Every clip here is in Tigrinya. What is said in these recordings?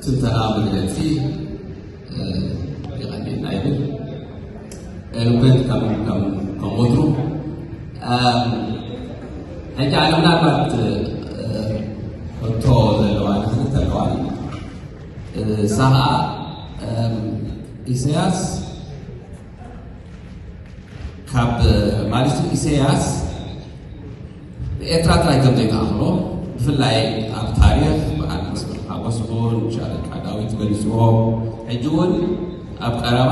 ትንተና መግለጺ የቐንየልና ይብል። ኤሎኩዌንት ከም ከም ከም ወትሩ። ሕጂ ኣነ ምናልባት ሕቶ ዘለዋ ንክልተ ኣለዋ። ሳኻ ኢሳያስ ካብ ማለት ኢሳያስ ንኤርትራ ጥራይ ከም ዘይተኣኽሎ፣ ብፍላይ ኣብ ታሪኽ በዓል መስፍን ሓጎስ ይኹን ሻለቃ ዳዊት ገሊፅዎ፣ ሕጂ እውን ኣብ ቀረባ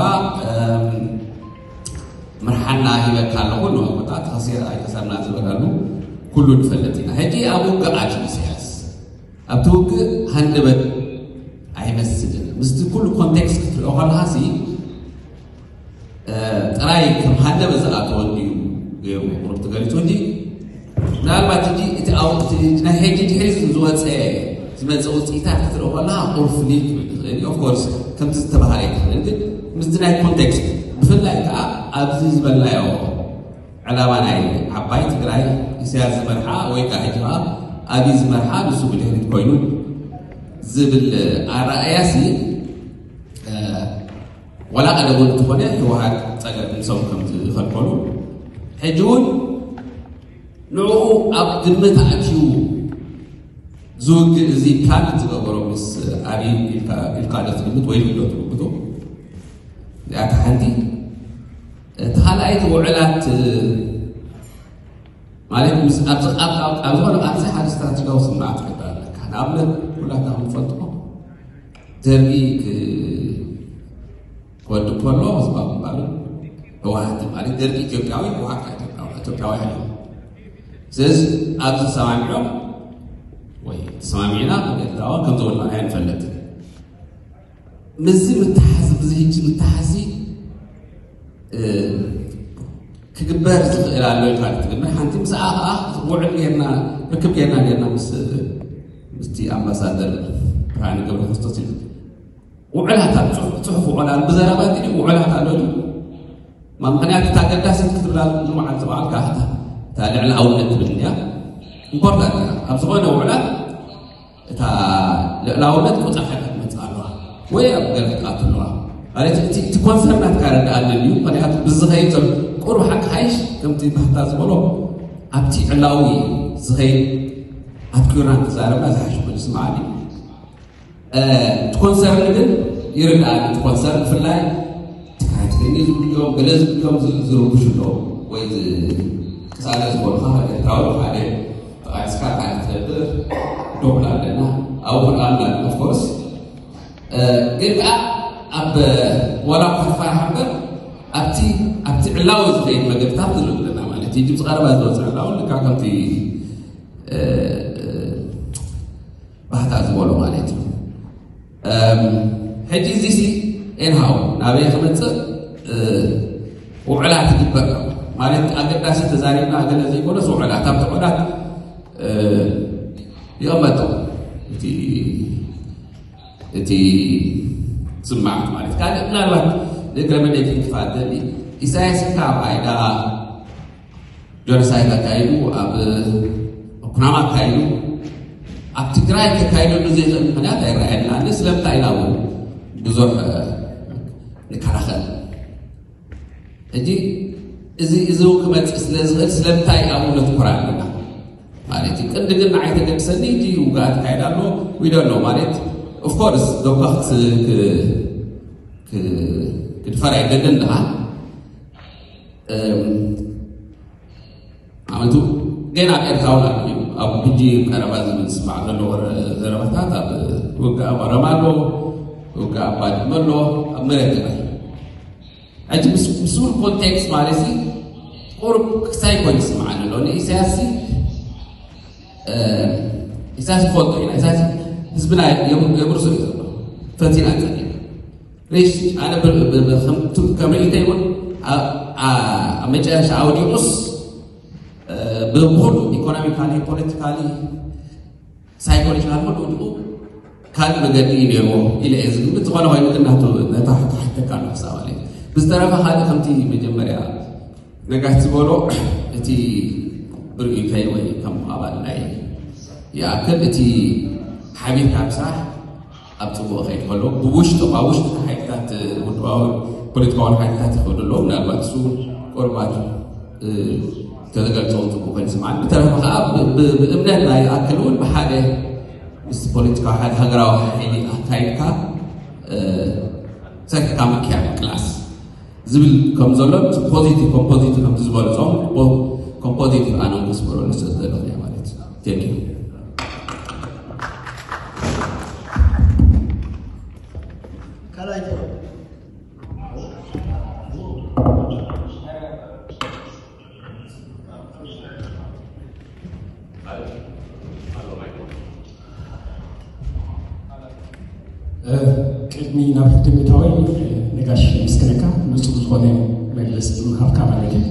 ምርሓና ሂበካ ኣለኹ፣ ንመቆጣት ከሲር ኣይከሰርና ዝበለሉ ኩሉ ንፈልጥ ኢና። ሕጂ ኣብ ውግእ ኣትዩ ኢሳያስ፣ ኣብቲ ውግእ ሃንደበት ኣይመስልን። ምስቲ ኩሉ ኮንቴክስት ክትሪኦ ከለኻ ሲ ጥራይ ከም ሃንደበት ዝኣተወ እንድዩ ገይሩ ቁሩብ ተገሊጹ። ሕጂ ምናልባት ሕጂ እቲ ናይ ሕጂ ድሕሪ ዝወፀ ዝመፀ ውፅኢታት ክትርኢ ከለካ ቁሩብ ፍልይ ክብል ይኽእል እዩ። ኦፍኮርስ ከምቲ ዝተባሃለ ኣይትኽእልን፣ ግን ምስቲ ናይ ኮንቴክስት ብፍላይ ከዓ ኣብዚ ዝበልናዮ ዕላማ ናይ ዓባይ ትግራይ ኢሳያስ ዝመርሓ ወይ ከዓ ሕጂ ከዓ ኣብይ ዝመርሓ ንሱ ብድሕሪት ኮይኑ ዝብል ኣረኣእያ ሲ ዋላ ቀደሙ እንተኾነ ህወሓት ፀገም ንሶም ከም ዝኸልከሉ ሕጂ እውን ንዕኡ ኣብ ግምት ኣትዩ ዝውግእ እዚ ፕላን ዝገበሮ ምስ ኣብይ ኢልካ ኢልካ ዶ ትግምት ወይ ዶ ትግምቶ? እዚኣታ ሓንቲ። እቲ ካልኣይቲ ውዕላት ማለት ምስ ኣብዚ ኣብ ኣብ ኣብ ዝኾነ ኣብዚ ሓደ ስትራቴጂካዊ ስምዓት ክሕደር ኣለካ። ንኣብነት ኩላትና ክንፈልጦ ደርጊ ክ- ክወድእ ከሎ ህዝባዊ ግንባር ህወሓት ማለት ደርጊ ኢትዮጵያዊ ህወሓት ኢትዮጵያዊ ኢትዮጵያውያን እዮም። ስለዚ ኣብዚ ተሰማሚዖም ወይ ተሰማሚዕና ኤርትራውያን ከም ዘወላዕና ንፈልጥ። ምስዚ ምትሓዝ ብዚ ሕጂ ምትሓዚ ክግበር ዝኽእል ኣሎ ኢልካ ክትግምት ሓንቲ ምስኣ ከዓ ውዕል ጌርና ርክብ ጌርና ጌርና ምስ ምስቲ ኣምባሳደር ብርሃነ ገብረ ክርስቶስ ኢሉ ውዕላት ኣብ ጽሑፍ ጽሑፍ ውዕላት ብዘረባ ድዩ ውዕላት ኣሎ ድዩ? ማ ምክንያቱ እታ ኣገዳሲት ክትብላ ዝመዓል ዝበዓልካ እታ እታ ልዕላውነት ትብል እንድያ ኢምፖርታንት እያ። ኣብ ዝኾነ ውዕላት እታ ልዕላውነት ቁፅር ሓይታት ትመፅእ ኣለዋ ወይ ኣብ ገለ ክትኣቱ ኣለዋ ማለት እቲ እቲ ኮንሰርናት ካረዳኣለን እዩ። ምክንያቱ ብዝኸይድ ዘሎ ቁሩብ ሓቂ ሓይሽ ከምቲ ባህታ ዝበሎ ኣብቲ ዕላዊ ዝኸይድ ኣትኩርና እንተዛረብና ዝሓሽ ኮይኑ ስምዓኒ። እቲ ኮንሰርን ግን ይርዳእኒ። እቲ ኮንሰርን ብፍላይ ትግራይ ትግርኛ ዝብሉ እዮም ገለ ዝብሉ እዮም ዝርብሹ ኣለዉ ወይ ቅሳለ ዝኾኑካ ኤርትራዊ ሓደ ተቓሊስካ ካልእ ትነብር ዶብላ ኣለና ኣብኡ ክንኣምና ኦፍኮርስ ግን ከዓ ኣብ ዋላ እኳ ትፈራሓ እምበር ኣብቲ ኣብቲ ዕላዊ ዝኸይድ መገድታት ንርኢ ኣለና ማለት እዩ። እዚ ቀረባ ዝወፅእ ዕላዊ ልካ ከምቲ ባህታ ዝበሎ ማለት እዩ። ሕጂ እዚሲ ኤንሃው ናበይ ክመፅእ ውዕላት ይግበር ማለት ኣገዳሲ ተዛሪብና ገለ ዘይኮነስ ውዕላት ኣብቲ ውዕላት ይቕመጡ እቲ እቲ ዝማዕት ማለት ካልእ ምናልባት ንእግረ መደይ ክንክፋት ደሊ ኢሳያስ ካብ ኣይዳ ጆኖሳይድ ኣካይዱ ኣብ ኩናማ ኣካይዱ ኣብ ትግራይ ከካይደሉ ዘይኽእል ምክንያት ኣይረኣየና ን ስለምንታይ ኢና እውን ብዙሕ ንከላኸል ሕጂ እዚ እዚ ክመፅእ ስለ ዝኽእል ስለምንታይ ኣብኡ ነትኩር ኣለና ማለት እዩ። ቅንዲ ግን ንዓይ ተገድሰኒ እቲ ውግኣት ይካየድ ኣሎ ዊዶ ኣሎ ማለት ኦፍኮርስ ዶባ ክትፈር ኣይደልን ድኻ ኣመቱ ገና ኣብ ኤርትራ እውን ኣሎ ኣብ ሕጂ ቀረባ ዝብል ዝስማዕ ዘሎ ዘረባታት ኣብ ውግእ ኣብ ኣረማ ኣሎ ውግእ ኣብ ባድመ ኣሎ ኣብ መሬት ትግራይ ሕጂ ምስሉ ኮንቴክስት ማለት ቁሩብ ክሳይ ኮይኑ ይስምዓኒ ኣሎ ንኢሳያስ ኢሳያስ ይፈልጦ ኢና ኢሳያስ ህዝብና የብርሶ እዩ ዘሎ ፈቲና ጸኒና ሬሽ ኣነ ከም ርእይተይ እውን ኣብ መጨረሻ ኣውዲቑስ ብኩሉ ኢኮኖሚካሊ ፖለቲካሊ ሳይኮሎጂካል ኩሉ ወዲቑ ካልእ መገዲ እዩ ነይርዎ ኢለ እየ ዝግምት። ዝኾነ ኮይኑ ግን ናቱ ነታ ክሓተካ ኣሎ ክሳብ ኣለ ብዝተረፈ ካልእ ከምቲ መጀመርያ ነጋሽ ዝበሎ እቲ ብርእይተይ ወይ ከም ኣባል ናይ ይኣክል እቲ ሓቢርካ ምስራሕ ኣብ ጽቡቕ ከይድ ከሎ ብውሽጡ ካብ ውሽጢ ሓይልታት ውድባዊ ፖለቲካዊ ሓይልታት ይኸዱ ኣለዉ። ምናልባት እሱ ቁርባን ተዘገልጸው ጽቡቕ ኮይኑ ስምዓን። ብተረፈ ከዓ ብእምነት ናይ ኣክል እውን ብሓደ ምስ ፖለቲካዊ ሓደ ሃገራዊ ሓይሊ ኣካይድካ ሰርካ ምክያድ ክላስ ዝብል ከም ዘሎ ፖዚቲቭ ኮምፖዚቲቭ ከም ዝበልጾም ኮምፖዚቲቭ ኣነ ክስበረሉ ስለ ዘለኹ እያ ማለት እዩ። Thank you። ቅድሚ ናብ ሕቶ ምእታወይ፣ ነጋሽ ምስክነካ ንጹር ዝኾነ መግለፂ ምሃብካ ማለት እዩ።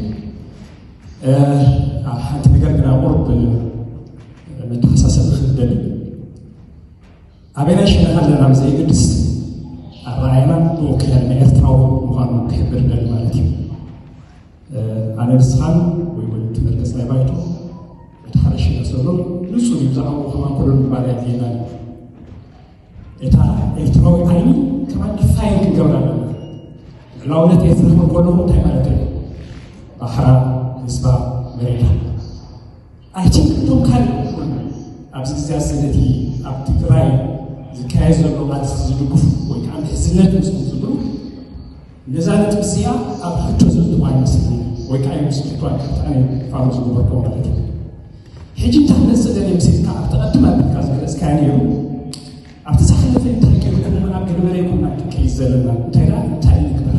ሓንቲ ነገር ግና ቁርብ መተሓሳሰቢ ክደሊ፣ ኣበናይ ሸነኻ ኣለና ብዘይግድስ ኣረኣያና ብወኪላን ኤርትራዊ ምዃኑ ክሕብር ደሊ ማለት እዩ። ኣነ ንስኻን ወይ እውን ትመርገፅ ናይ ባይቶ እቲ ሓደ ሸነኽ ዘሎ ንጹር እዩ። ብዛዕባኡ ከማን ኮሎ ምባል ኣድልየና እዩ። እታ ኤርትራዊ ዓይኒ ከማን ዲፋይን ክንገብር ኣለና። ልዕላውነት ኤርትራ ክብል ከለኹ እንታይ ማለት እዩ? ባሕራ፣ ህዝባ፣ መሬታ። ኣይችል እቶም ካልእ ኣብዚ ግዜ እዚ ነቲ ኣብ ትግራይ ዝካየድ ዘሎ ቃልሲ ዝድግፉ ወይ ከዓ ምሕዝነት ምስኦም ዝብሉ ነዛ ነጥቢ እዚኣ ኣብ ሕቶ ዘእትዋ ይመስለኒ ወይ ከዓ እዮም ዝሕቷ ካብቲ ኣነ ፋሎ ዝገበርኩ ማለት እዩ። ሕጂ እንታይ ክመፅእ ደልየ ምስ ኢልካ ኣብቲ ቀድም ኣቢልካ ዝገለፅካዮ ነይሩ ኣብቲ ዝሓለፈ እንታይ ገይርኩም ኣብ ገለመለ ይኮና ክንከይድ ዘለና እንታይ ደኣ እንታይ ንግበር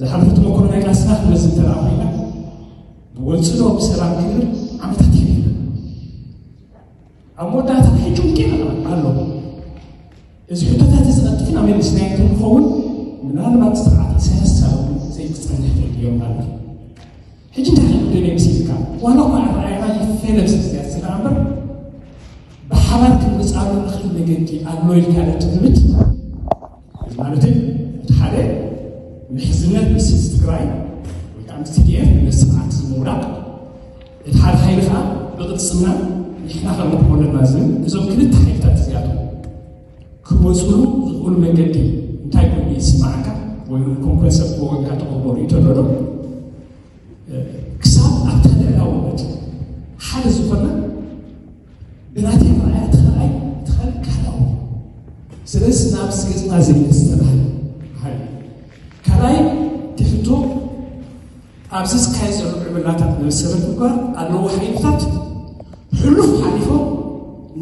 ዝሓለፈ ተመክሮ ናይ ቃልስና ክንመዝን እንተ ደኣ ኮይና ብወፅሎ ብሰላም ክንብል ዓመታት ይብል ኣብ መወዳእታ ሕጂ እውን ጌና ኣሎ እዚ ሕቶታት እዚ ቀልጢፍና መሊስናዮ እንተንኸውን ምናልባት ስርዓት ኢሳያስ ሳብ እውን ዘይክፀንሕ ይኽእል እዮም ማለት እዩ። ሕጂ እንታይ ከም ደልየ ምስ ኢልካ ዋላ እኳ ኣረኣእያና ይፈለ ምስ ኢሳያስ ስለ እምበር ብሓባር ክንመፅኣሉ ንኽእል መገዲ ኣሎ ኢልካ ዶ ትግምት? እዚ ማለት እቲ ሓደ ምሕዝነት ምስ ህዝቢ ትግራይ ወይ ከዓ ምስ ቲ ዲ ኤፍ ነቲ ስርዓት እዚ ምውዳቕ፣ እቲ ሓደ ሓይሊ ከዓ ብቕልፅምና ንሕና ከነውድቖ ኣለና ዝብል እዞም ክልተ ሓይልታት እዚኣቶም ክወፅሉ ዝኽእሉ መገዲ እንታይ ኮይኑ ይስማዓካ ወይ እውን ኮንኮንሰፕት ብወገንካ ተቕርቦ ርእይቶ ኣሎ ዶ? ክሳብ ኣብታ ልዕላውነት ሓደ ዝኾነ ብናተይ ኣረኣእያ እቲ ካልኣይ እቲ ካልእ ካልኣዊ ስለዚ ናብዚ ገፅና ዘይመፅእ ተባህለ ሓደ ካልኣይ እቲ ሕቶ ኣብዚ ዝካየድ ዘሎ ምዕብላታት መበሰበት ምግባር ኣለዎ ሓይልታት ሕሉፍ ሓሊፎም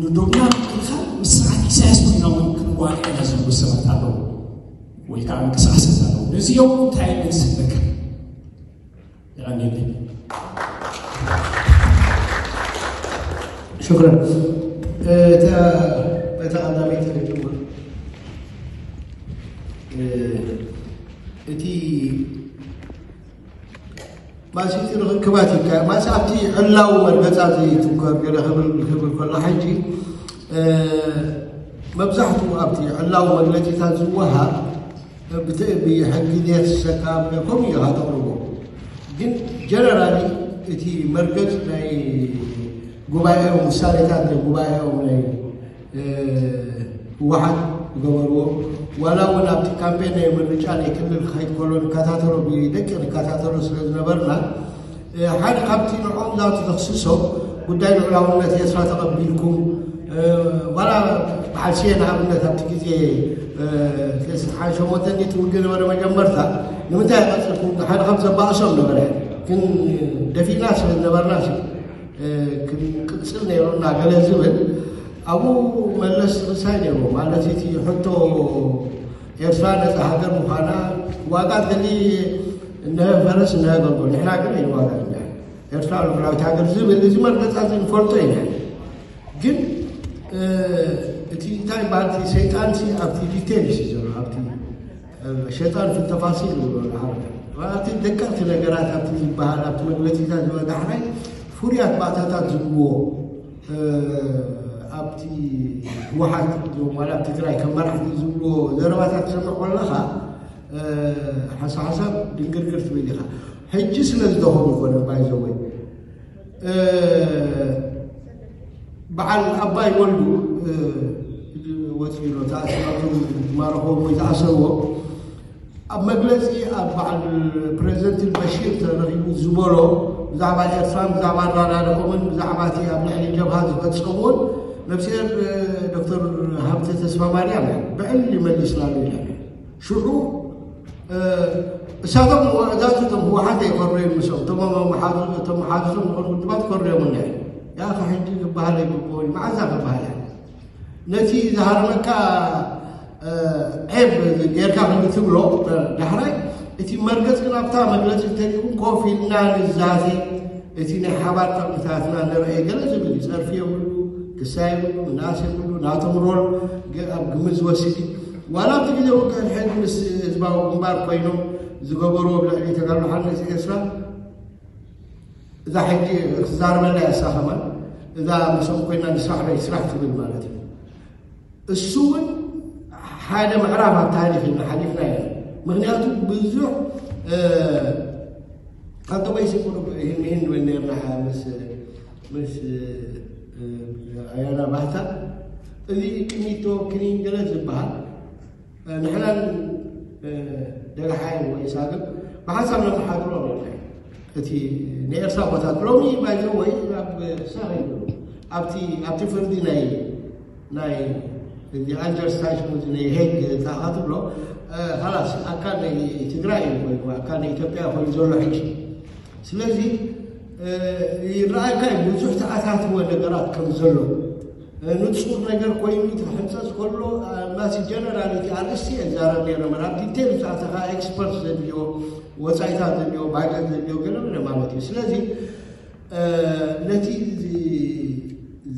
ንዶብና ምክልኻል ምስ ስርዓት ኢሳያስ ኮይኖም ክንዋጋእ ኢና ዝብሉ ሰባት ኣለዉ ወይ ከዓ ምንቅስቃሳት ኣለዉ ነዚኦም እንታይ መልሲ ኣለካ የቐንየለይ ሽክረን እታ በታ ቀዳመይቲ ክጅምር እቲ ማሲቲ ርክባት ይካ ማሲ ኣብቲ ዕላዊ መርገፃ ዘይትንከር ገለ ክብል ክብል ከሎ ሕጂ መብዛሕትኡ ኣብቲ ዕላዊ መግለፂታት ዝወሃብ ብትእቢ ሕጊ ዘየትሰካ ከምኡ ኢኻ ተቕርቦ ግን ጀነራሊ እቲ መርገፅ ናይ ጉባኤኦም ውሳኔታት ናይ ጉባኤኦም ናይ ህወሓት ዝገበርዎ ዋላ እውን ኣብቲ ካምፔን ናይ ምርጫ ናይ ክልል ክኸይድ ከሎ ንከታተሎ ብደቂ ንከታተሎ ስለ ዝነበርና ሓደ ካብቲ ንዕኦም ዛቱ ተኽስሶ ጉዳይ ልዑላውነት ኤርትራ ተቐቢልኩም ዋላ በዓል ስየ ንኣብነት ኣብቲ ግዜ ተስሓን ሸሞንተ እንዲት ውግእ ነበረ መጀመርታ ንምንታይ ቀፅልኩም ሓደ ካብ ዘባእሶም ነበረ ግን ደፊና ስለ ዝነበርና ክንቅፅል ነይሩና ገለ ዝብል ኣብኡ መለስ ርሳይ ነይሩ ማለት እቲ ሕቶ ኤርትራ ነፃ ሃገር ምዃና ዋጋ ገሊ እነሀ ፈረስ እነሀ ገልጎ ንሕና ግን ኣይንዋጋእ ኢና ኤርትራ ልዑላዊት ሃገር ዝብል እዚ መርገፃ እዚ ንፈልጦ ኢና ግን እቲ እንታይ በሃልቲ ሰይጣን ኣብቲ ዲቴልስ እዩ ዘሎ ኣብቲ ሸይጣን ፊ ተፋሲል ይብሎ ዓረብ ኣብቲ ደቀቕቲ ነገራት ኣብቲ ዝበሃል ኣብቲ መግለፂታት ዝበ ዳሕራይ ፍሩያት ባእታታት ዝብልዎ ኣብቲ ህወሓት ዞም ዋላ ኣብ ትግራይ ከም መራሕቲ ዝብልዎ ዘረባታት ትሰምዕ ከለኻ ሓንሳ ሓንሳብ ድንግርግር ትብል ኢኻ ሕጂ ስለ ዝደኸሙ ይኮነ ባይዘወይ በዓል ኣባይ ወልዱ ወፂኡ ኣሎ። ተኣሲሮም ዝማረኾም ወይ ዝኣሰርዎ ኣብ መግለፂ ኣብ በዓል ፕሬዚደንት በሽር ተረኺቡ ዝበሎ ብዛዕባ ኤርትራን ብዛዕባ ኣራዳድኦምን ብዛዕባ እቲ ኣብ ልዕሊ ጀብሃ ዝፈፀምዎን ነፍስሄር ዶክተር ሃብተ ተስፋ ማርያም ብዕሊ መሊስናሉ ኢለን። ሽዑ እሳቶም እዛዝቶም ህወሓት ኣይኮረዩ ምሶም እቶም መሓዙ እቶም መሓዙቶም ዝኾኑ ውድባት ኮረዮም እለ ያኸ ሕጂ ክበሃል ኣይግብኦን እዩ። መዓዛ ክበሃል እያ? ነቲ ዝሃርመካ ዔብ ጌርካ ከም ትብሎ ዳሕራይ እቲ መርገጽ ግን ኣብታ መግለጺ እንተሪኡ ኮፍ ኢልና ንዛዜ እቲ ናይ ሓባር ጠቕምታትና ንርአ ገለ ዝብል እዩ። ጸርፊ የብሉ፣ ክሳ የብሉ፣ ምንኣስ የብሉ። ናቶም ሮል ኣብ ግምት ዝወስድ እዩ። ዋላ ኣብቲ ግዜ ውግእ ሕድ ምስ ህዝባዊ ግንባር ኮይኖም ዝገበርዎ ኣብ ልዕሊ ተጋሩ ሓርነት ኤርትራ እዛ ሕጂ ክዛረበላ እያ እሳ ከማን እዛ ምስኦም ኮይና ንስራሕ በይ ስራሕ ትብል ማለት እዩ። እሱ እውን ሓደ ምዕራፍ ኣብ ታሪክ ኢና ሓሊፍና ኢና። ምክንያቱ ብዙሕ ኣንተባይሲ ቁሩብ ይህን ይህን ንብል ነርና ምስ ምስ ኣያና ባህታ እዚ ቅኒቶ ክኒን ገለ ዝበሃል ንሕናን ደጋሓይ ወይ ሳግም ብሓንሳብ ነመሓድሮ ነርና። እቲ ናይ ኤርትራ ቦታት ሎሚ ባይዘ ወይ ኣብ ሳኸ ይብሉ ኣብቲ ኣብቲ ፍርዲ ናይ ናይ እዚ ኣንጀር ስታሽን እዚ ናይ ሄግ ታኻ ትብሎ ኻላስ ኣካል ናይ ትግራይ እዩ ኮይኑ ኣካል ናይ ኢትዮጵያ ኮይኑ ዘሎ ሕጂ። ስለዚ ይረኣየካ እዩ ብዙሕ ተኣታትወ ነገራት ከም ዘሎ ንጹር ነገር ኮይኑ ተሕንጸጽ ከሎ ማሲ ጀነራል እቲ ኣርእስቲ እዛረብ ነይረ መር ኣብ ዲቴል ዝኣተኻ ኤክስፐርት ዘድልዮ ወጻኢታት ዘድልዮ ባጀት ዘድልዮ ገለ ማለት እዩ። ስለዚ ነቲ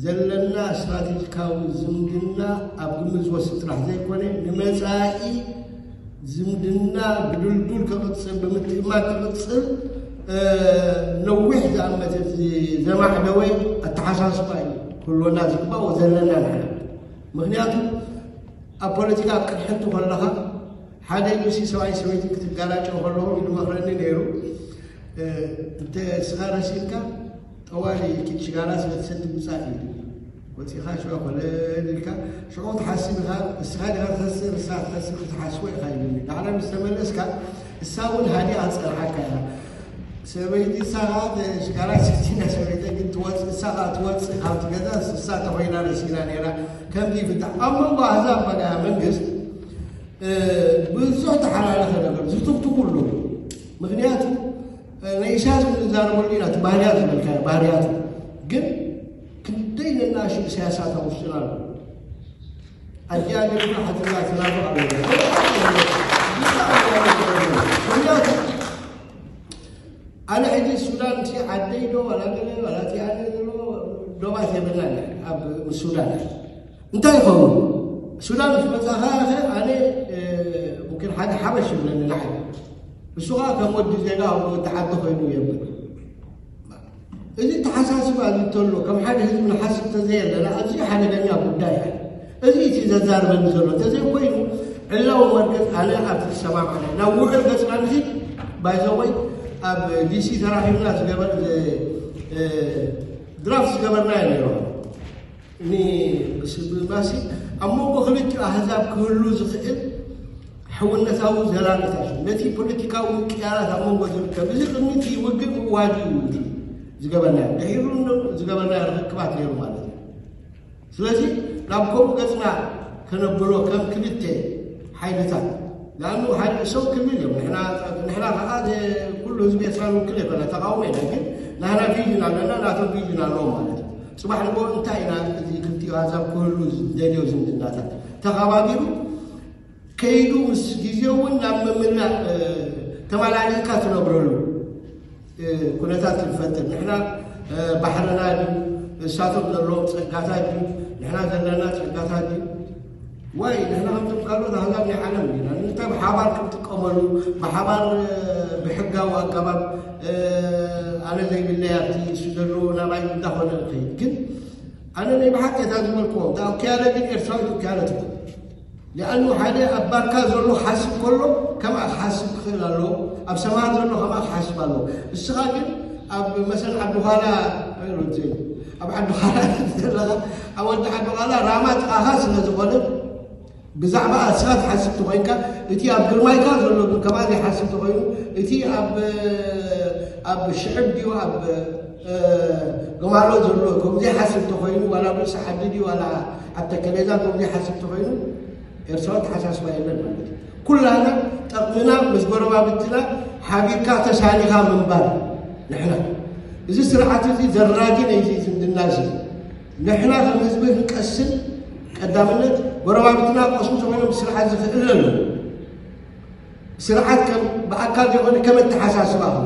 ዘለና ስትራቴጂካዊ ዝምድና ኣብ ግምት ዝወስድ ጥራሕ ዘይኮነ ንመፃኢ ዝምድና ብድልዱል ክቕፅል ብምትእማን ክቕፅል ነዊሕ ዝኣመተ ዘማዕደወ ኣተሓሳስባ እዩ ክህልወና ዝግባእ ዘለና ንሕና። ምክንያቱ ኣብ ፖለቲካ ኣብ ቅድሕንቲ ከለኻ ሓደ ኢሉሲ ሰብኣይ ሰበይቲ ክትጋላጨው ከለኹም ኢሉ መኽረኒ ነይሩ። እንተ እስኻ ረሲልካ ጠዋሊ ኪድ ሽጋራ ስለ ትሰቲ ምጻእ እዩ። ወፂኻ ሽዑ ኮለል ኢልካ ሽዑ ትሓስብ ኢኻ። እስኻ ዲኻ ትኸስር እሳ ትኸስር ክትሓስቦ ኢኻ ይብልኒ። ዳዕላ ምስ ተመለስካ እሳ እውን ሃዲኣ ትፀንሓካ እያ። ሰበይቲ እሳ ከዓ ሽጋራ ስቲና ሰበይቲ ግን ትወፅእ እሳ ከዓ ትወፅእ ካብቲ ገዛ እሳ ተኮይና ረሲና ነይራ። ከምዚ ይፍታሕ ኣብ መንጎ ኣህዛብ በጋ መንግስት ብዙሕ ተሓላለኸ ነገር ዝትኽትኹ ኣለዉ። ምክንያቱ ናይ ኢሳያስ ክንዛረበሉ ኢና እቲ ባህርያት ዝበልካ ባህርያቱ ግን ክንደይ ነናእሽቱ ኢሳያሳት ኣብ ውሽጥና ኣለዉ። ኣዲኣ ገርና ሓትና ትናቱ ኣለዉ። ምክንያቱ ኣነ ሕጂ ሱዳን እቲ ዓደይ ዶ ዋላ ገለ ዋላ እቲ ኣነ ዘሎ ዶባት የብልና ኣብ ሱዳን እንታይ ይኸውን? ሱዳን ምስ መጻኻ ኣነ ሙምኪን ሓደ ሓበሽ ይብለኒ ንዓይ እሱ ከዓ ከም ወዲ ዜጋ ወዲ ዓዲ ኮይኑ የብል። እዚ ተሓሳስባ እዚ እንተሎ ከም ሓደ ህዝቢ ንሓስብ ተዘየለና ኣዝዩ ሓደገኛ ጉዳይ እዩ። እዚ እቲ ዘዛርበኒ ዘሎ እንተዘይኮይኑ ዕላዊ መርገፅ ኣነ ኣብቲ ዝሰማማዕና ናብ ውዕል ገፅና ንሂድ ባይዘወይ ኣብ ዲሲ ተራኺብና ዝገበር ድራፍት ዝገበርና እዩ ነይሩ። ንስብማሲ ኣብ መንጎ ክልቲኡ ኣህዛብ ክህሉ ዝኽእል ሕውነታዊ ዘላቂታት እዩ። ነቲ ፖለቲካዊ ምቅያራት ኣብ መንጎ ዝርከብ እዚ ቅድሚ እቲ ውግእ ምእዋጅ እዩ እቲ ዝገበርናዮ ድሒሩ ዝገበርናዮ ርክክባት ነይሩ ማለት እዩ። ስለዚ ናብ ከምኡ ገፅና ከነብሎ ከም ክልተ ሓይልታት ንኣኑ ሓደ እሶም ክልል እዮም። ንሕና ከዓ ኩሉ ህዝቢ ኤርትራ ንውክል የኮና ተቃውሞ ኢና ግን ናህና ቪዥን ኣለና ናቶም ቪዥን ኣለዎም ማለት እዩ። ፅባሕ ንጎ እንታይ ኢና እዚ ክልቲኡ ኣዛብ ክህሉ ደልዮ ዝምድናታት ተኸባቢሩ ከይዱ ምስ ግዜ እውን ናብ ምምላእ ተመላሊእካ ትነብረሉ ኩነታት ክንፈጥር ንሕና ባሕርና ድዩ እሳቶም ዘለዎም ፀጋታት ድዩ ንሕና ዘለና ፀጋታት ድዩ ወይ ንሕና ከምቶም ካልኦት ኣህዛብ ናይ ዓለም ኢና ንተ ብሓባር ክንጥቀመሉ ብሓባር ብሕጋዊ ኣገባብ ኣነ ዘይብለይ ኣብቲ እሱ ዘለዎ ናባይ እንዳኾነ ንኸይድ ግን ኣነ ናይ ብሓቂ እታ ዝበልክዎ እታ ኦኪያለ ግን ኤርትራዊት ኦኪያለ ትኹን ሊኣኑ ሓደ ኣብ ባርካ ዘሎ ክሓስብ ከሎ ከምኣ ክሓስብ ክኽእል ኣለዎ ኣብ ሰማር ዘሎ ከምኣ ክሓስብ ኣለዎ እስኻ ግን ኣብ መሰል ዓዲ ኋላ ኣብ ዓዲ ኻላ ዘለኻ ኣብ ወዲ ዓዲ ኻላ ራማ ጥቓኻ ስለ ዝኾነ ብዛዕባ ኣስኻ ትሓስብ ተኾይንካ እቲ ኣብ ግርማይካ ዘሎ ግን ከማ ዘይሓስብ ተኾይኑ እቲ ኣብ ኣብ ሽዕብ ድዩ ኣብ ገማሎ ዘሎ ከም ዘይሓስብ ተኾይኑ ዋላ ርእሲ ዓዲ ድዩ ዋላ ኣብ ተከሌዛ ከም ዘይሓስብ ተኾይኑ ኤርትራዊ ተሓሳስባ የለን ማለት እዩ። ኩላና ጠቕምና ምስ ጎረባብትና ሓቢርካ ተሳኒኻ ምንባር ንሕና እዚ ስርዓት እዚ ዘራጊ ናይ እዚ ዝምድና እዚ ንሕና ከም ህዝቢ ክንቀስን ቀዳምነት ጎረባብትና ቀስሙ ተኾይኖም ስርዓት ዝኽእል ኣሎ። ስርዓት ከም ብኣካል ዘይኮነ ከም ኣተሓሳስባ ኹ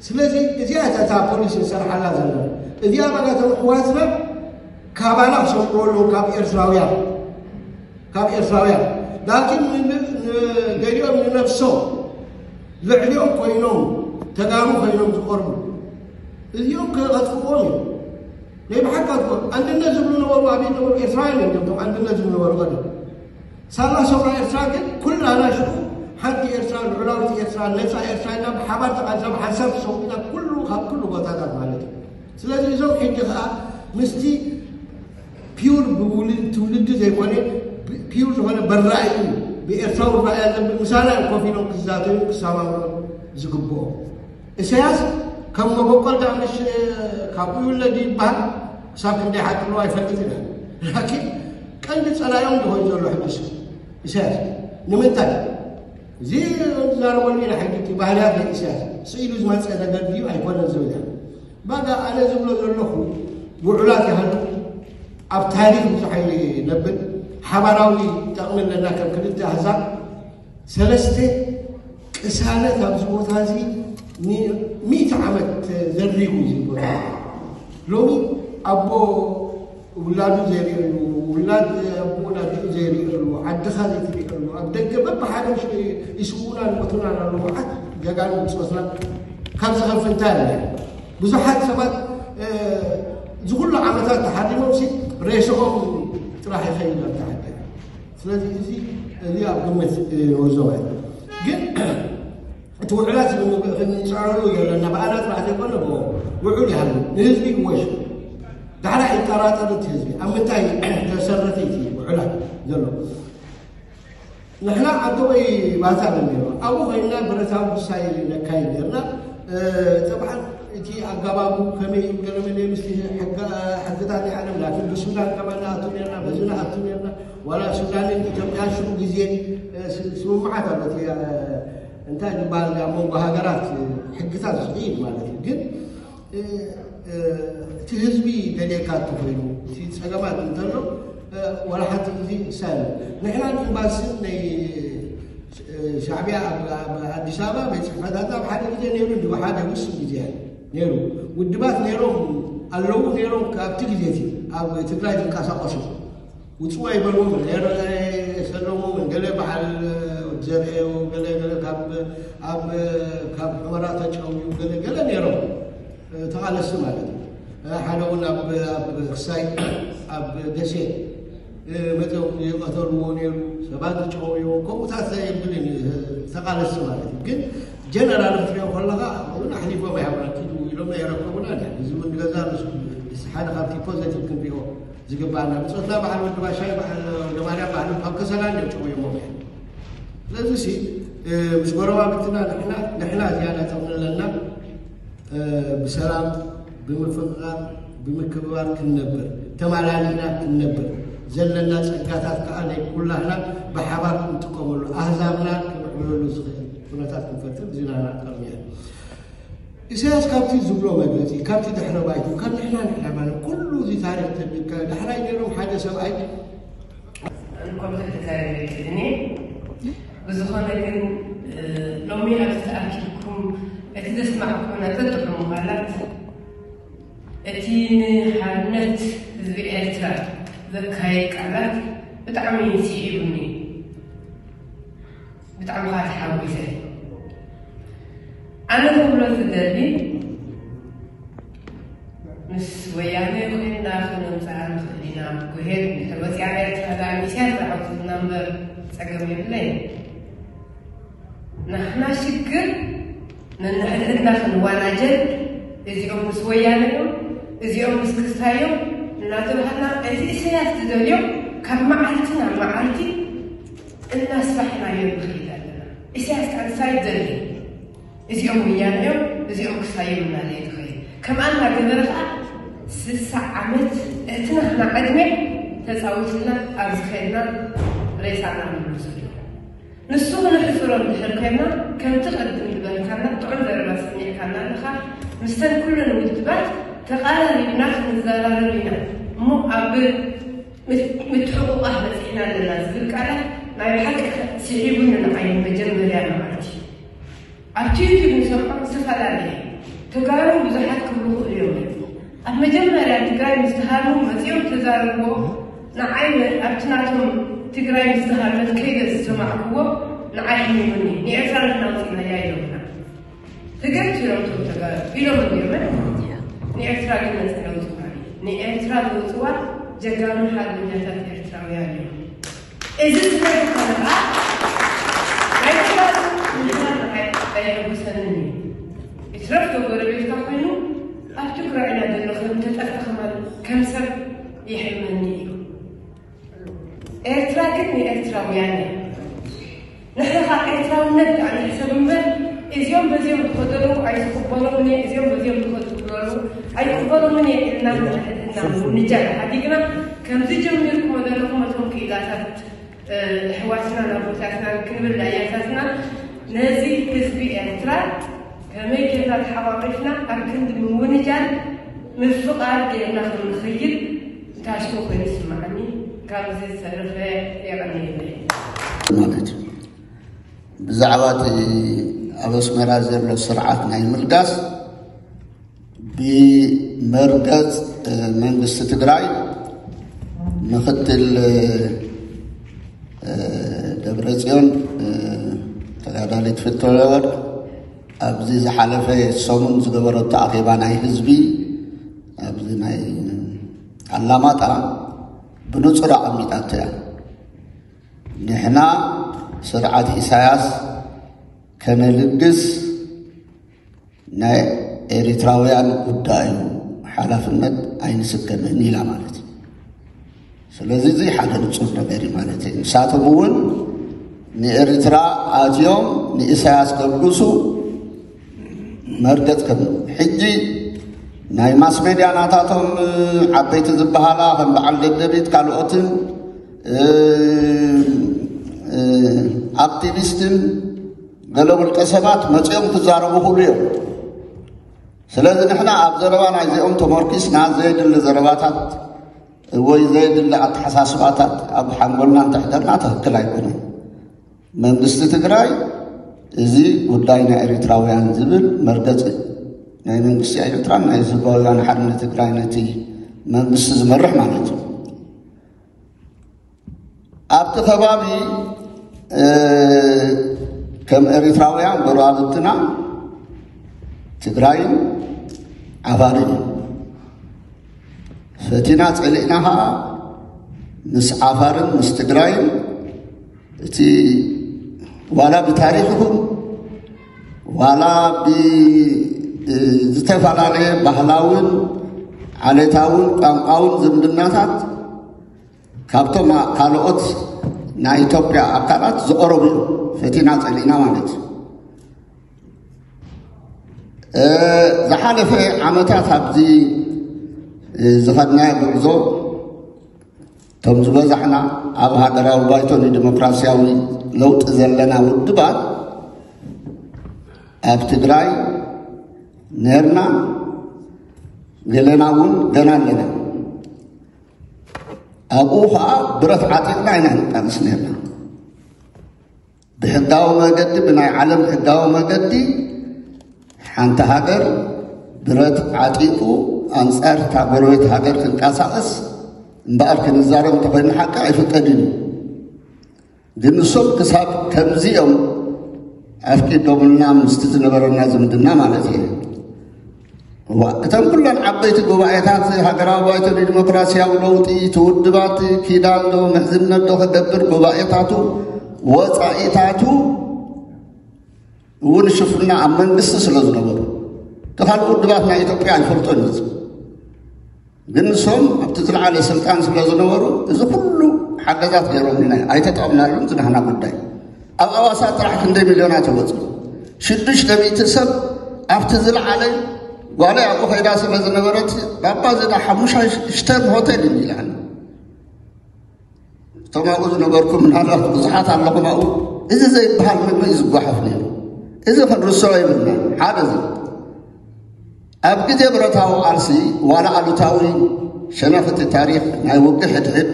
ስለዚ እዚኣ እታ እታ ፖሊሲ ንሰርሓላ ዘለና እዚኣ ባጋ ተምሕዋትና ካባና ክሰምዑ ኣለዉ ካብ ኤርትራውያን ካብ ኤርትራውያን ላኪን ገሊኦም ንነፍሶም ልዕሊኦም ኮይኖም ተጋሩ ኮይኖም ዝቆርቡ እዚኦም ከጥፍዎም እዮም ናይ ብሓቂ ኣኮ ኣንድነት ዝብሉ ነበሩ ኣበይ ነበሩ ኤርትራውያን እዮም ቶም ኣንድነት ዝብሉ ነበሩ ቀደም ሳላ ሰውራ ኤርትራ ግን ኩላና ሽዑ ሓንቲ ኤርትራ ልዑላዊት ኤርትራ ነፃ ኤርትራ ኢልና ብሓባር ተቃልሳ ብሓንሳብ ተሰዊና ኩሉ ካብ ኩሉ ቦታታት ማለት እዩ ስለዚ እዞም ሕጂ ከዓ ምስቲ ፒውር ብውልድ ትውልዲ ዘይኮነ ፒውር ዝኾነ በራእዩ ብኤርትራዊ ራእያ ዘብል ምሳና እዮም ኮፍ ኢሎም ክዛተዩ ክሰማምዑ ዝግብኦ እሰያስ ከም መበቆል ዳምሽ ካብኡ ይውለድ ይበሃል ክሳብ ክንደይ ሓቂ ኣለዎ ኣይፈልጥ ኢና ላኪን ቀንዲ ፀላዮም ዝኾን ዘሎ ሕጅስ እሰያስ ንምንታይ እዚ ዝዛረበሉ ኢና ሕጂ እቲ ባህልያት ናይ ኢሳያስ ስኢሉ ዝመፀ ነገር ድዩ ኣይኮነን ዝብል እያ ባጋ ኣነ ዝብሎ ዘለኹ ውዑላት ይሃሉ ኣብ ታሪክ ብዙሕ ኣይነብል ሓባራዊ ጠቕሚ ኣለና ከም ክልተ ኣህዛብ ሰለስተ ቅሳነት ኣብዚ ቦታ እዚ ሚእቲ ዓመት ዘሪጉ እዚ ቦታ ሎሚ ኣቦ ውላዱ ዘይርእሉ ውላድ ኣቦኡ ናዲኡ ዘይርእሉ ዓድኻ ዘይትርእሉ ኣብ ደገ በብሓደ ይስውኡና ንቀትሉና ኣለዉ መዓት ጀጋኑ ብፆትና ካብ ዝኸፍል እንታይ ኣለ ብዙሓት ሰባት እዚ ኩሉ ዓመታት ተሓሪሞም ሲ ሬስኦም ጥራሕ ይኸይድ ኣብቲ ዓዲ ስለዚ እዚ እዚ ኣብ ግምት ይወስዶ ማለት ግን እቲ ውዕላት ክንፃረሩ ዘለና ብኣና ጥራሕ ዘይኮነ ብኦም ውዑል ይሃሉ ንህዝቢ ይወሽ ዳሕራ ይጠራጠር እቲ ህዝቢ ኣብ ምንታይ ተሰረተ እቲ ውዕላት ዘሎ ንሕና ዓዲ ወይ ባታ ነሚሮ ኣብኡ ኮይና ብረታዊ ጉሳይ ነካይድ ነርና ጥብዓን እቲ ኣጋባቡ ከመይ ገለመለ ምስ ሕግታት ናይ ዓለም ላኪን ብሱዳን ከማና ኣቱ ነርና በዚ ንኣቱ ነርና ዋላ ሱዳንን ኢትዮጵያ ሽዑ ግዜ ስምምዓት ኣሎ እንታይ ዝበሃል ኣብ መንጎ ሃገራት ሕግታት ዝኽይድ ማለት እዩ ግን እቲ ህዝቢ ደልየካ እንተኮይኑ እቲ ፀገማት እንተሎ ዋላ ሓንቲ ግዜ እሳለ ንሕና ንኤምባስን ናይ ሻዕቢያ ኣብ ኣዲስ ኣበባ ቤት ፅሕፈታትና ኣብ ሓደ ግዜ ነይሩ እንዲ ሓደ ውስን ግዜ ነይሩ ውድባት ነይሮም ኣለዉ ነይሮም ካብቲ ግዜ እቲ ኣብ ትግራይ ዝንቀሳቀሱ ውፅዋ ይበልዎም ነረ ሰለሙ ገለ በዓል ዘርኤው ገለ ገለ ካብ ኣብ ካብ ሑመራ ተጨውዩ ገለ ገለ ነይሮም ተቓለስቲ ማለት እዩ ሓደ እውን ኣብ ኣብ ክሳይ ኣብ ደሴ መጠው ይቐተልዎ ነይሩ ሰባት ዝጨውዮ ከምኡታት የብልን ተቓለስቲ ማለት እዩ ግን ጀነራል ክትሪኦ ከለካ እውን ኣሕሊፎም ኣይሃቡና ኪዱ ኢሎም ኣይረከቡና እዚ እውን ገዛ ሓደ ካብቲ ፖዘቲቭ ክንሪኦ ዝግባኣና ብፆትና በዓል ወዲ ባሻይ በዓል ወደማርያም በዓል ካብ ከሰላ እዮም ጭውዮሞ ስለዚ ሲ ምስ ጎረባብትና ንሕና ዝያዳ ጥቕሚ ኣለና ብሰላም ብምፍቕቓር ብምክብባር ክንነብር ተማላሊና ክንነብር ዘለና ፀጋታት ከዓ ናይ ኩላህና ብሓባር ክንጥቀመሉ ኣህዛብና ክምዕብለሉ ዝኽእል ኩነታት ክንፈጥር ዝናና ጠቕሚ ኢሳያስ ካብቲ ዝብሎ መግለፂ ካብቲ ድሕረ ባይቱ ካብ ንሕና ንሕና ማለት ኩሉ እዚ ታሪክ ተቢልካ ዳሕራይ ነይሮም ሓደ ሰብኣይ እንኮም ተተዛረበ ይክእልኒ ብዝኾነ ግን ሎሚ ኣብዚ ተኣኪብኩም እቲ ዘስማዕኩምና ተጥዕሙ ቃላት እቲ ንሓርነት ህዝቢ ኤርትራ ዘካየድ ቃላት ብጣዕሚ ስሒቡኒ ብጣዕሚ ከዓ ተሓጒሰ ኣነ ክብሎ ዝደሊ ምስ ወያነ ኮይንና ክነምፅኣ ንኽእል ኢና ጉሄድ እንድሕር ወፂኣ ኤርትራ ዳኣ ሚስያ ዝዓውትልና እምበር ፀገም የብለይ ናሕና ሽግር ነንሕድሕድና ክንወናጀል እዚኦም ምስ ወያነ እዮም እዚኦም ምስ ክስታዮም እናተባህልና፣ እዚ ኢሳያስ ዝደልዮ ካብ መዓልቲ ናብ መዓልቲ እናስፋሕናዮ ንኸይድ ኣለና። ኢሳያስ ካልሳይ ደሊ፣ እዚኦም ወያነ እዮም፣ እዚኦም ክስታዮም እናለ ትኸይድ። ከምኣ እናገበረ ከዓ ስሳ ዓመት እቲ ናህና ዕድሜ ተፃዊትና ኣብዚ ከይድና ሬሳና ንብሉ ዘሎ። ንሱ ክንሕፅሮ እንድሕር ኮይና፣ ከምቲ ቅድም ዝበልካና ጥዑም ዘረባ ሰሚዕካና ኣለኻ። ምስተን ኩለን ውድባት ተቓራሪብና ክንዘራረብ ኢና እሞ ኣብ ምት- ምትሕቑቋፍ በፂሕና ኣለና ዝብል ቃላት ናይ ብሓቂ ስሒቡኒ ንዓይ መጀመርያ መዓልቲ። ኣብቲ ዩቱብ ንሰምዖም ዝተፈላለየ ተጋሩ ብዙሓት ክብሉ ክእሉ እዮም። ኣብ መጀመርያ ትግራይ ምስ ተሃርሙ መፂኦም ተዛረብዎ። ንዓይ ኣብቲ ናቶም ትግራይ ምስ ተሃርመት ከይደ ዝሰማዕክዎ ንዓይ ሕሚሙኒ። ንኤርትራ ንሕና ውፅኢናያ ኢሎምና። ተገርቲሮም እቶም ተጋሩ ኢሎም እዮም። ንኤርትራ ግን ነፃ ለውፅዋ። ንኤርትራ ለውፅዋ ጀጋኑ ሓርበኛታት ኤርትራውያን እዮም። እዚ ስለ ዝኾነ ከዓ ናይ ተጋሩ ንሕና ንዓይ ኣየሐጉሰንን እዩ። ይትረፍ ዶ ጎረቤትካ ኮይኑ ኣብ ትግራይ ኢና ዘሎ ከም ተጠፍኣ ከማን ከም ሰብ ይሕመኒ እዩ። ኤርትራ ግን ንኤርትራውያን እያ። ንሕና ከዓ ኤርትራውነት ደኣ ንሕሰብ እምበር እዚኦም በዚኦም ዝኸዱ ዘለዉ ኣይዝቕበሎምን እየ፣ እዚኦም በዚኦም ዝኸዱ ዘለዉ ኣይቅበሎምን እየ ኢልና ንሕድሕድና ምውንጃል ሓዲግና ከምዚ ጀሚርኩሞ ዘለኹም እቶም ክኢላታት ኣሕዋትናን ኣቦታትናን ክንብል ኣያታትና ነዚ ህዝቢ ኤርትራ ከመይ ጌርና ተሓቋቒፍና ኣብ ክንዲ ምውንጃል ምፍቓር ጌርና ከም ንኸይድ እንታሽሙ ኮይኑ ይስምዓኒ። ካብዚ ዝተረፈ የቐንየለይ። ማለት እዩ። ብዛዕባ እቲ ኣብ ኣስመራ ዘሎ ስርዓት ናይ ምልጋስ ብመርገጽ መንግስቲ ትግራይ ምክትል ደብረጽዮን ተጋዳሊት ፍትወርቅ ኣብዚ ዝሓለፈ ሰሙን ዝገበረቶ ኣኼባ ናይ ህዝቢ ኣብዚ ናይ ኣላማጣ ብንጹር ኣቐሚጣቶ እያ። ንሕና ስርዓት ኢሳያስ ከነልግስ ናይ ኤሪትራውያን ጉዳይ እዩ፣ ሓላፍነት ኣይንስከምን ኢላ ማለት እዩ። ስለዚ እዚ ሓደ ንጹር ነገር እዩ ማለት እዩ። ንሳቶም እውን ንኤሪትራ ኣትዮም ንኢሳያስ ከልግሱ መርገጽ ከም ሕጂ ናይ ማስ ሜድያ ናታቶም ዓበይቲ ዝበሃላ ከም በዓል ደደቢት ካልኦትን ኣክቲቪስትን ገለ ውልቀ ሰባት መጺኦም ክዛረቡ ክእሉ እዮም። ስለዚ ንሕና ኣብ ዘረባ ናይዚኦም ተመርኪስና ዘየድሊ ዘረባታት ወይ ዘየድሊ ኣተሓሳስባታት ኣብ ሓንጎልና እንተሕደርና ትኽክል ኣይኮነን። መንግስቲ ትግራይ እዚ ጉዳይ ናይ ኤሪትራውያን ዝብል መርገፂ ናይ መንግስቲ ኤሪትራን ናይ ህዝባውያን ሓርነት ትግራይ ነቲ መንግስቲ ዝመርሕ ማለት እዩ። ኣብቲ ከባቢ ከም ኤሪትራውያን ጎረባብትና ትግራይን ዓፋርን እዩ። ፈቲና ፀሊእና ከዓ ምስ ዓፋርን ምስ ትግራይን እቲ ዋላ ብታሪክ ይኹን ዋላ ብዝተፈላለየ ባህላውን ዓሌታውን ቋንቋውን ዝምድናታት ካብቶም ካልኦት ናይ ኢትዮጵያ ኣካላት ዝቐረቡ እዮም። ፈቲና ፀሊእና ማለት እዩ። ዝሓለፈ ዓመታት ኣብዚ ዝኸድናዮ ጉዕዞ እቶም ዝበዛሕና ኣብ ሃገራዊ ባይቶ ንዲሞክራሲያዊ ለውጢ ዘለና ውድባት ኣብ ትግራይ ነርና፣ ገለና እውን ገና ኣለና። ኣብኡ ከዓ ብረት ዓጢቕና ኢና ንቃለስ ነርና። ብሕጋዊ መገዲ፣ ብናይ ዓለም ሕጋዊ መገዲ ሓንቲ ሃገር ብረት ዓጢቑ ኣንጻር እታ ጎረቤት ሃገር ክንቀሳቐስ እምበኣር ክንዛረብ እንተኾይኑ ሓቂ ኣይፍቀድን እዩ። ግን ንሶም ክሳብ ከምዚኦም ኣፍቂዶምልና ምስቲ ዝነበረና ዝምድና ማለት እዩ። እዋ እተን ኩለን ዓበይቲ ጉባኤታት ሃገራዊ ባይቶ ንዲሞክራሲያዊ ለውጢ ትውድባት ኪዳን ዶ ምሕዝነት ዶ ክገብር ጉባኤታቱ ወፃኢታቱ እውን ሽፍና ኣብ መንግስቲ ስለ ዝነበሩ እቲ ካልእ ውድባት ናይ ኢትዮጵያ ኣይፈልጦን እዩ። ግን ንሶም ኣብቲ ዝለዓለ ስልጣን ስለ ዝነበሩ እዚ ኩሉ ሓገዛት ገይሮምልና ኣይተጠቕምናሉን። ዝናህና ጉዳይ ኣብ ኣዋሳ ጥራሕ ክንደይ ሚልዮናት ይወፁ። ሽዱሽተ ሚእቲ ሰብ ኣብቲ ዝለዓለ ጓለይ ኣብኡ ከይዳ ስለ ዝነበረት ባባ ዝዳ ሓሙሻይ ሽተር ሆቴል እዩ ኢላና። እቶም ኣብኡ ዝነበርኩም ምናልባት ብዙሓት ኣለኹም ኣብኡ። እዚ ዘይበሃል ምግቢ እዩ ዝጓሓፍ ነይሩ። እዚ ክንርሶ የብልና። ሓደ እዚ ኣብ ግዜ ብረታዊ ቃልሲ ዋላ ኣሉታዊ ሸነኽቲ ታሪኽ ናይ ውግእ ሕድሕድ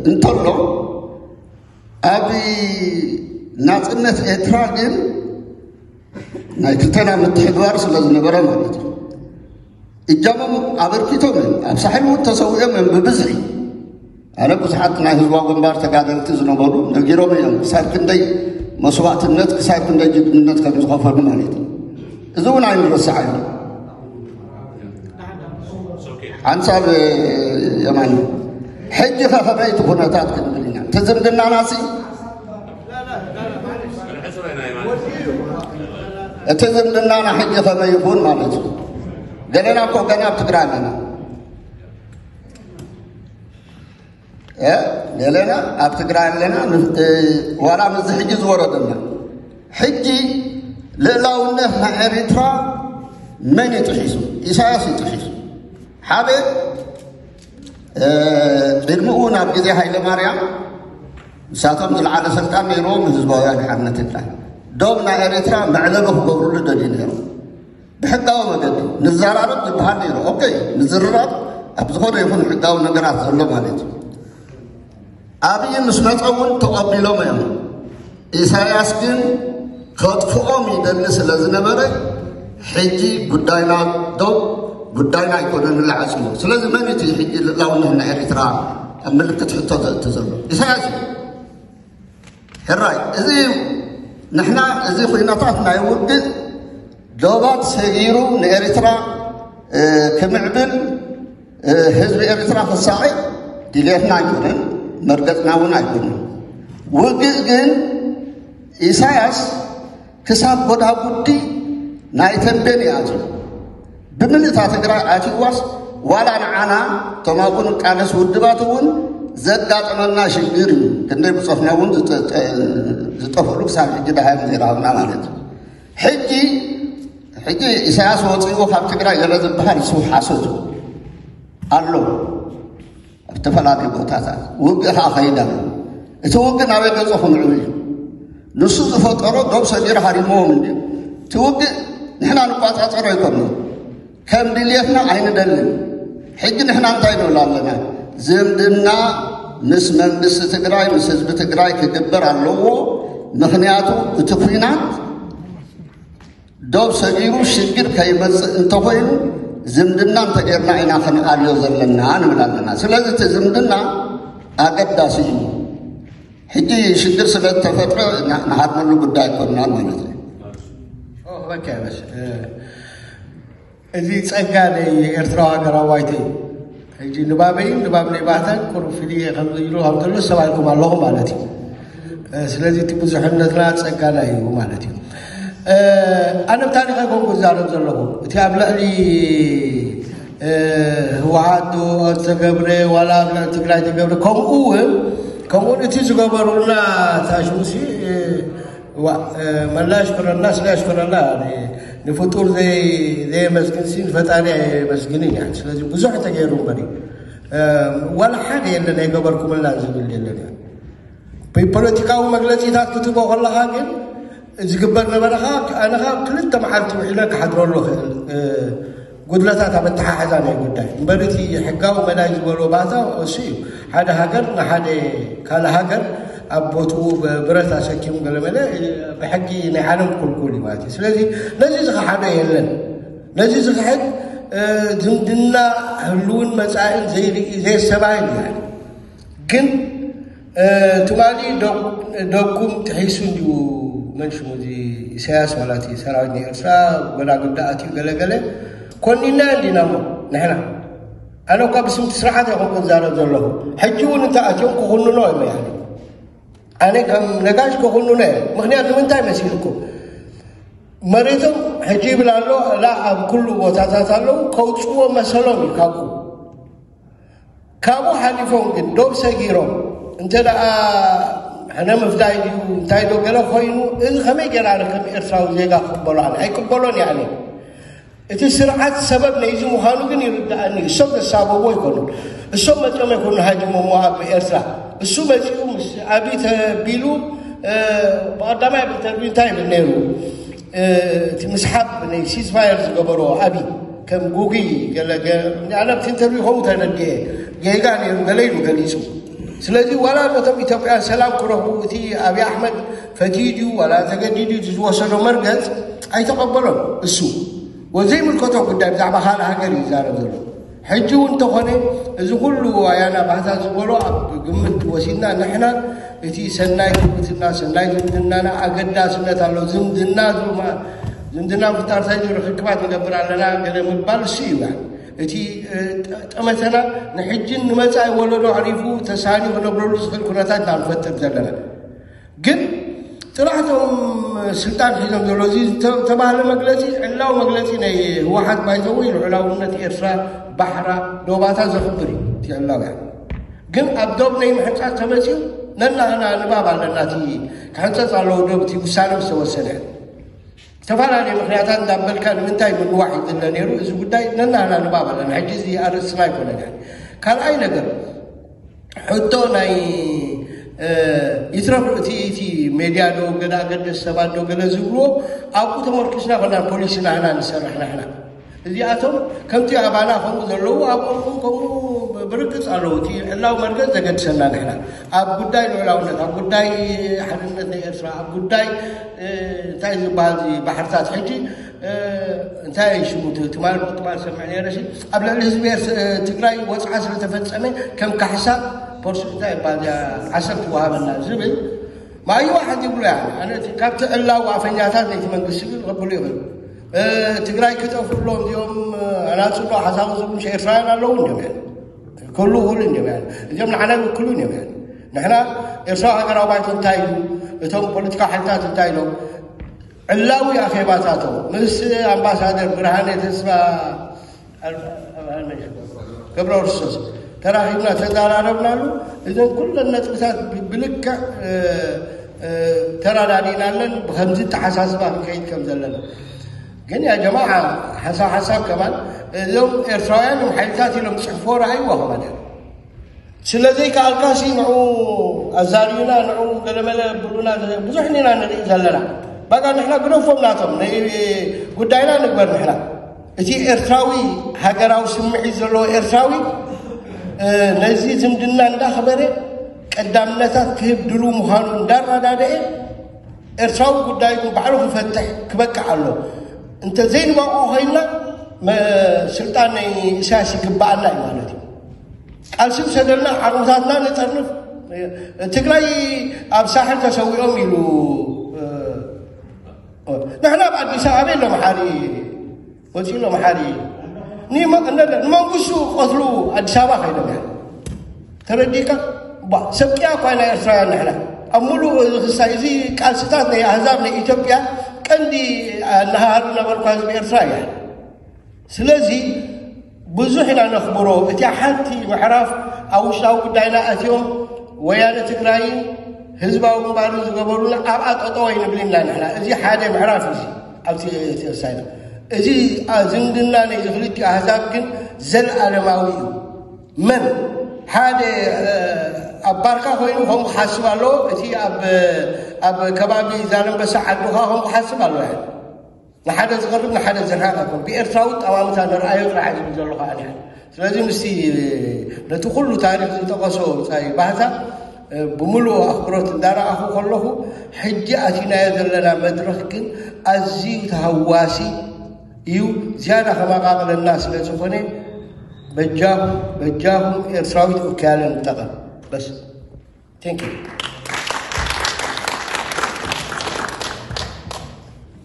እንተሎ ኣብ ናጽነት ኤርትራ ግን ናይ ክልተና ምትሕግባር ስለ ዝነበረ ማለት እዩ። እጃሞም ኣበርኪቶም እዮም። ኣብ ሳሕል እውን ተሰዊኦም እዮም ብብዝሒ። ኣነ ብዙሓት ናይ ህዝባዊ ግንባር ተጋደልቲ ዝነበሩ ነጊሮም እዮም ክሳብ ክንደይ መስዋእትነት ክሳብ ክንደይ ጅግንነት ከም ዝኸፈሉ ማለት እዩ። እዚ እውን ኣይንረስዓዮ። ሓንሳብ የማን ሕጂ ከ ከመይ እቲ ኩነታት ክንብል ኢና? እቲ ዝምድናና ሲ እቲ ዝምድናና ሕጂ ከመይ ይኹን ማለት እዩ? ገለና እኮ ገና ኣብ ትግራይ ኣለና። ገለና ኣብ ትግራይ ኣለና። ዋላ ምስዚ ሕጂ ዝወረደና ሕጂ ልእላውነት ናይ ኤሪትራ መን ይጥሒሱ? ኢሳያስ ይጥሒሱ። ሓደ ቅድሚኡ ናብ ግዜ ሃይለ ማርያም ንሳቶም ዝለዓለ ስልጣን ነይርዎም ህዝባውያን ሓርነት ትግራይ ዶብ ናይ ኤሪትራ መዕለቢ ክገብሩሉ ደልዩ ነይሩ። ብሕጋዊ መገዲ ንዘራረብ ዝበሃል ነይሩ። ኦኬ፣ ምዝርራብ ኣብ ዝኾነ ይኹን ሕጋዊ ነገራት ዘሎ ማለት እዩ። ኣብይ ምስ መፀ እውን ተቐቢሎም እዮም። ኢሳያስ ግን ከጥፍኦም ይደሊ ስለ ዝነበረ ሕጂ ጉዳይና ዶብ ጉዳይና ኣይኮነን ንላዓፅሞ። ስለዚ መን እቲ ሕጂ ልእላውነት ናይ ኤሪትራ ኣብ ምልክት ሕቶ ዘእቲ ዘሎ? ኢሳያስ እዩ። ሕራይ እዚ ንሕና እዚ ኩነታት ናይ ውግእ ዶባት ሰጊሩ ንኤሪትራ ክምዕብል ህዝቢ ኤሪትራ ክሳቐ ድልየትና ኣይኮነን፣ መርገፅና እውን ኣይኮነን። ውግእ ግን ኢሳያስ ክሳብ ጎዳጉዲ ናይ ተንቤን ይኣትዩ ብምልእታ ትግራይ ኣትዋስ ዋላ ንዓና እቶም ኣብኡ ንቃለስ ውድባት እውን ዘጋጠመና ሽግር እዩ። ክንደይ ብፆትና እውን ዝጠፍእሉ ክሳብ ሕጂ ደሃዮም ዘይረሃብና ማለት እዩ። ሕጂ ሕጂ ኢሳያስ ወፂኡ ካብ ትግራይ ገለ ዝበሃል እሱ ሓሶት ኣሎ። ኣብ ዝተፈላለዩ ቦታታት ውግእ ከዓ ከይዳ እቲ ውግእ ናበይ ገጾ ክንዕብ እዩ? ንሱ ዝፈጠሮ ዶብ ሰጊሩ ሃሪምዎም እንዲ እቲ ውግእ ንሕና ንቋፃፀሮ ኣይኮንና። ከም ድልየትና ኣይንደልን። ሕጂ ንሕና እንታይ ንብል ኣለና? ዝምድና ምስ መንግስቲ ትግራይ ምስ ህዝቢ ትግራይ ክግበር ኣለዎ። ምክንያቱ እቲ ኩናት ዶብ ሰጊሩ ሽግር ከይመፅእ እንተኮይኑ ዝምድና እንተጌርና ኢና ክንኣልዮ ዘለና ንብል ኣለና። ስለዚ እቲ ዝምድና ኣገዳሲ እዩ። ሕጂ ሽግር ስለ ዝተፈጥረ ንሃድመሉ ጉዳይ ኣይኮንናን ማለት እዩ። እዚ ጸጋ ናይ ኤርትራዊ ሃገራዊ ባይቶ እዩ። ሕጂ ንባበይን ንባብ ናይ ባህታን ቁሩብ ፍልይ ከም ኢሉ ከም ዘሎ ሰማዕኩም ኣለኹ ማለት እዩ። ስለዚ እቲ ብዙሕነትና ጸጋና እዩ ማለት እዩ። ኣነ ብታሪኽ ኣይኮንኩ ዝዛረብ ዘለኹ። እቲ ኣብ ልዕሊ ህወሓት ዝተገብረ ዋላ ኣብ ልዕሊ ትግራይ ተገብረ ከምኡ እውን ከምኡ እቲ ዝገበሩና ታሽሙሲ ዋ መላ ያሽክረና ስለ ያሽክረና ንፍጡር ዘየመስግን ሲ ንፈጣሪ ኣየመስግንን ያ። ስለዚ ብዙሕ ተገይሩ እምበሪ ዋላ ሓደ የለን ኣይገበርኩምላ ዝብል የለን ያ። ብፖለቲካዊ መግለፂታት ክትቦ ከለካ ግን ዝግበር ነበረካ ኣነካ ክልተ መዓልቲ ውዒለ ክሓድረሉ ክእል ጉድለታት ኣብ ኣተሓሕዛ ናይ ጉዳይ እምበር እቲ ሕጋዊ መዳይ ዝበሎ ባታ እሱ እዩ። ሓደ ሃገር ንሓደ ካልእ ሃገር ኣብ ቦትኡ ብረት ኣሰኪሙ ገለመለ ብሕጊ ናይ ዓለም ክልኩል እዩ ማለት እዩ። ስለዚ ነዚ ዝኸሓዶ የለን። ነዚ ዝኽሕድ ዝምድና ህልውን መፃእን ዘይርኢ ዘየሰባይን እዩ። ግን ትማሊ ደኩም ጥሒሱ እንዲዩ መን ሽሙ እዚ ኢሳያስ ዋላ እቲ ሰራዊት ናይ ኤርትራ ጎዳጉዳ ኣትዩ ገለገለ ኮኒና እንዲና እሞ ንሕና ኣነ እኳ ብስምቲ ስርዓት ኣይኮንኩ ዝዛረብ ዘለኹ ሕጂ እውን እንተ ኣትዮም ክኹንኖ እዮም ያኒ ኣነ ከም ነጋሽ ክኹንኖ እየ ምክንያቱ ንምንታይ መሲልኩም መሬቶም ሕጂ ይብል ኣሎ ላ ኣብ ኩሉ ቦታታት ኣለዉ። ከውፅዎ መሰሎም እዩ ካብኡ። ካብኡ ሓሊፎም ግን ዶብ ሰጊሮም እንተ ደኣ ሕነ ምፍዳይ ድዩ እንታይ ዶ ገለ ኮይኑ፣ እዚ ከመይ ገይራ ኣነ ከም ኤርትራዊ ዜጋ ክቕበሎ? ኣነ ኣይቅበሎን እየ። ኣነ እቲ ስርዓት ሰበብ ናይዚ ምዃኑ ግን ይርድኣኒ። እሶም ዘሳበቡ ኣይኮኑን። እሶም መፂኦም ኣይኮኑን ሃጂሞሞ ኣብ ኤርትራ። እሱ መፂኡ ምስ ኣብይ ተቢሉ፣ እ፣ ብቐዳማይ ኣብ ኢንተርቪው እንታይ ይብል ነይሩ? እ፣ እቲ ምስሓብ ናይ ሲስፋየር ዝገበሮ ኣብይ ከም ጉጉይ ገለ ገ-፣ ኣነ ኣብቲ ኢንተርቪው ከምኡ ተረዲኤ። ጌጋ ነይሩ ገለ ኢሉ ገሊጹ። ስለዚ ዋላ ነቶም ኢትዮጵያን ሰላም ክረኽቡ እቲ ኣብይ ኣሕመድ ፈትዩ ድዩ ዋላ ተገዲዱ ድዩ ዝወሰዶ መርገጽ ኣይተቐበሎን። እሱ ወዘይምልከቶ ጉዳይ ብዛዕባ ካልእ ሃገር እዩ ይዛረብ ዘሎ። ሕጂ እውን እንተኾነ እዚ ኩሉ ኣያና ባህታ ዝበሎ ኣብ ግምት ወሲድና ንሕና እቲ ሰናይ ጉርብትና፣ ሰናይ ዝምድናና ኣገዳስነት ኣሎ። ዝምድና ዝማ-፣ ዝምድና ምፍጣር እንታይ እዩ? ርክክባት ንገብር ኣለና ገለ ምባል እሱ እዩ። እቲ፣ እ፣ ጠ-፣ ጠመተና ንሕጅን ንመጻኢ ወለዶ ኣዕሪፉ ተሳንዩ ክነብረሉ ዝኽእል ኩነታት ኢና ንፈጥር ዘለና። ግን ጥራሕ እቶም ስልጣን ሒዞም ዘሎ እዚ ዝተ-፣ ዝተባህለ መግለጺ ዕላዊ መግለጺ ናይ ህወሓት ባይዘው ልዑላውነት ኤርትራ ባሕራ ዶባታ ዘኽብር እዩ እቲ ዕላውያን። ግን ኣብ ዶብ ናይ ምሕንጻጽ ተመጺኡ ነናህና ንባብ ኣለና። እቲ ክሕንጸጽ ኣለዎ ዶብ እቲ ውሳነ ምስ ተወሰነ ዝተፈላለየ ምኽንያታት እንዳበልካ ንምንታይ ምንዋሕ ይድለ ነይሩ? እዚ ጉዳይ ነናህና ንባብ ኣለና። ሕጂ እዚ ኣርእስትና ኣይኮነን። ካልኣይ ነገር ሕቶ ናይ፣ እ፣ ይትረፍ እቲ፣ እቲ ሜድያ ዶ ገለ ኣገደስ ሰባት ዶ ገለ ዝብልዎ ኣብኡ ተመርኪስና ኮና ፖሊሲ ናህና ንሰርሕ ናህና። እዚኣቶም ከምቲ ኣባና ከምኡ ዘለዉ ኣብኦም እውን ከምኡ ብርግጽ ኣለዉ። እቲ ዕላዊ መርገጽ ዘገድሰና ንሕና ኣብ ጉዳይ ልዑላውነት፣ ኣብ ጉዳይ ሓድነት ናይ ኤርትራ፣ ኣብ ጉዳይ፣ እ፣ እንታይ ዝበሃል እዚ ባሕርታት ሕጂ፣ እ፣ እንታይ ሽሙ ት-፣ ትማል ትማል ሰምዕ ነይረ ሲ ኣብ ልዕሊ ህዝቢ ኤርስ-፣ እ፣ ትግራይ ወጽዓ ስለተፈጸመ ከም ካሕሳ ፖርስ እንታይ ይበሃል እዚኣ ዓሰብ ትወሃበና ዝብል ማይዋ ሓንቲ ይብሉ እያ። ኣነ እቲ ካብቲ ዕላዊ ኣፈኛታት ናይቲ መንግስቲ ግን ክብሉ ይኽእል። እ፣ ትግራይ ክጠፍእሎም እዚኦም፣ እ፣ ኣናጽሎ ሓሳቡ ዝብሉ ኤርትራውያን ኣለዉ እንዲዮም እዮም። ክህሉ ይኽእሉ እንዲዮም እዮም። እዚኦም ንዓና ይውክሉ እንዲዮም እዮም። ንሕና ኤርትራዊ ሃገራዊ ባይቶ እንታይ እዩ? እቶም ፖለቲካዊ ሓይልታት እንታይ ኢሎም? ዕላዊ ኣኼባታቶም ምስ ኣምባሳደር ብርሃነ ተስፋ ገብረ ክርስቶስ ተራኺብና ተዘራረብናሉ። እዘን ኩለን ነጥብታት ብ-፣ ብልክዕ፣ እ፣ እ፣ ተረዳዲናለን ብከምዚ ተሓሳስባ ክንከይድ ከም ዘለና። ግን ያ ጀማዓ ሓሳብ ሓሳብ ከማን እዞም ኤርትራውያን እዮም ሓይልታት ኢሎም ጽሕፎ ረኣይዎ ከማን እዮም። ስለ ዘይከኣልካሲ ንዑ ኣዛርዩና፣ ንዑ ገለመለ ብሉና፣ ብዙሕ ኢና ንርኢ ዘለና። በቃ ንሕና ግደፎም ናቶም፣ ናይ ጉዳይና ንግበር ንሕና። እቲ ኤርትራዊ ሃገራዊ ስምዒት ዘለዎ ኤርትራዊ፣ እ፣ ነዚ ዝምድና እንዳኸበረ ቀዳምነታት ክህብ ድሉ ምዃኑ እንዳረዳደኤ ኤርትራዊ ጉዳይ ግን ባዕሉ ክፈትሕ ክበቅዕ ኣሎ። እንተ ዘይንበቕዖ ኮይንና መ-፣ ስልጣን ናይ ኢሳያስ ይግብኣና እዩ ማለት እዩ። ቃልሲ ውሰደልና፣ ዓቕምታትና ንጠርንፍ። ትግራይ ኣብ ሳሕል ተሰዊኦም ኢሉ፣ እ፣ ንሕና ኣብ ኣዲስ ኣበባ ኣሎ መሓሪ፣ ወፂኡ ኣሎ መሓሪ። ንመ-፣ እነ-፣ ንመንግስቱ ቀትሉ ኣዲስ ኣበባ ከይዶም እዮም። ተረዲእካ? ባ-፣ ሰብ ቅያ እኳ ኢና ኤርትራውያን ንሕና። ኣብ ሙሉእ እዚ ክሳይ፣ እዚ ቃልስታት ናይ ኣህዛብ ናይ ኢትዮጵያ ቀንዲ ኣነሃሃሪ ነበርኳ ህዝቢ ኤርትራ እያ። ስለዚ ብዙሕ ኢና ነኽብሮ። እቲኣ ሓንቲ ምዕራፍ ኣብ ውሽጣዊ ጉዳይና ኣትዮም ወያነ ትግራይን ህዝባዊ ግንባርን ዝገበሩና ኣብኣ ጠጠው ኣይንብልን ኢና ንሕና። እዚ ሓደ ምዕራፍ እዩ። እዚ ኣብቲ እቲ ወሳኝ እዚ፣ አ፣ ዝምድና ናይ ክልቲኡ ኣህዛብ ግን ዘለኣለማዊ እዩ። መን ሓደ፣ እ፣ ኣብ ባርካ ኮይኑ ከምኡ ክሓስብ ኣለዎ፣ እቲ ኣብ፣ ኣብ ከባቢ ዛላንበሳ ዓድኻ ከምኡ ክሓስብ ኣለዎ። ንሓደ ዝቐርብ ንሓደ ዝርሓቕ ኣይኮን። ብኤርትራዊ ጠማምታ ንርኣዮ ጥራሕ እዩ ዝብል ዘለኹ ኣነ። ስለዚ ምስቲ ነቲ ኩሉ ታሪኽ ዝጠቐሶ ብጻይ ባህታ፣ እ፣ ብምሉእ ኣኽብሮት እንዳረኣኹ ከለኹ፣ ሕጂ ኣቲናዮ ዘለና መድረኽ ግን ኣዝዩ ተሃዋሲ እዩ። ዝያዳ ከመቓቕለና ስለ ዝኾነ፣ በጃኹም፣ በጃኹም ኤርትራዊት ኦኪያለ ንጠቐም። በስ። Thank you።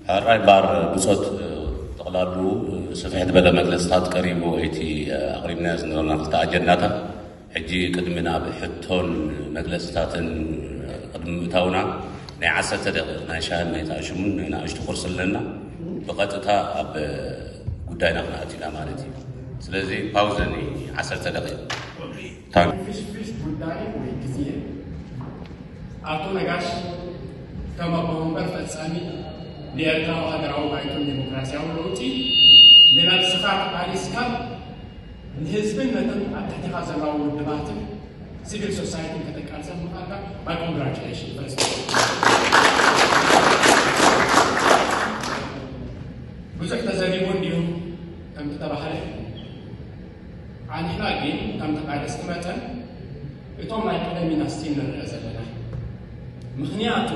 ሕራይ ባር ብጾት፣ ጠቕላሉ ሰፍሕ ዝበለ መግለጽታት ቀሪቡ፣ እቲ ኣቕሪብናዮ ዝነበርና ክልተ ኣጀንዳታት፣ ሕጂ ቅድሚ ናብ ሕቶን መግለጽታትን ቅድሚ ምእታውና፣ ናይ ዓሰርተ ደቂቕ ናይ ሻሂን ናይ ጣዕሽሙን ናይ ንኣሽቱ ቁርሲ ኣለና። ብቐጥታ ኣብ ጉዳይና ክንኣቱ ኢና ማለት እዩ። ስለዚ ፓውዝ ኒ ዓሰርተ ደቂቕ። ታንክ ፍሽፍሽ ጉዳይ ወይ ግዜ ኣቶ ነጋሽ ከም ኣቦ መንበር ፈጻሚ ንኤርትራዊ ሃገራዊ ባይቶን ዴሞክራሲያዊ ለውጢ ንነብስኻ ተቓሊስካ ንህዝብን ነቶም ኣብ ትሕትኻ ዘለዉ ውድባትን ሲቪል ሶሳይትን ከተቃልሰ ምዃንካ my congratulation first። ብዙሕ ተዘሪቡ እንዲሁ ከምቲ ተባህለ ኣንሕና ግን ከም ተቓለስቲ መጠን እቶም ናይ ቀደም ኢና ስቲል ንርአ ዘለና። ምኽንያቱ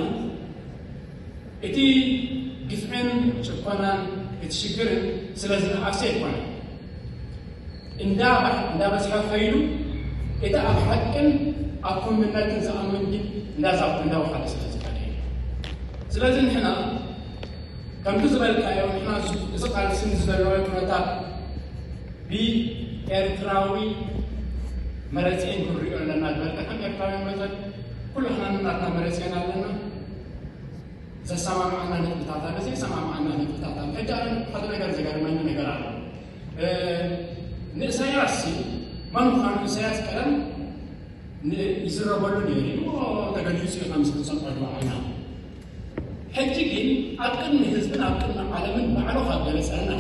እቲ ግፍዕን ጭቆናን እቲ ሽግርን ስለ ዝነኣሰ ኣይኮነን። እንዳ እንዳበዝሐ ከይዱ እቲ ኣብ ሓቅን ኣብ ኩምነትን ዝኣምን ግን እንዳዛብኩ እንዳወሓደ ስለ ዝኸደ እዩ። ስለዚ ንሕና ከምቲ ዝበልካዮ ንሕና እዚ ቃልሲ ንዝዘለወ ኩነታት ብኤርትራዊ መረፅኤን ክንሪኦ ኣለና ዝበልካ ከም ኤርትራዊ መጠን ኩላህና ናትና መረፅኤን ኣለና። ዘሰማምዓና ነጥብታት ኣሎ፣ ዘይሰማምዓና ነጥብታት ኣሎ። ሕጂ ኣነ ሓደ ነገር ዝገርመኒ ነገር ኣሎ። ንእሳያስ መን ምዃኑ እሳያስ ቀደም ይዝረበሉ ነይሩ እዩ ተገሊጹ እዩ ከም ዝንሰምዖ ድባዕና። ሕጂ ግን ኣብ ቅድሚ ህዝብን ኣብ ቅድሚ ዓለምን ባዕሉ ካብ ገለጸና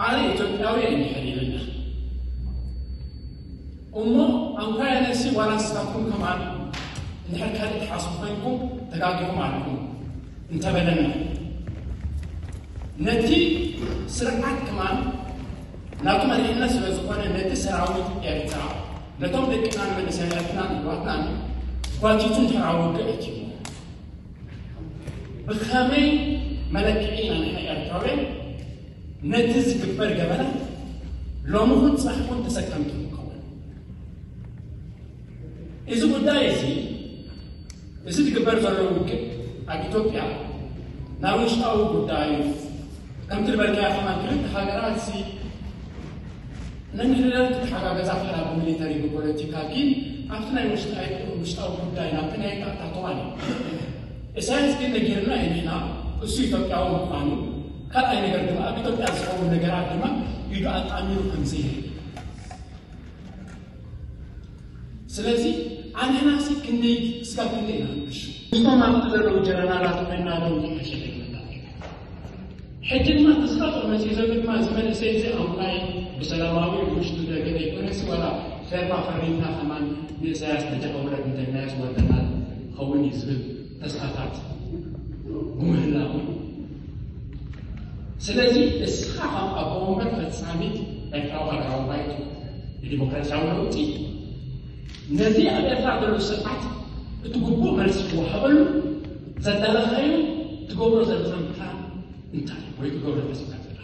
ኣነ ኢትዮጵያዊ እንድሕር ይብልና እሞ ኣንኳ ያነሲ ዋላ ንስኻትኩም ከማን እንድሕር ካልእ ትሓስቡ ኮይንኩም ተጋጊኹም ኣለኩም እንተበለና ነቲ ስርዓት ከማን ናቱ መሪሕነት ስለ ዝኾነ ነቲ ሰራዊት ኤርትራ ነቶም ደቅናን መንእሰያትናን ኣሕዋትናን ጓቲቱ እንድሕር ኣብ ውግእ እትይዎ ብኸመይ መለክዒ ኢና ንሕና ኤርትራውያን ነቲ ዝግበር ገበናት ሎሚ ኹን ፅባሕ ኹን ተሰከምቲ ንኸውን? እዚ ጉዳይ እዚ እዚ ዝግበር ዘሎ ውግእ ኣብ ኢትዮጵያ ናብ ውሽጣዊ ጉዳይ ከምቲ ዝበልካዮ ከማን ክልተ ሃገራት ሲ ነንሕድረን ክተሓጋገዛ ክእላ ብሚሊተሪ ብፖለቲካ ግን ኣብቲ ናይ ውሽጣዊ ጉዳይ ናብቲ ናይ ተኣታተዋን እዩ። ኢሳያስ ግን ነጊርና እዩ ንሕና እሱ ኢትዮጵያዊ ምዃኑ ካልኣይ ነገር ድማ ኣብ ኢትዮጵያ ዝኸውን ነገራት ድማ ኢዱ ኣጣሚሩ ከምዘይህል ስለዚ ኣንሕናሲ ክንደይ ስጋብ ክንደይ ኢና ንብሹ ምስቶም ኣብቲ ዘለዉ ጀነራላት ኮይና ዶ ዝሓሸ ሕጂ ድማ ተስፋ መፅኡ ዘሎ ድማ እዚ መንእሰይ እዚ ኣምላይ ብሰላማዊ ውሽጡ ደገ ዘይኮነሲ ዋላ ፌርማ ፈሪምና ከማን ንእሳያስ ተጃኸውረድ እንተልናዮስ ወደና ኸውን እዩ ዝብል ተስፋታት ብምህላው ስለዚ እስኻ ከም ኣቦ ወንበር ፈጻሚት ኤርትራዊ ሃገራዊ ባይቶ ንዲሞክራሲያዊ ለውጢ ነዚ ኣብ ኤርትራ ዘሎ ስርዓት እቲ ግቡእ መልሲ ክወሃበሉ ዘዳለኻዮ ትገብሮ ዘለኻ ምክራን እንታይ ወይ ትገብሮ ተስፋ ዘለኻ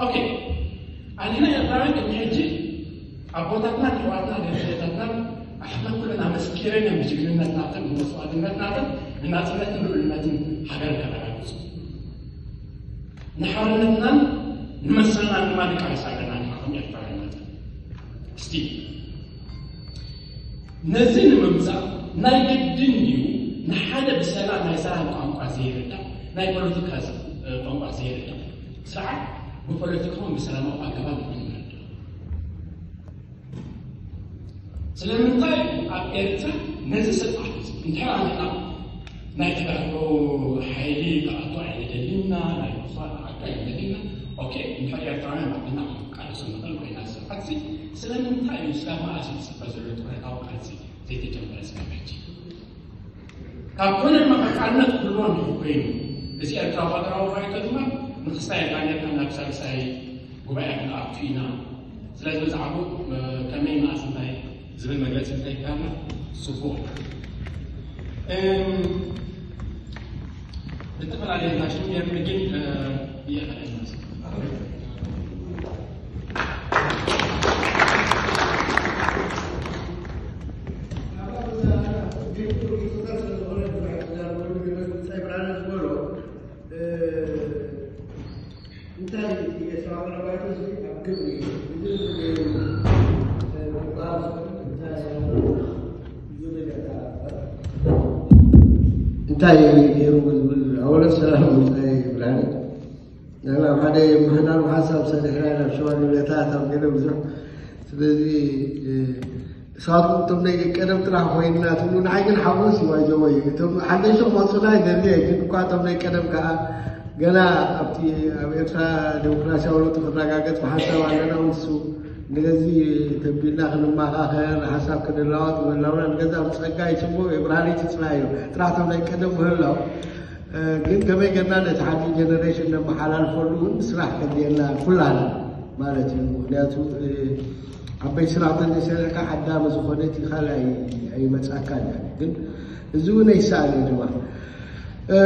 ኦኬ ኣንሕና ኤርትራውያን ቅድሚ ሕጂ ኣቦታትና ኣሕዋትና ደረጃታትና ኣሕና ኩለን ኣመስኪረን እዮም ብጅግንነትናትን ብመስዋዕትነትናትን ንናፅነትን ልዑልነትን ሃገር ከረጋግፁ ንሓርነትናን ንመሰልናን ድማ ንቃለስ ኣለና ንሕና ከም ኤርትራውያን መጠን እስቲ ነዚ ንምምፃእ ናይ ግድን እዩ ንሓደ ብሰላም ናይ ሰላም ቋንቋ ዘይርዳእ ናይ ፖለቲካ ቋንቋ ዘይርዳእ ስርዓት ብፖለቲካውን ብሰላማዊ ኣገባብ ንክንርዳእ ስለምንታይ ኣብ ኤርትራ ነዚ ስርዓት እንድሕር ኣንሕና ናይ ተጋድሎ ሓይሊ ክኣቱ ኣይንደሊና ናይ ምኽፋል ክኣቱ ኣይንደሊና ኦኬ እንድሕር ኤርትራውያን ባዕልና ክንቃለሶ ንኽእል ኮይና ስርዓት ስለምንታይ እዩ ስጋብ መኣስ ዝፅበ ዘሎ ጥምረታዊ ቃልሲ ዘይተጀመረ ስጋብ ሕጂ ካብ ኮነ መቐጻልነት ክህልዎ እንድሕር ኮይኑ እዚ ኤርትራዊ ሃገራዊ ባይቶ ድማ ንክስታይ ዳንኤል ናብ ሳልሳይ ጉባኤ ክንኣቱ ኢና ስለዚ ብዛዕባኡ ከመይ መኣስ እንታይ ዝብል መግለፂ እንተይካና ፅቡቕ ብዝተፈላለየ ናሽን ጌርኒ ግን እየኸለና እንታይ ነይሩ ዝብል ኣወለ ሰላም ምንታይ ብላኒ። ንሕና ኣብ ሓደ ምሕዳር ሓሳብ ሰሪሕና ኢና፣ ኣብ ሽማግለታት ኣብ ገለ ብዙሕ። ስለዚ፣ እ፣ ንስኻትኩም እቶም ናይ ቀደም ጥራሕ ኮይንና ትብሉ፣ ንዓይ ግን ሓጎስ እዩ። ባይዘወይ እቶም ሓደሽቲ ክመፁና ይደሊ እየ፣ ግን እኳ እቶም ናይ ቀደም ከዓ ገና ኣብቲ ኣብ ኤርትራ ዴሞክራሲያዊ ለውጢ ክረጋገፅ ብሓሳብ ኣለና። ንሱ ንገዚ ተቢልና ክንመኻኸር፣ ሓሳብ ክንለዋወጥ ምህላውና ንገዛ ብፀጋ ይፅቡቕ እዩ፣ ብርሃን ይትፅላ እዩ። ጥራሕ እቶም ናይ ቀደም ምህላው፣ እ፣ ግን ከመይ ጌርና ነቲ ሓድሽ ጀነሬሽን ነመሓላልፈሉ እውን ስራሕ ከድልየና ኩላና ማለት እዩ። ምክንያቱ፣ እ፣ ዓበይቲ ስራሕ ተዘይሰሪሕካ ዓዳሚ ዝኾነ እቲ ካልእ ኣይ-፣ ኣይመጻካን እዩ። ግን እዚ እውን ኣይሰኣን እዩ ድማ። እ፣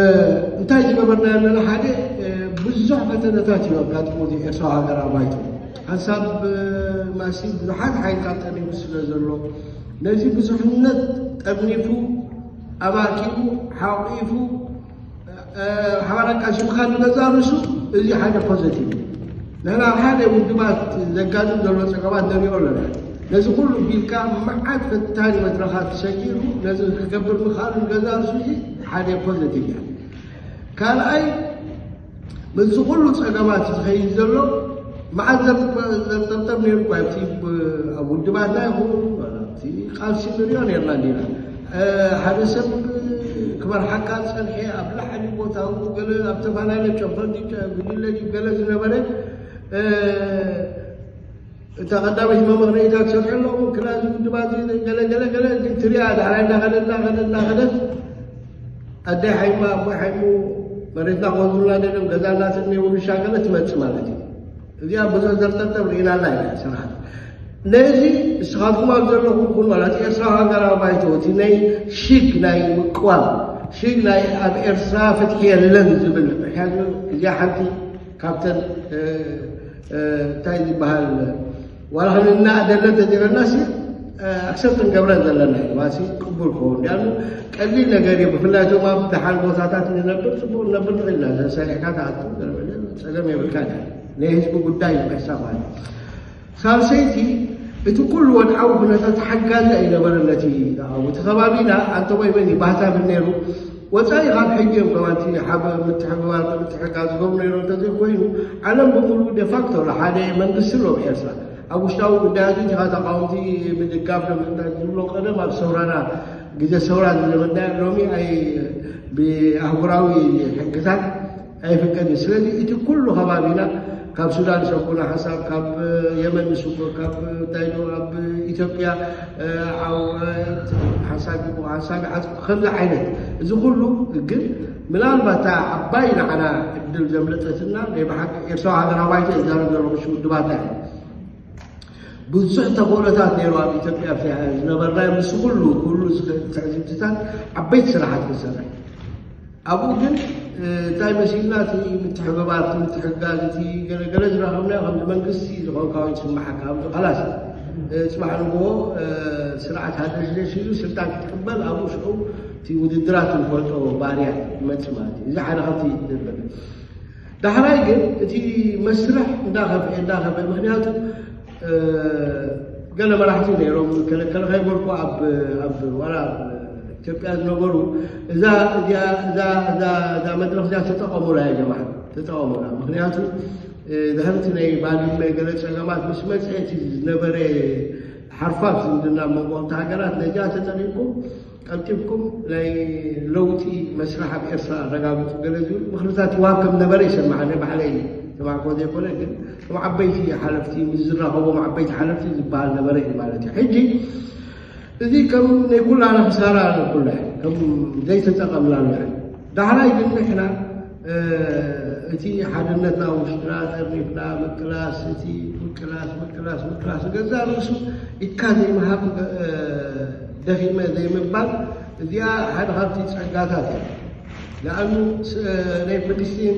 እንታይ ዝገበርና ኣለና? ሓደ፣ እ፣ ብዙሕ ፈተነታት እዩ ኣጋጥሙ እዚ ኤርትራዊ ሃገራዊ ባይቶ። ሓንሳብ፣ እ፣ ማሲ ብዙሓት ሓይልታት ጠኒፉ ስለ ዘሎ፣ ነዚ ብዙሕነት ጠርኒፉ፣ ኣባኪቡ፣ ሓቂፉ፣ እ፣ ሓባር ኣቃሲምካ ንገዛ ርእሱ፣ እዚ ሓደ ፖዘቲቭ እዩ። ንሕና ኣብ ሓደ ውድባት ዘጋጥም ዘሎ ጸገማት ንሪኦ ኣለና። ነዚ ኩሉ ቢልካ መዓት ፈታኒ መድረኻት ሰጊሩ ነዚ ክገብር ምኽኣሉ ንገዛ ርእሱ፣ እዚ ሓደ ፖዘቲቭ እያ። ካልኣይ፣ በዚ ኩሉ ጸገማት ዝኸይድ ዘሎ መዓት ዘርጠ-፣ ዘርጠብጠብ ነይሩ እኳ ኣብቲ ብ-፣ ኣብ ውድባትና ይኹን ኣብቲ ቃልሲ ንሪኦ ነርና እንዲና። እ፣ ሓደ ሰብ ክመርሓካ ዝጸንሐ ኣብ ላዕሊ ቦታኡ ገለ ኣብ ዝተፈላለየ ጨንፈር ድዩ፣ ጉጅለ ድዩ ገለ ዝነበረ፣ እ፣ እታ ቀዳመይቲ መመኽነይታ ትሰርሐሎም ክላዚ ውድባት ገለ ገለ ገለ ግን ትሪኣ ዳሕራይ እንዳኸደት እንዳኸደት እንዳኸደት ኣደይ ሓይማ ኣቦይ ሓይሙ መሬትና ክወስዱልና ደልዮም ገዛ እናተነይ ውርሻ ገለ ትመጽእ ማለት እዩ። እዚኣ ብዙሕ ዘርጠብጠብ ርኢናላ ኢና ስርዓት። ነዚ ንስኻትኩም ኣብ ዘለኹም ኩን ማለት ኤርትራዊ ሃገራዊ ባይቶ እቲ ናይ ሽግ ናይ ምቅዋም ሽግ ናይ ኣብ ኤርትራ ፍትሒ የለን ዝብል ምክንያቱ እዚኣ ሓንቲ ካብተን እ፣ እ፣ እንታይ ዝበሃል ዋላ ክንናደለ እንተዘይበልናሲ ኣክሰፕት ክንገብረን ዘለና እዩ። ማሲ ቅቡል ክኸውን ዳሉ ቀሊል ነገር እዩ። ብፍላይ እቶም ኣብ ደሓን ቦታታት ንነብር ጽቡቕ ንነብር ንኽእል ኢና። ተሰሪሕካ ትኣቱ ገለ ገለ ጸገም የብልካን እዩ። ናይ ህዝቢ ጉዳይ እዩ ምሕሳብ ማለት እዩ። ሳልሰይቲ እቲ ኩሉ ወድዓዊ ኩነታት ሓጋዚ ኣይነበረን ነቲ ተቓውሞ። እቲ ከባቢና ኣንተቦይ መን እዩ ባህታ ብል ነይሩ። ወጻኢ ካብ ሕጂ እዮም ከማን እቲ ሓበ ምትሕብባር ምትሕግጋዝ ዝገብሩ ነይሮም እንተዘይኮይኑ ዓለም ብምሉእ ዴፋክቶ ሓደ መንግስቲ ኣለዎም ኤርትራ። ኣብ ውሽጣዊ ጉዳያት እቲ ተቓወምቲ ምድጋፍ ንምንታይ ዝብሎ ቀደም ኣብ ሰውራና ግዜ ሰውራ ዝለመድናዮ ሎሚ ኣይ ብኣህጉራዊ ሕግታት ኣይፍቀድን። ስለዚ እቲ ኩሉ ከባቢና ካብ ሱዳን ሰኩና ሓሳብ ካብ የመን ንስኩ ካብ እንታይ ዶ ኣብ ኢትዮጵያ ዓው ሓሳብ ይቦ ሓሳብ ይዓጽ ከምዚ ዓይነት እዚ ኩሉ ግን ምናልባት እታ ዓባይ ንዓና ዕድል ዘምለጠትና ናይ ብሓቂ ኤርትራዊ ሃገራዊ ባይቶ ይዛረብ ዘሎ ክሽ ውድባታ እዩ። ብዙሕ ተኽእሎታት ነይሩ ኣብ ኢትዮጵያ ዝነበርና ምስ ኩሉ ኩሉ ትዕዝብትታት ዓበይቲ ስራሓት ክንሰርሕ ኣብኡ ግን እንታይ መሲልና እቲ ምትሕብባር እቲ ምትሕጋዝ እቲ ገለገለ ዝረኸብናዮ ከምዚ መንግስቲ ዝኾንካ ወይ ዝስማዓካ ከምዚ ኸላስ ጽባሕ ንግሆ ስርዓት ሃደሽደሽ ኢሉ ስልጣን ክትቅበል ኣብኡ ሽዑ እቲ ውድድራት ንፈልጦ ባህርያት ይመጽእ ማለት እዩ። እዚ ሓደ ካብቲ ዝብል ዳሕራይ ግን እቲ መስርሕ እንዳኸፍአ እንዳኸፍአ ምክንያቱ ገለ መራሕቲ ነይሮም ከለከለ ከይበልኩ ኣብ ኣብ ዋላ ኣብ ኢትዮጵያ ዝነበሩ እዛ እዚኣ እዛ እዛ እዛ መድረክ እዚኣ ተጠቐሙላ ያ ጀማዓ ተጠቐሙላ። ምክንያቱ ድሕርቲ ናይ ባድመ ገለ ፀገማት ምስ መፅአ እቲ ዝነበረ ሓርፋፍ ዝምድና መንጎ ክልተ ሃገራት ነዚኣ ተጠቂምኩም ቀልጢፍኩም ናይ ለውጢ መስርሕ ኣብ ኤርትራ ኣረጋግፁ ገለ ዝብል ምኽርታት ይወሃብ ከም ነበረ ይሰማዕ። ኣነ ባዕለይ ሰማዕኮ ዘይኮነ ግን ከም ዓበይቲ ሓለፍቲ ምስ ዝራኸቦም ዓበይቲ ሓለፍቲ ዝበሃል ነበረ እዩ ማለት እዩ። ሕጂ እዚ ከም ናይ ኩላና ክሳራ ንኩላ ከም ዘይተጠቐምናሉ ዳሕራይ ግን ንሕና እቲ ሓድነትና ውሽጥና ጠርኒፍና ምቅላስ እቲ ምቅላስ ምቅላስ ምቅላስ ገዛ ርእሱ ኢድካ ዘይምሃብ ደኺመ ዘይምባል እዚኣ ሓደ ካብቲ ጸጋታት እያ። ንኣኑ ናይ ፍልስጢን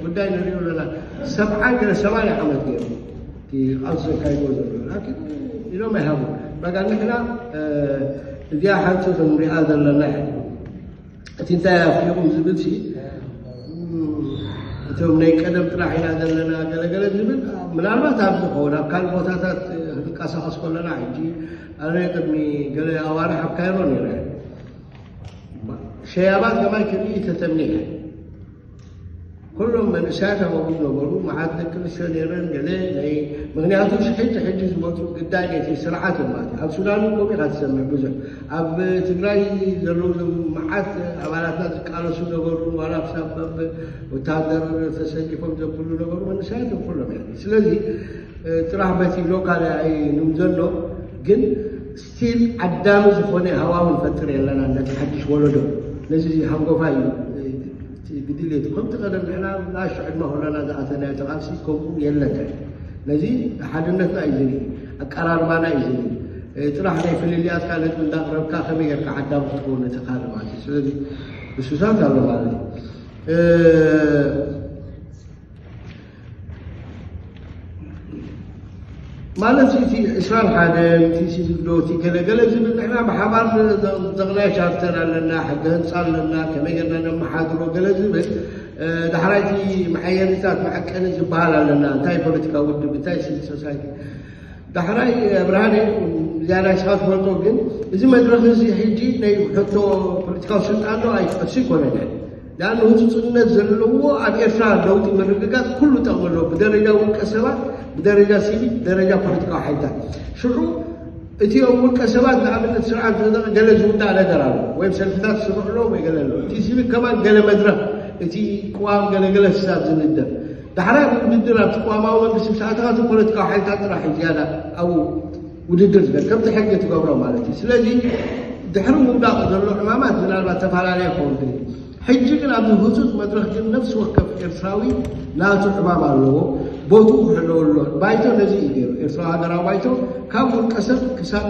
ጉዳይ ንሪኦ ኣለና። ሰብዓ ገለ ሰማንያ ዓመት ገይሩ እቲ ቃልሲ ዘካይድዎ ዘሎ ላኪን ኢሎም ኣይሃቡ። በቃ ንሕና እዚኣ ሓንቲ ክንሪኣ ዘለና እያ። እቲ እንታይ ኣፍሊቑም ዝብል ሲ እቶም ናይ ቀደም ጥራሕ ኢና ዘለና ገለገለ ዝብል ምናልባት ኣብ ዝኸውን ኣብ ካልእ ቦታታት ክንቀሳቐስ ከለና ሕጂ ኣነ ቅድሚ ገለ ኣዋርሕ ኣብ ካይሮ ነይረ። ሸያባት ከማይ ክርኢ ተተምኒሐ። ኩሎም መንእሰያት ኣባብኡ ነበሩ። መዓት ደቂ ኣንስትዮ ነይረን። ገለ ናይ ምክንያቱ ሕጂ ሕጂ ዝመፁ ግዳይ ነቲ ስርዓት እዮም ማለት እዩ። ኣብ ሱዳን እውን ከምኡ ኢኻ ትሰምዕ ብዙሕ። ኣብ ትግራይ ዘለዉ ዞም መዓት ኣባላትና ዝቃለሱ ነበሩ። ዋላ ክሳብ ኣብ ወታደር ተሰሊፎም ዘብሉ ነበሩ። መንእሰያት እዮም ኩሎም። ስለዚ ጥራሕ በቲ ሎካል ኣይንምዘኖ፣ ግን ስቲል ዓዳሚ ዝኾነ ሃዋሁ ንፈጥር የለና ነቲ ሓድሽ ወለዶ። ነዚ ሃንጎፋ እዩ እቲ ብድሌቱ። ከምቲ ቀደም ንሕና ንኣሽቱ ዕድመ ከለና ዝኣተናዮ ተቓልሲ ከምኡ የለን። ነዚ ሓድነትና እዩ ዝርኢ፣ ኣቀራርባና እዩ ዝርኢ። ጥራሕ ናይ ፍልልያትካ ነጥቢ እንዳቕረብካ ከመይ ጌርካ ዓዳሚ ክትከውን ነቲ ካልእ ማለት እዩ። ስለዚ ንሱታት ኣሎ ማለት እዩ። ማለት እቲ ዕስራን ሓደን እቲ ሲቪክ ዶ እቲ ገለ ገለ ዝብል ንሕና ብሓባር ዘቕናይ ቻርተር ኣለና፣ ሕገ ህንፃ ኣለና፣ ከመይ ጌርና ነመሓድሮ ገለ ዝብል ዳሕራይ እቲ መሐየሪታት መዐቀኒ ዝበሃል ኣለና። እንታይ ፖለቲካ ውድብ፣ እንታይ ሲቪክ ሶሳይቲ ዳሕራይ ብርሃነ ዝያዳ ስኻ ትፈልጦ፣ ግን እዚ መድረኽ እዚ ሕጂ ናይ ሕቶ ፖለቲካዊ ስልጣን ዶ ኣይትቐሱ ይኮነን። ዳን ህፁፅነት ዘለዎ ኣብ ኤርትራ ለውጢ ምርግጋፅ ኩሉ ጠቕሚ ኣለዎ። ብደረጃ ውልቀ ሰባት፣ ብደረጃ ሲቪክ፣ ብደረጃ ፖለቲካዊ ሓይልታት። ሽዑ እቲኦም ውልቀ ሰባት ንኣብነት ስርዓት ዝነቐ ገለ ዝውዳእ ነገር ኣሎ ወይም ሰልፍታት ዝስርሑ ኣለዎ ወይ ገለ ኣለዎ። እቲ ሲቪክ ከማን ገለ መድረኽ እቲ ቅዋም ገለ ገለ ስሳብ ዝንደፍ ዳሕራይ ብውድድር ኣብቲ ቅዋማዊ መንግስቲ ምስ ኣተኻ እቲ ፖለቲካዊ ሓይልታት ጥራሕ እዩ ዝያዳ ኣብኡ ውድድር ዝገር ከምቲ ሕጊ ትገብሮ ማለት እዩ። ስለዚ ድሕሪ ምውዳቕ ዘሎ ዕማማት ምናልባት ተፈላለየ ክኸውን ይኽእል እዩ። ሕጂ ግን ኣብዚ ህፁፅ መድረኽ ግን ነፍሲ ወከፍ ኤርትራዊ ናቱ ዕማም ኣለዎ፣ ቦትኡ ክሕለወሉ። ባይቶ ነዚ እዩ ገይሩ። ኤርትራዊ ሃገራዊ ባይቶ ካብ ውልቀ ሰብ ክሳብ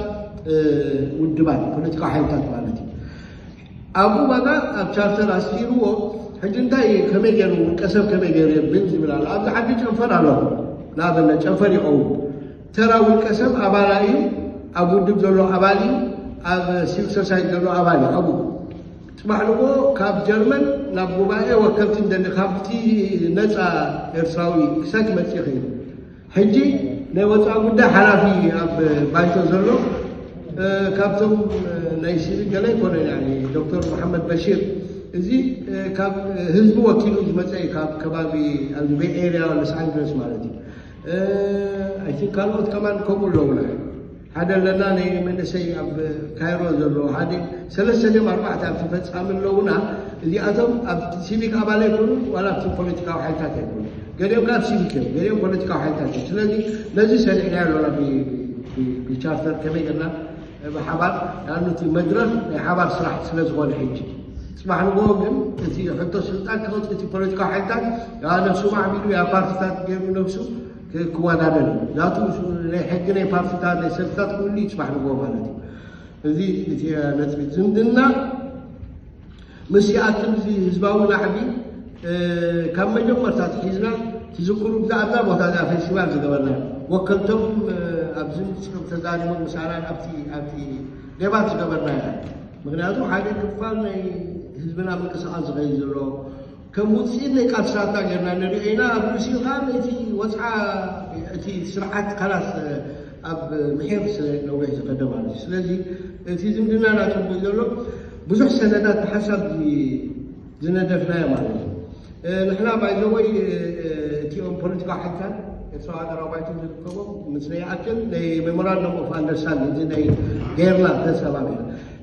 ውድባት ፖለቲካዊ ሓይልታት ማለት እዩ። ኣብኡ ባጋ ኣብ ቻርተር ኣስፊርዎ። ሕጂ እንታይ ከመይ ገይሩ ውልቀ ሰብ ከመይ ገይሩ የብል ዝብል ኣሎ። ኣብዚ ዓዲ ጨንፈር ኣሎ። ንኣብነት ጨንፈር ይኸውን። ተራ ውልቀ ሰብ ኣባላ እዩ። ኣብ ውድብ ዘሎ ኣባል እዩ። ኣብ ሲቪል ሶሳይቲ ዘሎ ኣባል እዩ። ኣብኡ ጽባሕ ንግሆ ካብ ጀርመን ናብ ጉባኤ ወከልቲ እንደሊ ካብቲ ነፃ ኤርትራዊ ክሳይ ክመጽእ ይኽእል። ሕጂ ናይ ወፃኢ ጉዳይ ሓላፊ ኣብ ባይቶ ዘሎ ካብቶም ናይ ሲቪክ ገለ ኣይኮነን። ዶክተር መሓመድ በሺር እዚ ካብ ህዝቢ ወኪሉ ዝመፀ እዩ፣ ካብ ከባቢ ኣብዚ ቤይ ኤርያ ሎስ ኣንጀለስ ማለት እዩ። ኣይ ቲንክ ካልኦት ከማን ከምኡ ኣለውና። ሓደ ኣለና ናይ መንእሰይ ኣብ ካይሮ ዘሎ ሓደ ሰለስተ ድዮም ኣርባዕተ ኣብቲ ፈፃሚ ኣለውና። እዚኣቶም ኣብ ሲቪክ ኣባል ኣይኮኑን ዋላ ኣብቲ ፖለቲካዊ ሓይልታት ኣይኮኑን። ገሊኦም ካብ ሲቪክ እዮም፣ ገሊኦም ፖለቲካዊ ሓይልታት እዮም። ስለዚ ነዚ ሰሪሕና ኣለና ብቻርተር ከመይ ገና ብሓባር ናብቲ መድረኽ ናይ ሓባር ስራሕ ስለ ዝኾነ ሕጂ ጽባሕ ንግሆ ግን እቲ ሕቶ ስልጣን ክመጽእ እቲ ፖለቲካዊ ሓይልታት ያ ነብሱ ማዕቢሉ ያ ፓርቲታት ገይሩ ነብሱ ክወዳደር እዩ። ዛቱ ናይ ሕጊ ናይ ፓርቲታት ናይ ሰልፍታት ኩሉ እዩ ጽባሕ ንግሆ ማለት እዩ። እዚ እቲ ነጥቢ ዝምድና ምስ ይኣክል እዚ ህዝባዊ ናዕቢ ካብ መጀመርታ ሒዝና ትዝክሩ ብዛዕባ ቦታ እዛ ፌስቲቫል ዝገበርና ወከልቶም ኣብዚ ምፅኦም ተዛሪቦም ምሳና ኣብቲ ኣብቲ ደባት ዝገበርና ኢና። ምክንያቱ ሓደ ክፋል ናይ ህዝብና ምንቅስቃስ ዝኸይድ ዘሎ ከም ውፅኢት ናይ ቃልስታትና ጌርና ንሪኦ ኢና። ኣብ ርእሲኡ ከዓ ነቲ ወፅዓ እቲ ስርዓት ካላስ ኣብ ምሒር ስለ ነዊሕ ዝኸደ ማለት እዩ። ስለዚ እቲ ዝምድናና ፅቡቅ ዘሎ ብዙሕ ሰነዳት ብሓሳብ ዝነደፍናዮ ማለት እዩ። ንሕና ባይዘወይ እቲኦም ፖለቲካዊ ሓይልታት ኤርትራዊ ሃገራዊ ባይቶ ዝርከቦም ምስ ናይ ኣክል ናይ ሜሞራንደም ኦፍ ኣንደርስታንዲንግ እዚ ናይ ጌርና ተሰባቢና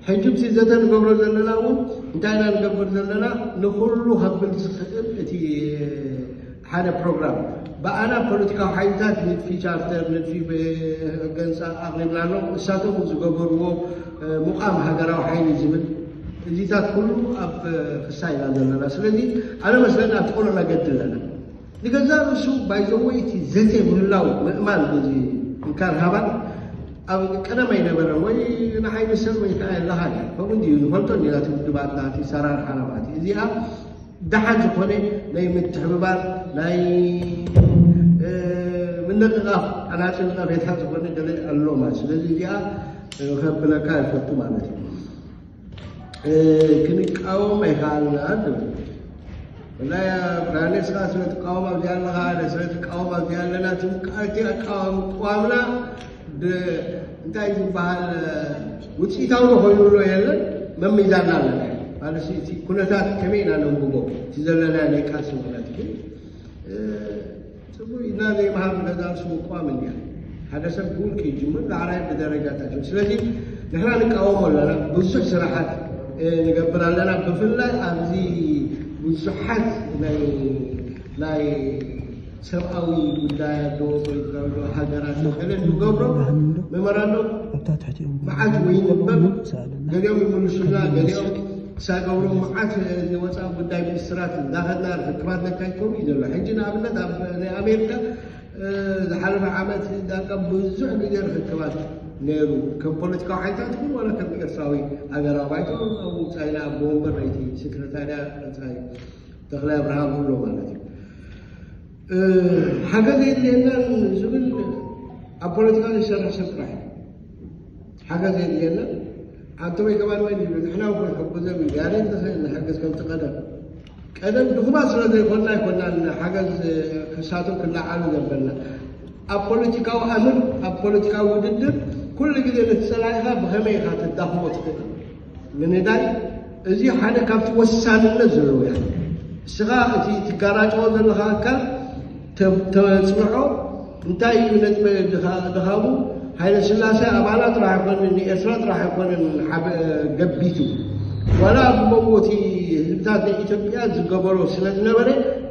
ሕጂ ብቲ ዘተ ንገብሮ ዘለና እውን እንታይ ኢና ንገብር ዘለና ንኩሉ ከብል ዝኽእል እቲ ሓደ ፕሮግራም ብኣና ፖለቲካዊ ሓይልታት ንድፊ ቻርተር ንድፊ ገንፃ ኣቕሪብና ኣለዉ። እሳቶም ዝገበርዎ ምቋም ሃገራዊ ሓይሊ ዝብል እዚታት ኩሉ ኣብ ክሳ ኢና ዘለና። ስለዚ ኣነ መስለኒ ኣብቲ ቁኑዕ መገዲ ኣለና። ንገዛ ርእሱ ባይዘወይ እቲ ዘተ ምህላው ምእማን በዚ እንካን ሃባን ኣብ ቀደም ኣይነበረን። ወይ ንዓይ ንሰብ ወይ ከዓ የለኻ ከምኡ እንዲዩ ንፈልጦ እንዲና እቲ ውድባትና እቲ ሰራርሓና ማለት እዩ። እዚኣ ደሓን ዝኾነ ናይ ምትሕብባር ናይ ምንቕቓፍ ኣናፂ ንቐፌታ ዝኾነ ገለ ኣሎ ማለት። ስለዚ እዚኣ ከብለካ ይፈቱ ማለት እዩ። ክንቃወም ኣይከኣልና ትብል ብላይ ብርሃኔ ስኻ ስለ ትቃወም ኣብዚኣ ኣለኻ ኣነ ስለ ትቃወም ኣብዚኣ ኣለና ትምቃልቲ ኣቃዋም ቅዋምና እንታይ ዝበሃል ውፅኢታዊ ኮይኑሎ የለን። መሚዛና ኣለና ማለት እቲ ኩነታት ከመይ ኢና ነንብቦ? እቲ ዘለና ናይ ቃልሲ ኩነት ግን ጽቡቅ ኢና ዘይምሃብ ነዛ ርእሱ ምቋም እንድያ። ሓደ ሰብ ብውልቂ ይጅምር፣ ዳሕራይ ብደረጃታት እዩ። ስለዚ ንሕና ንቃወሞ ኣለና፣ ብዙሕ ስራሓት ንገብር ኣለና። ብፍላይ ኣብዚ ብዙሓት ናይ ናይ ሰብኣዊ ጉዳይ ኣሎ፣ ፖለቲካዊ ኣሎ፣ ሃገራት ኣሎ፣ ገለ ዝገብሮ መመራንዶ መዓት ወይ ንበብ ገሊኦም ይምልሱና፣ ገሊኦም ክሳገብሮ መዓት ዝወፃ ጉዳይ ሚኒስትራት እንዳኸድና ርክክባት ነካይድ ከምኡ እዩ ዘሎ። ሕጂ ንኣብነት ኣብ ናይ ኣሜሪካ ዝሓለፈ ዓመት ዳርጋ ብዙሕ ግዜ ርክክባት ነይሩ፣ ከም ፖለቲካዊ ሓይልታት ይኹን ዋላ ከም ኤርትራዊ ሃገራዊ ባይቶ ኣብ ውፃኢና ኣብ ወንበር ናይቲ ሴክረታርያ ፀሓይ ተኽላይ ኣብርሃም ኣሎ ማለት እዩ። ሓገዝ የድልየናን ዝብል ኣብ ፖለቲካ ዝሰርሕ ሰብ ጥራሕ ሓገዝ የድልየና። ኣንተ ወይ ከማን ወይ ንሕና እውን ክንሕግዞም እዩ። ያሬድ ንኽእል ንሕግዝ ከምቲ ቀደም ቀደም ድኹማት ስለ ዘይኮንና ኣይኮንናን ሓገዝ ክሳቶም ክለዓሉ ዘበልና። ኣብ ፖለቲካዊ ኣምር ኣብ ፖለቲካዊ ውድድር ኩሉ ግዜ ነቲ ጸላኢኻ ብኸመይ ኢኻ ተዳኽሞ ትኽእል ምንዳይ፣ እዚ ሓደ ካብቲ ወሳንነት ዘለዎ እያ። እስኻ እቲ ትጋራጨዎ ዘለኻ ኣካል ተጽንዖ እንታይ እዩ ነጥበ ድኻሙ? ሃይለ ስላሴ ኣባላ ጥራሕ ኣይኮንን፣ ንኤርትራ ጥራሕ ኣይኮንን ገቢቱ። ዋላ ኣብ መንጎ እቲ ህዝብታት ናይ ኢትዮጵያ ዝገበሮ ስለ ዝነበረ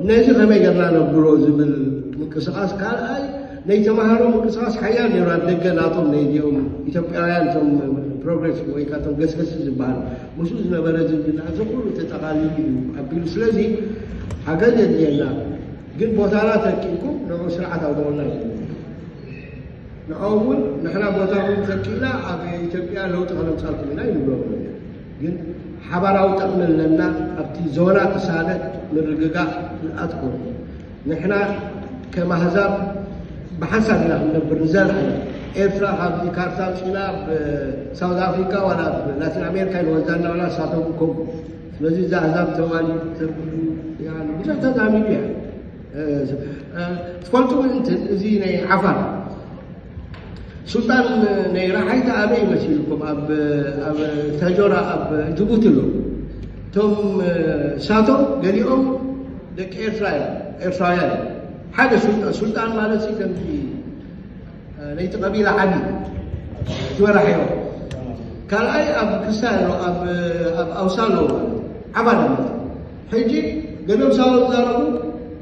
ነዚ ከመይ ገርና ነብሎ ዝብል ምንቅስቃስ ካልኣይ ናይ ተማሃሮ ምንቅስቃስ ሓያል ነይሩ። ኣብ ደገ ናቶም ናይ እዚኦም ኢትዮጵያውያን እቶም ፕሮግረስ ወይ ካቶም ገስገስ ዝበሃል ምስኡ ዝነበረ ዝምድና እዚ ኩሉ ተጠቃሊሉ እዩ ኣቢሉ። ስለዚ ሓገዝ የድልየና፣ ግን ቦታና ተኪእኩም ንዑ ስርዓት ኣውደቑልና እዩ። ንዕኦም እውን ንሕና ቦታኹም ተኪእና ኣብ ኢትዮጵያ ለውጢ ከነምፃልኩም ኢና ይብሎም። ግን ሓባራዊ ጥቕሚ ኣለና። ኣብቲ ዞና ክሳለ ምርግጋእ ንኣትኩም። ንሕና ከም ኣህዛብ ብሓንሳብ ኢና ክንነብር ንዘለኣለ። ኤርትራ ካብዚ ካርታ ኣውፂና ኣብ ሳውዝ ኣፍሪካ ዋላ ኣብ ላቲን ኣሜሪካ ይንወዛና ዋላ ሳቶም ከምኡ። ስለዚ እዚ ኣህዛብ ተዋሊ ብዙሕ ተዛሚዱ እያ። ትፈልጡ ምእንትን እዚ ናይ ዓፋር ሱልጣን ናይ ረሓይታ ኣበይ መሲልኩም? ኣብ ኣብ ታጆራ ኣብ ጅቡቲ ኣሎ። እቶም ሳቶም ገሊኦም ደቂ ኤርትራ እዮም፣ ኤርትራውያን እዮም። ሓደ ሱልጣን፣ ሱልጣን ማለት ሲ ከምዚ ናይቲ ቀቢላ ዓቢ እቲ መራሒ እዮም። ካልኣይ ኣብ ክስታይ ኣሎ፣ ኣብ ኣብ ኣውሳ ኣለዎ ማለት ዓባር ማለት ሕጂ ገሎም ሳቦ ዝዛረቡ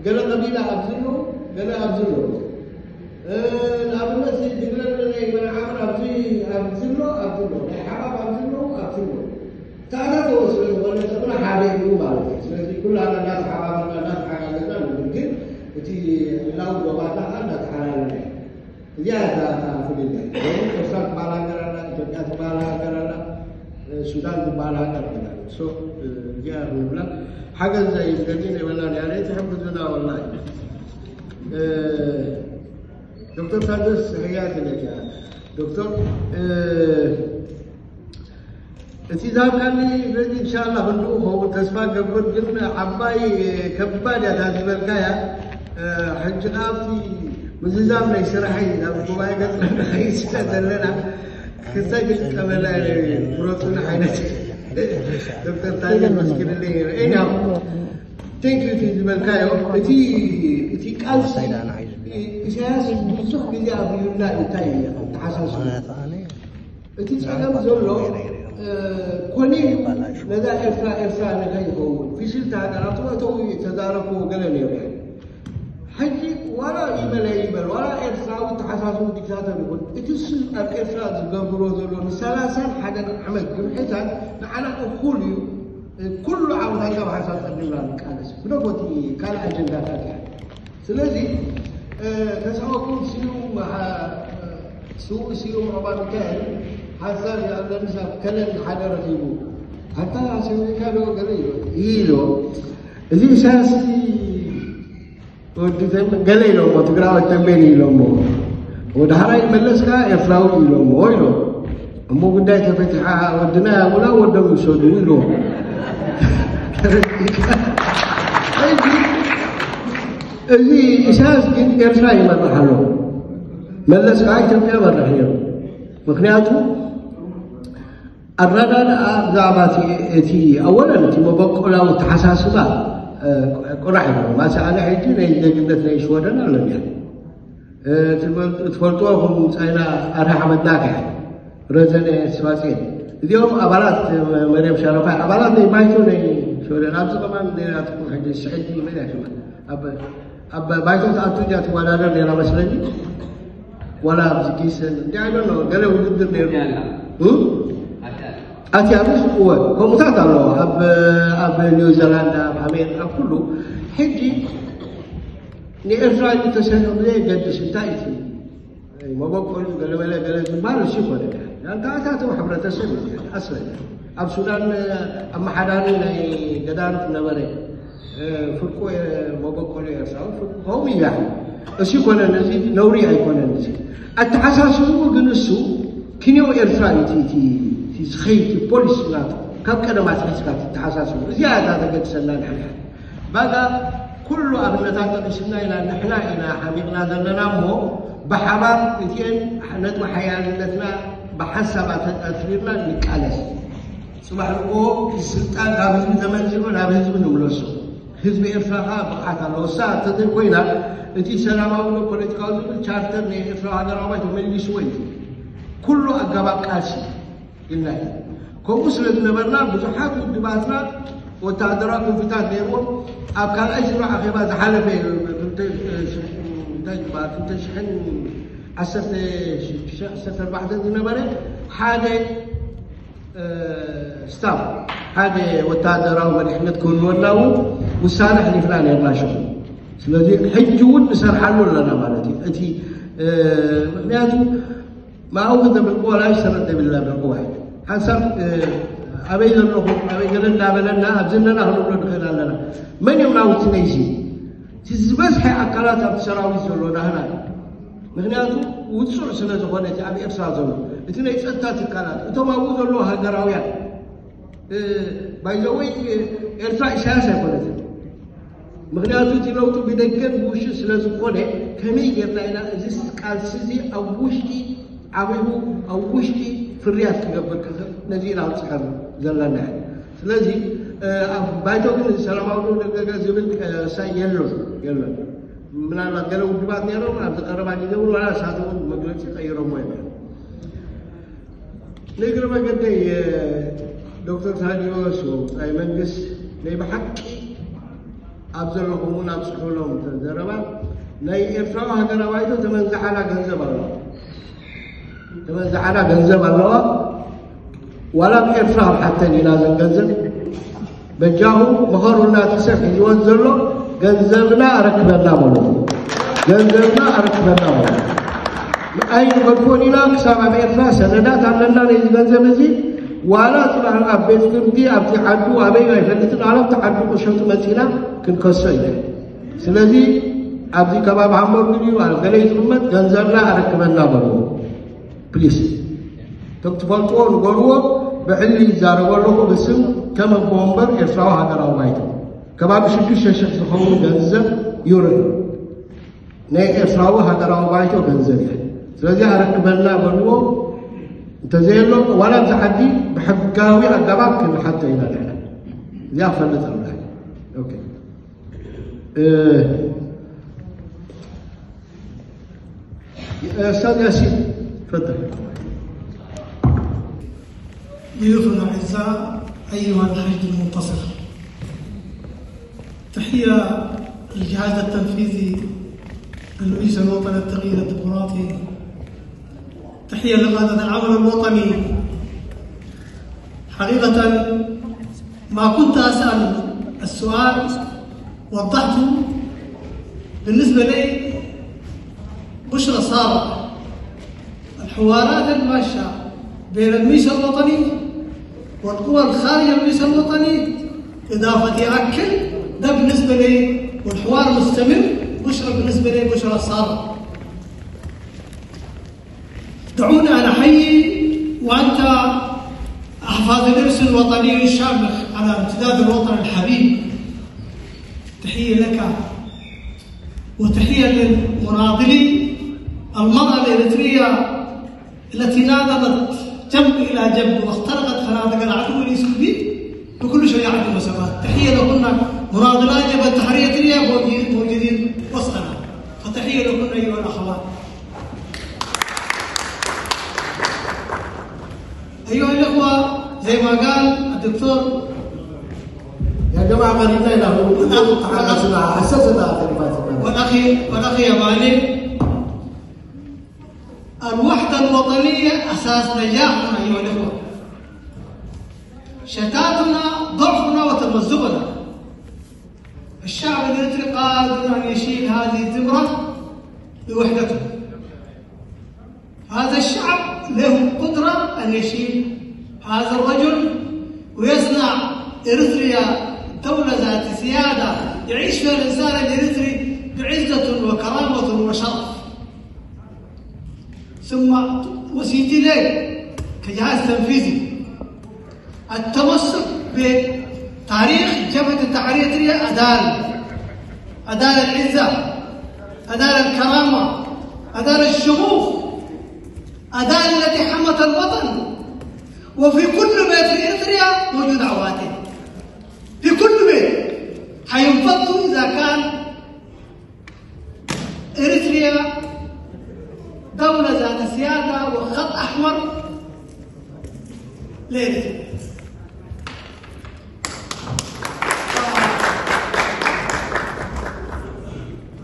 ገለ ቀቢላ ኣብዚ ኣለዉ፣ ገለ ኣብዚ ኣለዉ። ንኣብነት ትግረ ናይ መናዓምር ኣብዚ ኣብዚ ኣሎ፣ ኣብዚ ኣለዉ፣ ናይ ሓባብ ኣብዚ ኣለዉ፣ ኣብዚ ኣለዉ። ተኣታተወ ስለ ዝኾነ ጥቕሚ ሓደ እዩ ማለት እዩ። ስለዚ ኩላና እናተሓባበርና እናተሓጋገዝና ንብል፣ ግን እቲ ዕላዊ ዞባና ከዓ እናተሓላለለ እዩ። እዚኣ እታ እታ ፍልልያ። ኤርትራ ትበሃል ሃገር ኣላ፣ ኢትዮጵያ ትበሃል ሃገር ኣላ፣ ሱዳን ትበሃል ሃገር ኣላ። ሶ እዚኣ ክንብላ ሓገዝ ዘይብለኒ ናይ ወላን ያለ ትሕግዙና ወላሂ። ዶክተር ታደስ ሕያት ኢለካ ዶክተር እቲ ዝሃብካኒ ረዲ ኢንሻላ ክንድኡ ኸውን ተስፋ ገብር፣ ግን ዓባይ ከባድ እያ እታ ዝበልካያ። ሕጂ ካብቲ ምዝዛም ናይ ስራሐይ ናብ ጉባኤ ገጽ ንኸይድ ስለ ዘለና ክሳይ ክጥቀመላ ምረፁኒ ዓይነት ዶክተር ታየ መስኪንለይ ነይረ። ኤኒሃው ቴንክ ዩ እቲ ዝበልካዮ እቲ እቲ ቃልሲ ኢሳያስ ብዙሕ ግዜ ኣብዩና እንታይ ተሓሳስቡ እቲ ጸገም ዘሎ ኮነ ነዛ ኤርትራ ኤርትራ ንኸይኸውን ፍሽልቲ ሃገራት እተው ተዛረብክዎ ገለ ነይሩ። ሕጂ ዋላ ይበለ ይበል ዋላ ኤርትራዊ ተሓሳስቡ ዲክታተር ይኹን እቲ ሱ ኣብ ኤርትራ ዝገብሮ ዘሎ ንሰላሳን ሓደን ዓመት ግምሒታት ንዓና እኹል እዩ። ኩሉ ዓወታታ ብሓሳብ ቀዲምና ንቃለስ ብደፎቲ ካልእ ኣጀንዳታት እያ። ስለዚ ተሳወኩም ስዩም ስዉእ ስዩም ሮባ ሚካኤል ሓሳብ ይኣለኒ ሳብ ከለን ሓደ ረኺቡ ኣታ ሰሚዕካ ዶ ገለ ኢሎ ኢሎ እዚ ኢሳያስ ወዲ ተም- ገለ ኢሎሞ ትግራዋይ ተንቤን ኢሎሞ ወደ ሓራይ መለስካ ኤርትራዊ ኢሎሞ ኢሎ እሞ ጉዳይ ተፈቲሓ ወድና ያቡላ ወዶም ይውሰዱ ኢሎ እዚ ኢሳያስ ግን ኤርትራ ይመርሕ ኣሎ። መለስ ከዓ ኢትዮጵያ መርሕ ነይሩ። ምክንያቱ ኣረዳድኣ ብዛዕባ እቲ ኣወለን እቲ መበቆላዊ ተሓሳስባ ቁራሕ እዩ። ማሰ ኣነ ሕጂ ናይ ዜግነት ናይ ሽወደን ኣለኒ። ትፈልጥዎ ኹም ጻይና ኣርሃ ሓመድናካ ረዘነ ስፋጼ እዚኦም ኣባላት መርየም ሸረፋ ኣባላት ናይ ባይቶ ናይ ሽወደን ኣብዚ ከማን ኔራትኩም ሕጂ ስሕጂ መን እያ ሽማ ኣብ ባይቶ ተኣቱ እያ ትወዳደር ኔራ መስለኒ። ዋላ ኣብዚ ጊሰን እንታይ ኣይደሎ ገለ ውድድር ነይሩ። ኣትያ ምስ እወ ከምኡታት ኣለዎ ኣብ ኒውዚላንድ ኣብ ኣሜሪካ ኩሉ። ሕጂ ንኤርትራ እዩ ተሰሪዑ ብዘየገድስ እንታይ እቲ መበቆሉ ገለመለ ገለ ዝበሃል እሱ ይኮነ። ያንታታተው ሕብረተሰብ እዩ ኣስለ ኣብ ሱዳን ኣመሓዳሪ ናይ ገዳርፍ ነበረ። ፍርቁ መበቆሉ ኤርትራዊ ፍርቁ ከውም እያ። እሱ ይኮነን እዚ ነውሪ ኣይኮነን። እዚ ኣተሓሳስቡ ግን እሱ ክንየው ኤርትራ እዩ ዝኸይቲ ፖሊሲ ናቱ ካብ ቀደማት ሒዝካ ትተሓሳስቡ እዚኣ እታ ተገድሰና ንሕና ባጋ ኩሉ ኣብነታት ጠቂስና ኢና ንሕና ኢና ሓሚቕና ዘለና እሞ ብሓባር እቲኤን ነጥቢ ሓያልነትና ብሓሳብ ኣተጣትሪርና ንቃለስ። ጽባሕ ንግሆ ስልጣን ካብ ህዝቢ ተመንዚዑ ናብ ህዝቢ ንምለሶ። ህዝቢ ኤርትራ ከዓ ብቕዓት ኣለዎ። እሳ እንተዘይኮይና እቲ ሰላማዊ ዶ ፖለቲካዊ ዝብል ቻርተር ናይ ኤርትራ ሃገራዊ ባይቶ መሊስዎ እዩ። ኩሉ ኣገባብ ቃልሲ ኢልና ኢና። ከምኡ ስለ ዝነበርና ብዙሓት ውድባትና ወታደራዊ ክንፍታት ነይርዎም። ኣብ ካልኣይ ዙርያ ኣኼባ ዝሓለፈ ዓሰርተ ኣርባዕተ ዝነበረ ሓደ ስታፍ ሓደ ወታደራዊ መሪሕነት ክህልወና እውን ውሳነ ኣሕሊፍና ነርና ሽዑ። ስለዚ ሕጂ እውን ንሰርሓሉ ኣለና ማለት እዩ። እቲ ምክንያቱ ማእው ዘብል ቆላሽ ሰረት ዘብላ ብልቅዋይ ሓንሳብ ኣበይ ዘለኹም ኣበይ ገለ እንዳበለና ኣብዚ ኣለና ክንብሎ ንኽእል ኣለና። መን እዮም ናውቲ ነይዚ እቲ ዝበዝሐ ኣካላት ኣብቲ ሰራዊት ዘሎ ናህና እዩ። ምክንያቱ ውፁዕ ስለ ዝኾነ እቲ ኣብ ኤርትራ ዘሎ እቲ ናይ ፀጥታ ትካላት እቶም ኣብኡ ዘለዉ ሃገራውያን ባይዘወይ ኤርትራ ኢሳያስ ኣይኮነትን። ምክንያቱ እቲ ለውጢ ብደገን ብውሽጢ ስለ ዝኾነ ከመይ ጌርና ኢና እዚ ቃልሲ እዚ ኣብ ውሽጢ ዓቢቡ ኣብ ውሽጢ ፍርያት ክገብር ክኽእል ነዚ ኢና ኣብፅሐሉ ዘለና። ስለዚ ኣብ ባይቶ ግን እዚ ሰላማዊ ደገ ዝብል ሳይ የሎን የሎን። ምናልባት ገለ ውድባት ነይሮም ኣብዚ ቀረባ ግዜ እውን ዋላ ንሳቶም እውን መግለፂ ቀይሮሞ እዮም። ንእግሪ መገደይ ዶክተር ታዲዮስ ወፃኢ መንግስት ናይ ብሓቂ ኣብ ዘለኹም እውን ኣብፅሑሎም ዘረባ ናይ ኤርትራዊ ሃገራዊ ባይቶ ተመንዝዓና ገንዘብ ኣለዋ ተመንዝዓና ገንዘብ ኣለዋ። ዋላ ብኤርትራ ኣብ ሓተን ኢና ዘን ገንዘብ በጃኹም ምኸሩልና እቲ ሰብ ሒዝወን ዘሎ ገንዘብና ኣረክበና በሉ። ገንዘብና ኣረክበና በሉ። ኣይንገድፎን ኢና ክሳብ ኣብ ኤርትራ ሰነዳት ኣለና ነዚ ገንዘብ እዚ ዋላ ፅባሕ ኣብ ቤት ፍርዲ ኣብቲ ዓዱ ኣበይ ኣይፈልጥን ኣላ ኣብቲ ዓዱ ቁሸቱ መፂና ክንከሶ ኢና። ስለዚ ኣብዚ ከባቢ ሃምበርግ ድዩ ኣብ ገለ ዝቕመጥ ገንዘብና ኣረክበና በሉ ፕሊስ። እቶም ትፈልጥዎ ንገርዎ። ብዕሊ ይዛረቦ ኣለኹ ብስም ከም ኣቦ ወንበር ኤርትራዊ ሃገራዊ ባይቶ ከባቢ ሽዱሽተ ሽሕ ዝኸውን ገንዘብ ዩሮ ናይ ኤርትራዊ ሃገራዊ ባይቶ ገንዘብ እያ። ስለዚ ኣረክበልና በልዎ። እንተዘየሎ ዋላ ኣብዚ ዓዲ ብሕጋዊ ኣገባብ ክንሓቶ ኢና ንሕና። እዚኣ ፈልጥ ኣምላክ። ኦኬ። እ፣ እ፣ ኡስታዝ ያሲን ፈትሕ። ضيوفنا الأعزاء، أيها الحشد المنتصر، تحية للجهاز التنفيذي للمجلس الوطني التغيير الديمقراطي، تحية لقادة العمل الوطني. حقيقة ما كنت أسأل السؤال، وضحته. بالنسبة لي بشرى سارة، الحوارات الماشية بين المجلس الوطني والقوى الخارجة من المجلس الوطني إضافة أكل، ده بالنسبة لي والحوار مستمر. بشرى بالنسبة لي بشرى سارة. دعوني أن أحيي وأنت أحفاد الإرث الوطني الشامخ على امتداد الوطن الحبيب. تحية لك وتحية للمناضلين، المرأة الإريترية التي ناضلت جنب إلى جنب واخترقت أنا أتقلع كل يسكبي بكل شيء عندي مسافات. تحية لكنا مناضلات جبهة تحرير إريتريا موجودين وسطنا. فتحية لكنا أيها الأخوات. أيها الأخوة، زي ما قال الدكتور، يا جماعة، ما رينا إلا هو. والأخ، والأخ، والأخ يا مالك، الوحدة الوطنية أساس نجاحنا أيها الأخوة. شتاتنا ضعفنا وتمزقنا. الشعب الإريتري قادر أن يشيل هذه الزمرة بوحدته. هذا الشعب له قدرة أن يشيل هذا الرجل ويصنع إريتريا دولة ذات سيادة يعيش فيها الإنسان الإريتري بعزة وكرامة وشرف. ثم وسيلتي لك كجهاز تنفيذي التمسك بتاريخ جبهة التحرير الإريترية أدال، أدال العزة، أدال الكرامة، أدال الشموخ، أدال التي حمت الوطن. وفي كل بيت في إريتريا موجود عواتي، في كل بيت حينفضوا إذا كان إريتريا دولة ذات سيادة وخط أحمر لإريتريا.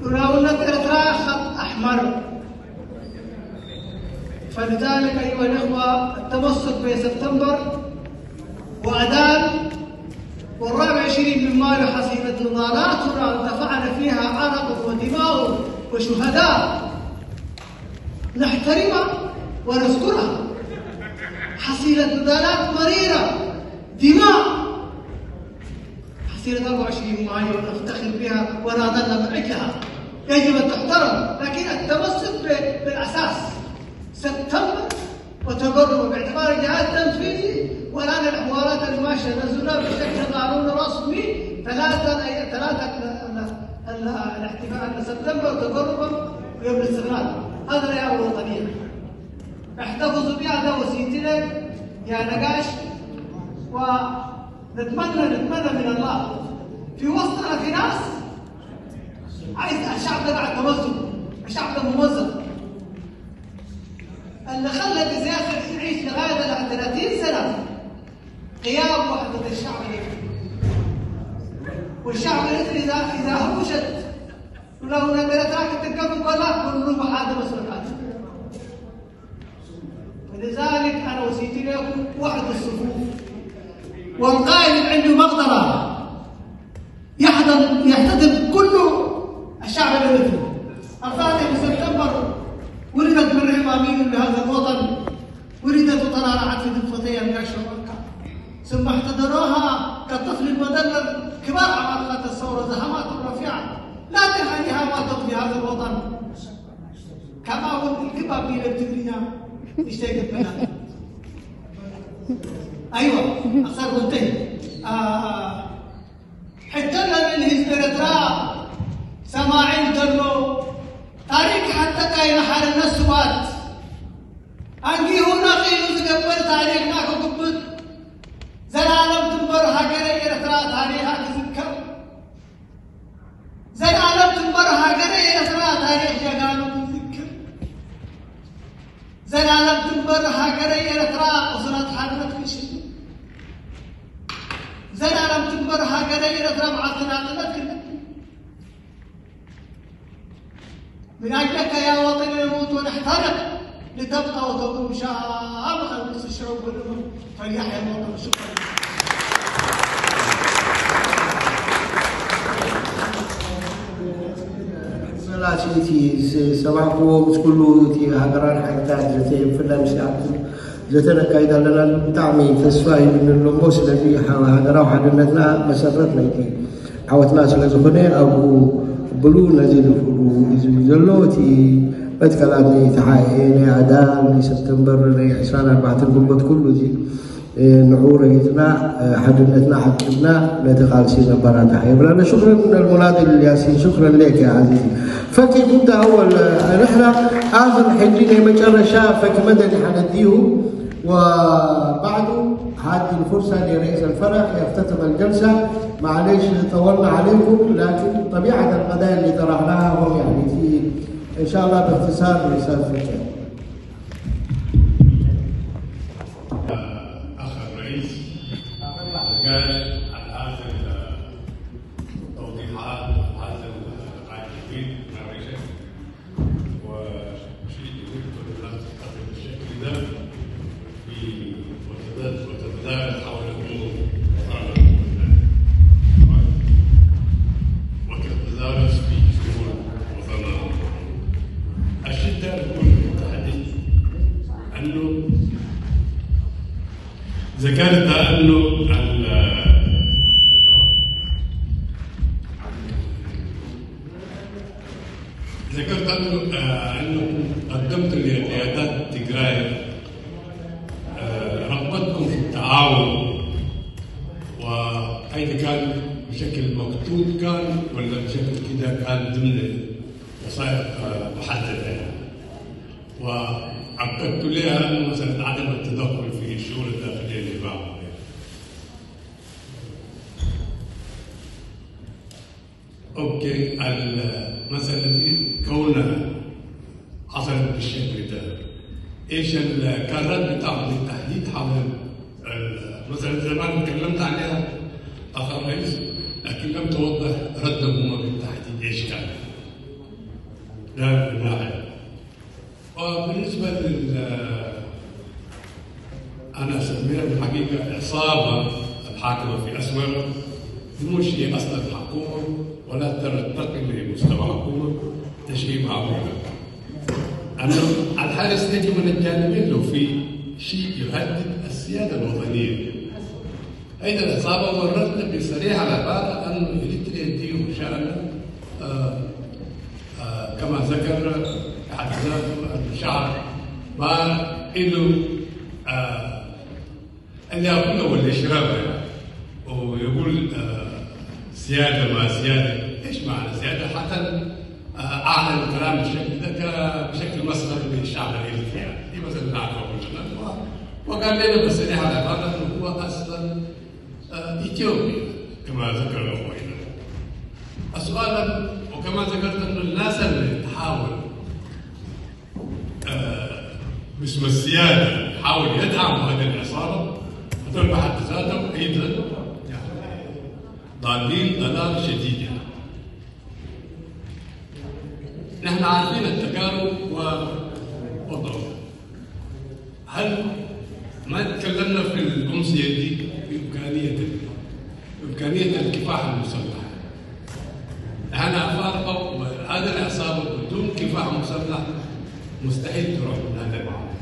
ولو أن إريتريا خط أحمر، فلذلك أيها الإخوة التمسك بسبتمبر وأدال والرابع وعشرين من مايو حصيلة نضالاتنا دفعنا فيها عرق ودماء وشهداء نحترمها ونذكرها. حصيلة نضالات مريرة، دماء. حصيلة أربعة وعشرين مايو نفتخر بها ونضلنا من أجلها، يجب أن تحترم، لكن التمسك ب-، بالأساس سبتمبر وتقرب باعتبار الجهاز التنفيذي. والآن الحوارات الماشية نزلنا بشكل قانون رسمي ثلاثة، أي ثلاثة ال-، ال-، ال-، الاحتفال سبتمبر وتقربا يوم الاستقلال. هذا الأيام الوطنية، احتفظوا بها، هذا وسيلتنا يا نقاش. ونتمنى، نتمنى من الله، في وسطنا في ناس عايز الشعب ده بعد تمزق، الشعب ده ممزق. اللي خلى الجزائر يعيش لغاية ال ثلاثين سنة غياب وحدة الشعب الإريتري. والشعب الإريتري إذا، إذا هوشت ولو نقلت راك تتكلم ولا كله محاضرة مسؤولات. فلذلك أنا وصيتي لكم وحد الصفوف. والقائد اللي عنده مقدرة يحضر، يحتضن كل الشعب الإريتري. الفاتح بسبتمبر ولدت مريم أمين لهذا الوطن، ولدت وترعرعت في ضفتي القش والمكة، ثم احتضنوها كالطفل المدلل كبار عمالقة الثورة زهمات رفيعة لا تنحنيها ما تطفي هذا الوطن. كما قلت الكباب من التقنية اشتقت منها. أيوة، أخسر قلتين. آه، آه. ሕጂ ለምን ህዝቢ ኤርትራ ሰማዒ እንተሎ ታሪክ ሓተካ ይመሓረና ስዋት ኣንጊሁ ነቒሉ ዝገበር ታሪኽና ክጉብጥ ዘላለም ትንበር ሃገረ ኤርትራ ታሪኻ ክዝከር ዘላለም ትንበር ሃገረ ኤርትራ ታሪኽ ጀጋኑ ክዝክር ዘላለም ትንበር ሃገረ ኤርትራ ቁስላት ሓርነት ክሽልም ዘላለም ትንበር ሃገረ ኤርትራ መዓልቲ ናጽነት ክነክል من أجلك يا وطني نموت ونحترق لتبقى وتدوم شامخا مثل الشعوب والأمم فليحيا الوطن شكرا መላሲ እቲ ዝሰማዕኩዎ ምስ ኩሉ እቲ ሃገራን ሓይልታት ዘተ ብፍላይ ምስ ኣክሱም ዘተ ነካይድ ኣለና። ብጣዕሚ ተስፋ ይብኒ ኣሎ እሞ ስለዚ ሃገራዊ ሓድነትና መሰረት ናይቲ ዓወትና ስለ ዝኾነ ኣብኡ ብሉ ነዚ ልፍሉ እዩ ዝብል ዘሎ። እቲ መትከላት ናይ ተሓኤ ናይ ኣዳም ናይ ሰፕተምበር ናይ ዕስራን ኣርባዕተን ግንቦት ኩሉ እዚ ንዑ ረጊጽና ሓድነትና ዓቂብና ነቲ ቃልሲ ነበራታዕ የብላና شكرا المناضل الياسين شكرا لك يا عزيزي فكي كنت أول نحن آخر حجي لي مجرشة فكي مدني حدديه وبعده هذه الفرصة لرئيس الفرع يختتم الجلسة. معليش طولنا عليكم، لكن طبيعة القضايا اللي طرحناها هو يعني في، إن شاء الله، باختصار، أستاذ زكي. أخ الرئيس، قال على آخر توضيحات وعلى آخر قاعدة وشيء جديد بالشكل ده في وتتدارس حول أمور وطننا، وتتدارس في شؤون وطننا. الشدة يكون متحدث أنه ذكرت أنه ذكرت أنه آه، أنكم قدمتوا لقيادات تجراي آه، رغبتكم في التعاون، وأيضا كان بشكل مكتوب كان ولا بشكل كده كان ضمن وثائق آه، محددة يعني. وأكدت لها أنه مثلا عدم التدخل في الشؤون الداخلية لبعض. اوكي، المسألة دي كونها حصلت بالشكل ده، ايش الكارات بتاعهم بالتحديد حول مثلا زي ما اتكلمت عليها اخ الرئيس، لكن لم توضح ردهم هم بالتحديد ايش كان. ده من ناحيه. وبالنسبه لل انا اسميها بالحقيقه عصابه الحاكمه في اسمر، مش هي اصلا حكومه ولا ترتقي لمستوى حكومه، تشريع معقول. أنه الحرس يجب من الجانبين لو في شيء يهدد السيادة الوطنية. هيدا العصابة ورتنا بصريح العبارة أنه إريتريا دي وشأنه آه، آه، كما ذكر حد ذاته الشعب ما إله آه، اللي ياكله واللي يشربه ويقول آه، سياده ما سياده. ايش معنى سياده؟ حتى آه، اعلن الكلام بالشكل ده بشكل مسخري للشعب الاريتري يعني. دي مثلا نعرفه مشكله. وقال لنا بس اللي على هذا انه هو اصلا آه، اثيوبي كما ذكر الاخوه هنا. السؤال، وكما ذكرت انه الناس اللي تحاول آه، باسم السيادة يحاول يدعم هذه العصابة، هذول بحد ذاتهم أيضا ضالين ضلال شديد يعني. نحن عارفين التجارب و- والضغط. هل ما تكلمنا في الأمسية دي في إمكانية إمكانية الكفاح المسلح؟ أنا أفارقه، هذه العصابة بدون كفاح مسلح مستحيل تروح من هذا المعركة.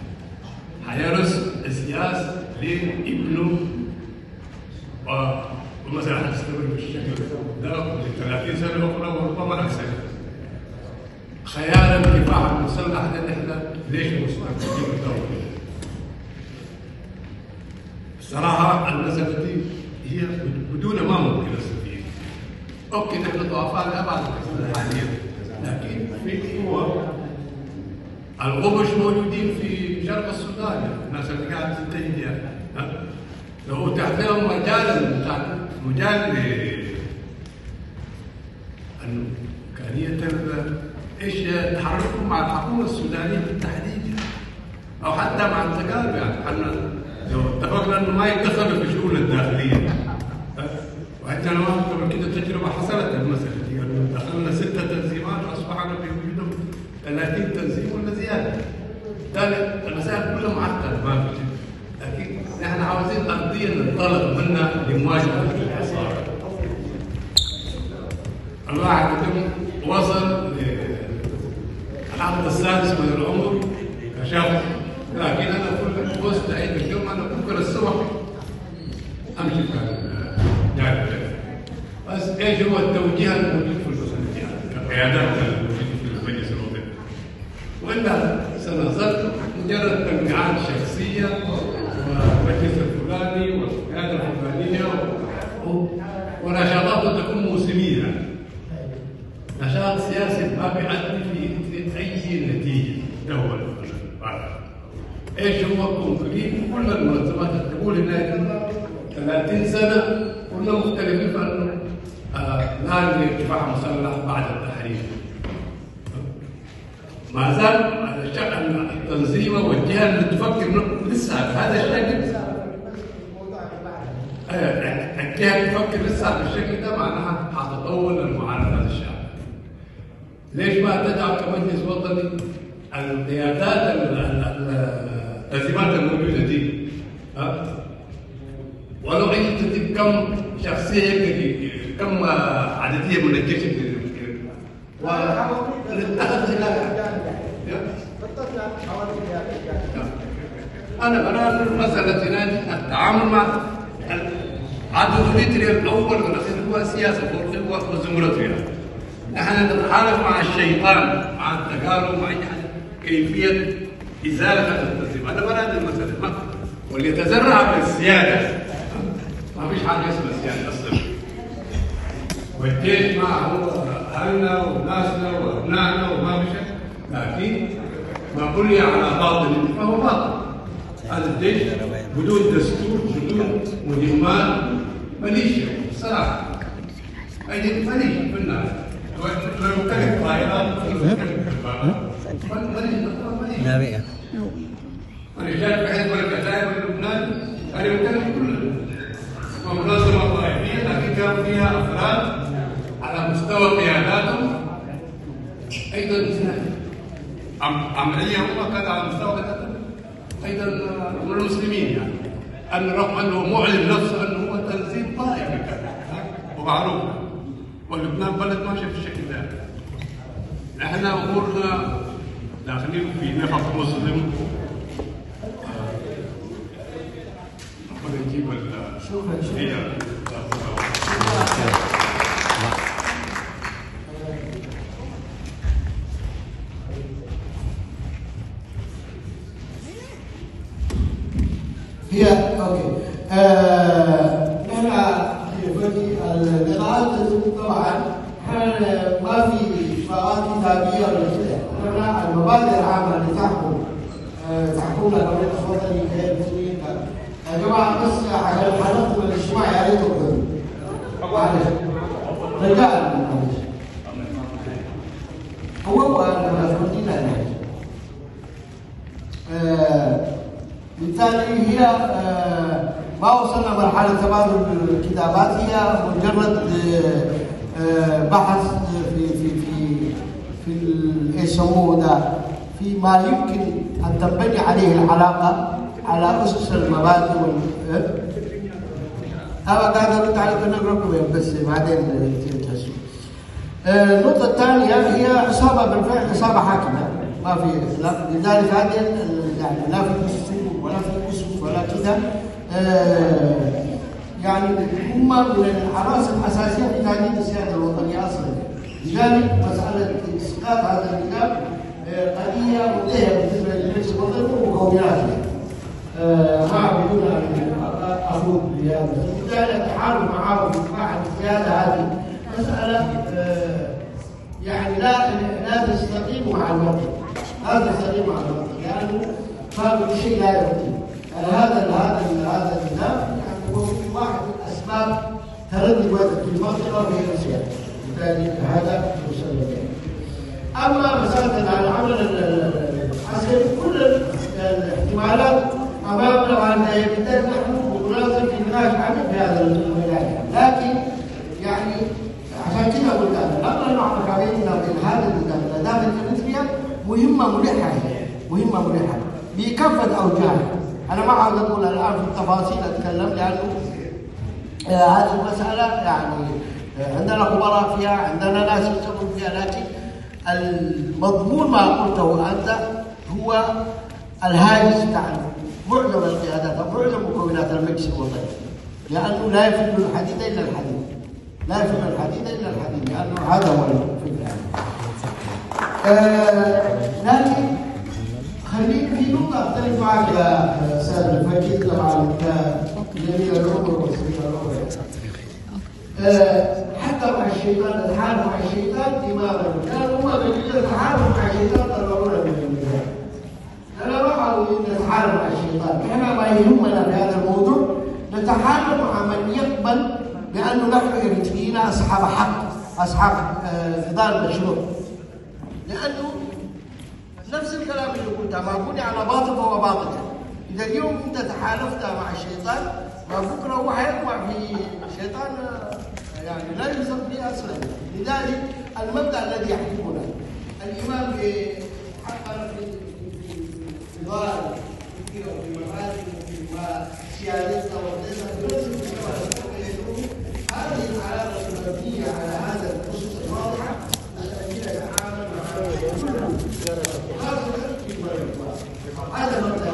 حيرس السياس لين ابنه و- ومثلا حتستمر بالشكل ده ل ثلاثين سنة أخرى وربما أكثر. خيار الكفاح المسلح ده نحن ليش مستقبلين الدولة؟ الصراحة المسألة دي هي بدون ما ممكن أستفيد. أوكي، نحن ضعفاء لأبعد الحدود حاليا، لكن في قوة. الغبش موجودين في شرق السودان، الناس اللي قاعدة تنتهي فيها. ها؟ لو أتاح لهم مجال، مجال ل- إنه إمكانية ال- إيش تحركهم مع الحكومة السودانية بالتحديد، أو حتى مع التجارب. يعني حنا لو اتفقنا إنه ما يتدخلوا في شؤون الداخلية، ها؟ وعندنا قبل كده تجربة حصلت المسألة دي، إنه دخلنا ستة تنظيمات وأصبحنا بوجودهم ثلاثين تنظيم ولا زيادة. بالتالي المسائل كلها معقدة، ما في شيء. لكن نحن عاوزين أرضية ننطلق منها لمواجهة الحصار. الواحد يتم وصل للعقد السادس من العمر كشخص، لكن أنا كل بوست أي اليوم أنا بكرة الصبح أمشي في جانب. بس إيش هو التوجيه الموجود في المسؤولية؟ القيادات الموجودة في المجلس الوطني. وإلا سنظل مجرد تجميعات شخصية، والمجلس الفلاني والقيادة الفلانية و- ونشاطات تكون موسمية. نشاط سياسي ما بيؤدي في أي نتيجة. ده هو الغرض. إيش هو كونكريت كل المنظمات نقول هناك ثلاثين سنة كنا مختلفين، فإنه، آه، لا نريد دفاع مسلح بعد التحرير. ما زال على شأن التنظيمة والجهة اللي تفكر ن-، لسه بهذا الشكل. آه، الجهة اللي تفكر لسه بالشكل ده معناها حتطور المعارضة للشعب. ليش ما تدعم كمجلس وطني القيادات ال-، ال-، ال-، التنظيمات الموجودة دي؟ ها؟ ولو أي تدريب كم شخصية يقدر ي-، كم عددية من الجيش يقدر يمكن. ونتخذ خلافات. أنا برى أن المسألة هنا التعامل مع العدد الفطري الأول والأخير هو سياسة، هو، هو زمرتها. نحن نتحالف مع الشيطان، مع التجارب، مع أي حاجة. كيفية إزالة هذا التنظيم. أنا برى أن المسألة ما، وليتزرع بالسيادة. ما فيش حاجة اسمها سيادة أصلًا. والجيش ما هو أهلنا وناسنا وأبنائنا وما في شيء، لكن ما بني على باطل فهو باطل. هذا الجيش بدون دستور، بدون مهمات، ماليش شغل، صراحة. أجل ماليش في الناس. ويمتلك طائرات، ويمتلك دبابات. ماليش، ماليش. نعم. أنا شايف حزب الكتائب اللبناني، أنا بتكلم كله. منظمة طائفية، لكن كان فيها أفراد على مستوى قياداتهم أيضًا عم-، عملية هم كان على مستوى قياداتهم أيضًا من المسلمين، يعني. أن رغم أنه معلن نفسه أنه هو تنظيم طائفي كان، ها؟ ومعروف. ولبنان بلد ماشي بالشكل ده. احنا امورنا داخلين في نفق مسلم. ربنا يجيب ال-، شكرًا، شكرًا. هي هي، أوكي. آه، نحن في اللقاءات طبعًا، نحن ما في إجراءات كتابية ولا كده. نحن المبادئ العامة اللي تحكم، آه، تحكمنا كمجلس وطني غير مسلمين. يا جماعة، بس عشان حضرتوا الاجتماع، يا ريت تقعدوا. معلش. رجاءً، معلش. هو، هو، أنا ما فهمتني، معلش. آه، بالتالي هي، آه، ما وصلنا مرحلة تبادل الكتابات، هي مجرد، آه، آه، بحث في، في، في، في ال-، إيش يسموه ده، فيما يمكن أن تنبني عليه العلاقة على أسس المبادئ وال-، آه؟ أنا قاعد أرد على كل الركن بس بعدين تحسوا. آه، النقطة الثانية هي عصابة، بالفعل عصابة حاكمة، ما في اختلاف. لذلك هذه ال-، يعني لا في دستور ولا في أسس ولا كذا. آه، يعني هم من العناصر الأساسية في تهديد السيادة الوطنية أصلًا. لذلك مسألة إسقاط هذا النظام، آه، قضية منتهية بالنسبة للمجلس الوطني ومكوناته. آه، ما بدون أن أخوض بهذا. بالتالي التعامل معه في بعض السياسة هذه مسألة، آه، يعني لا، لا تستقيم مع الوقت. لا تستقيم مع الوقت، لأنه فاهم شيء لا يقيم. يعني هذا ال-، هذا ال-، هذا النظام، يعني، هو واحد من أسباب تردي وزن في المنطقة وهي روسيا. بالتالي هذا مسلم. أما مسألة العمل ال-، ال-، ال-، العسكري، كل ال-، الاحتمالات أمامنا، وأن بالتالي نحن بمناسب في نقاش عميق في هذا المجال. لكن يعني عشان كده قلت أنا الأمر المعركة بيننا وبين هذا النظام داخل إريتريا مهمة ملحة، مهمة ملحة بكافة أوجهها. أنا ما عاوز أدخل الآن في التفاصيل أتكلم، لأنه آه، هذه المسألة يعني، آه، عندنا خبراء فيها، عندنا ناس يشتغلوا فيها، لكن المضمون ما قلته أنت هو الهاجس تاع معظم القيادات أو معظم مكونات المجلس الوطني، لأنه لا يفل الحديد إلا الحديد، لا يفل الحديد إلا الحديد، لأنه هذا هو الفكرة. آه، لكن خليني في نقطة أختلف معك يا أستاذ الفقيه، طبعًا أنت جميل العمر وصغير العمر. آه، حتى مع الشيطان، نتحالف مع الشيطان تمامًا. كان هم قبيلة تحالف مع الشيطان طلعونا من الميدان. أنا ما أقول إن نتحالف مع الشيطان، إحنا ما يهمنا في هذا الموضوع نتحالف مع من يقبل بأنه نحن إريتريين أصحاب حق، أصحاب، آه، نضال مشروع. لأنه نفس الكلام اللي قلته، ما بني على باطل فهو باطل. إذا اليوم أنت تحالفت مع الشيطان، ما بكرة هو حيقع في شيطان، آه، يعني لا يوثق فيه أصلًا. لذلك المبدأ الذي يحكمنا، الإيمان بحق في، في، في، في ضال، في، في محاسن، في ما سيادتنا وقتنا، هذه العلامة المبنية على هذا الأسس الواضحة التي نتعامل معها خاصة في مرض. هذا مبدأ.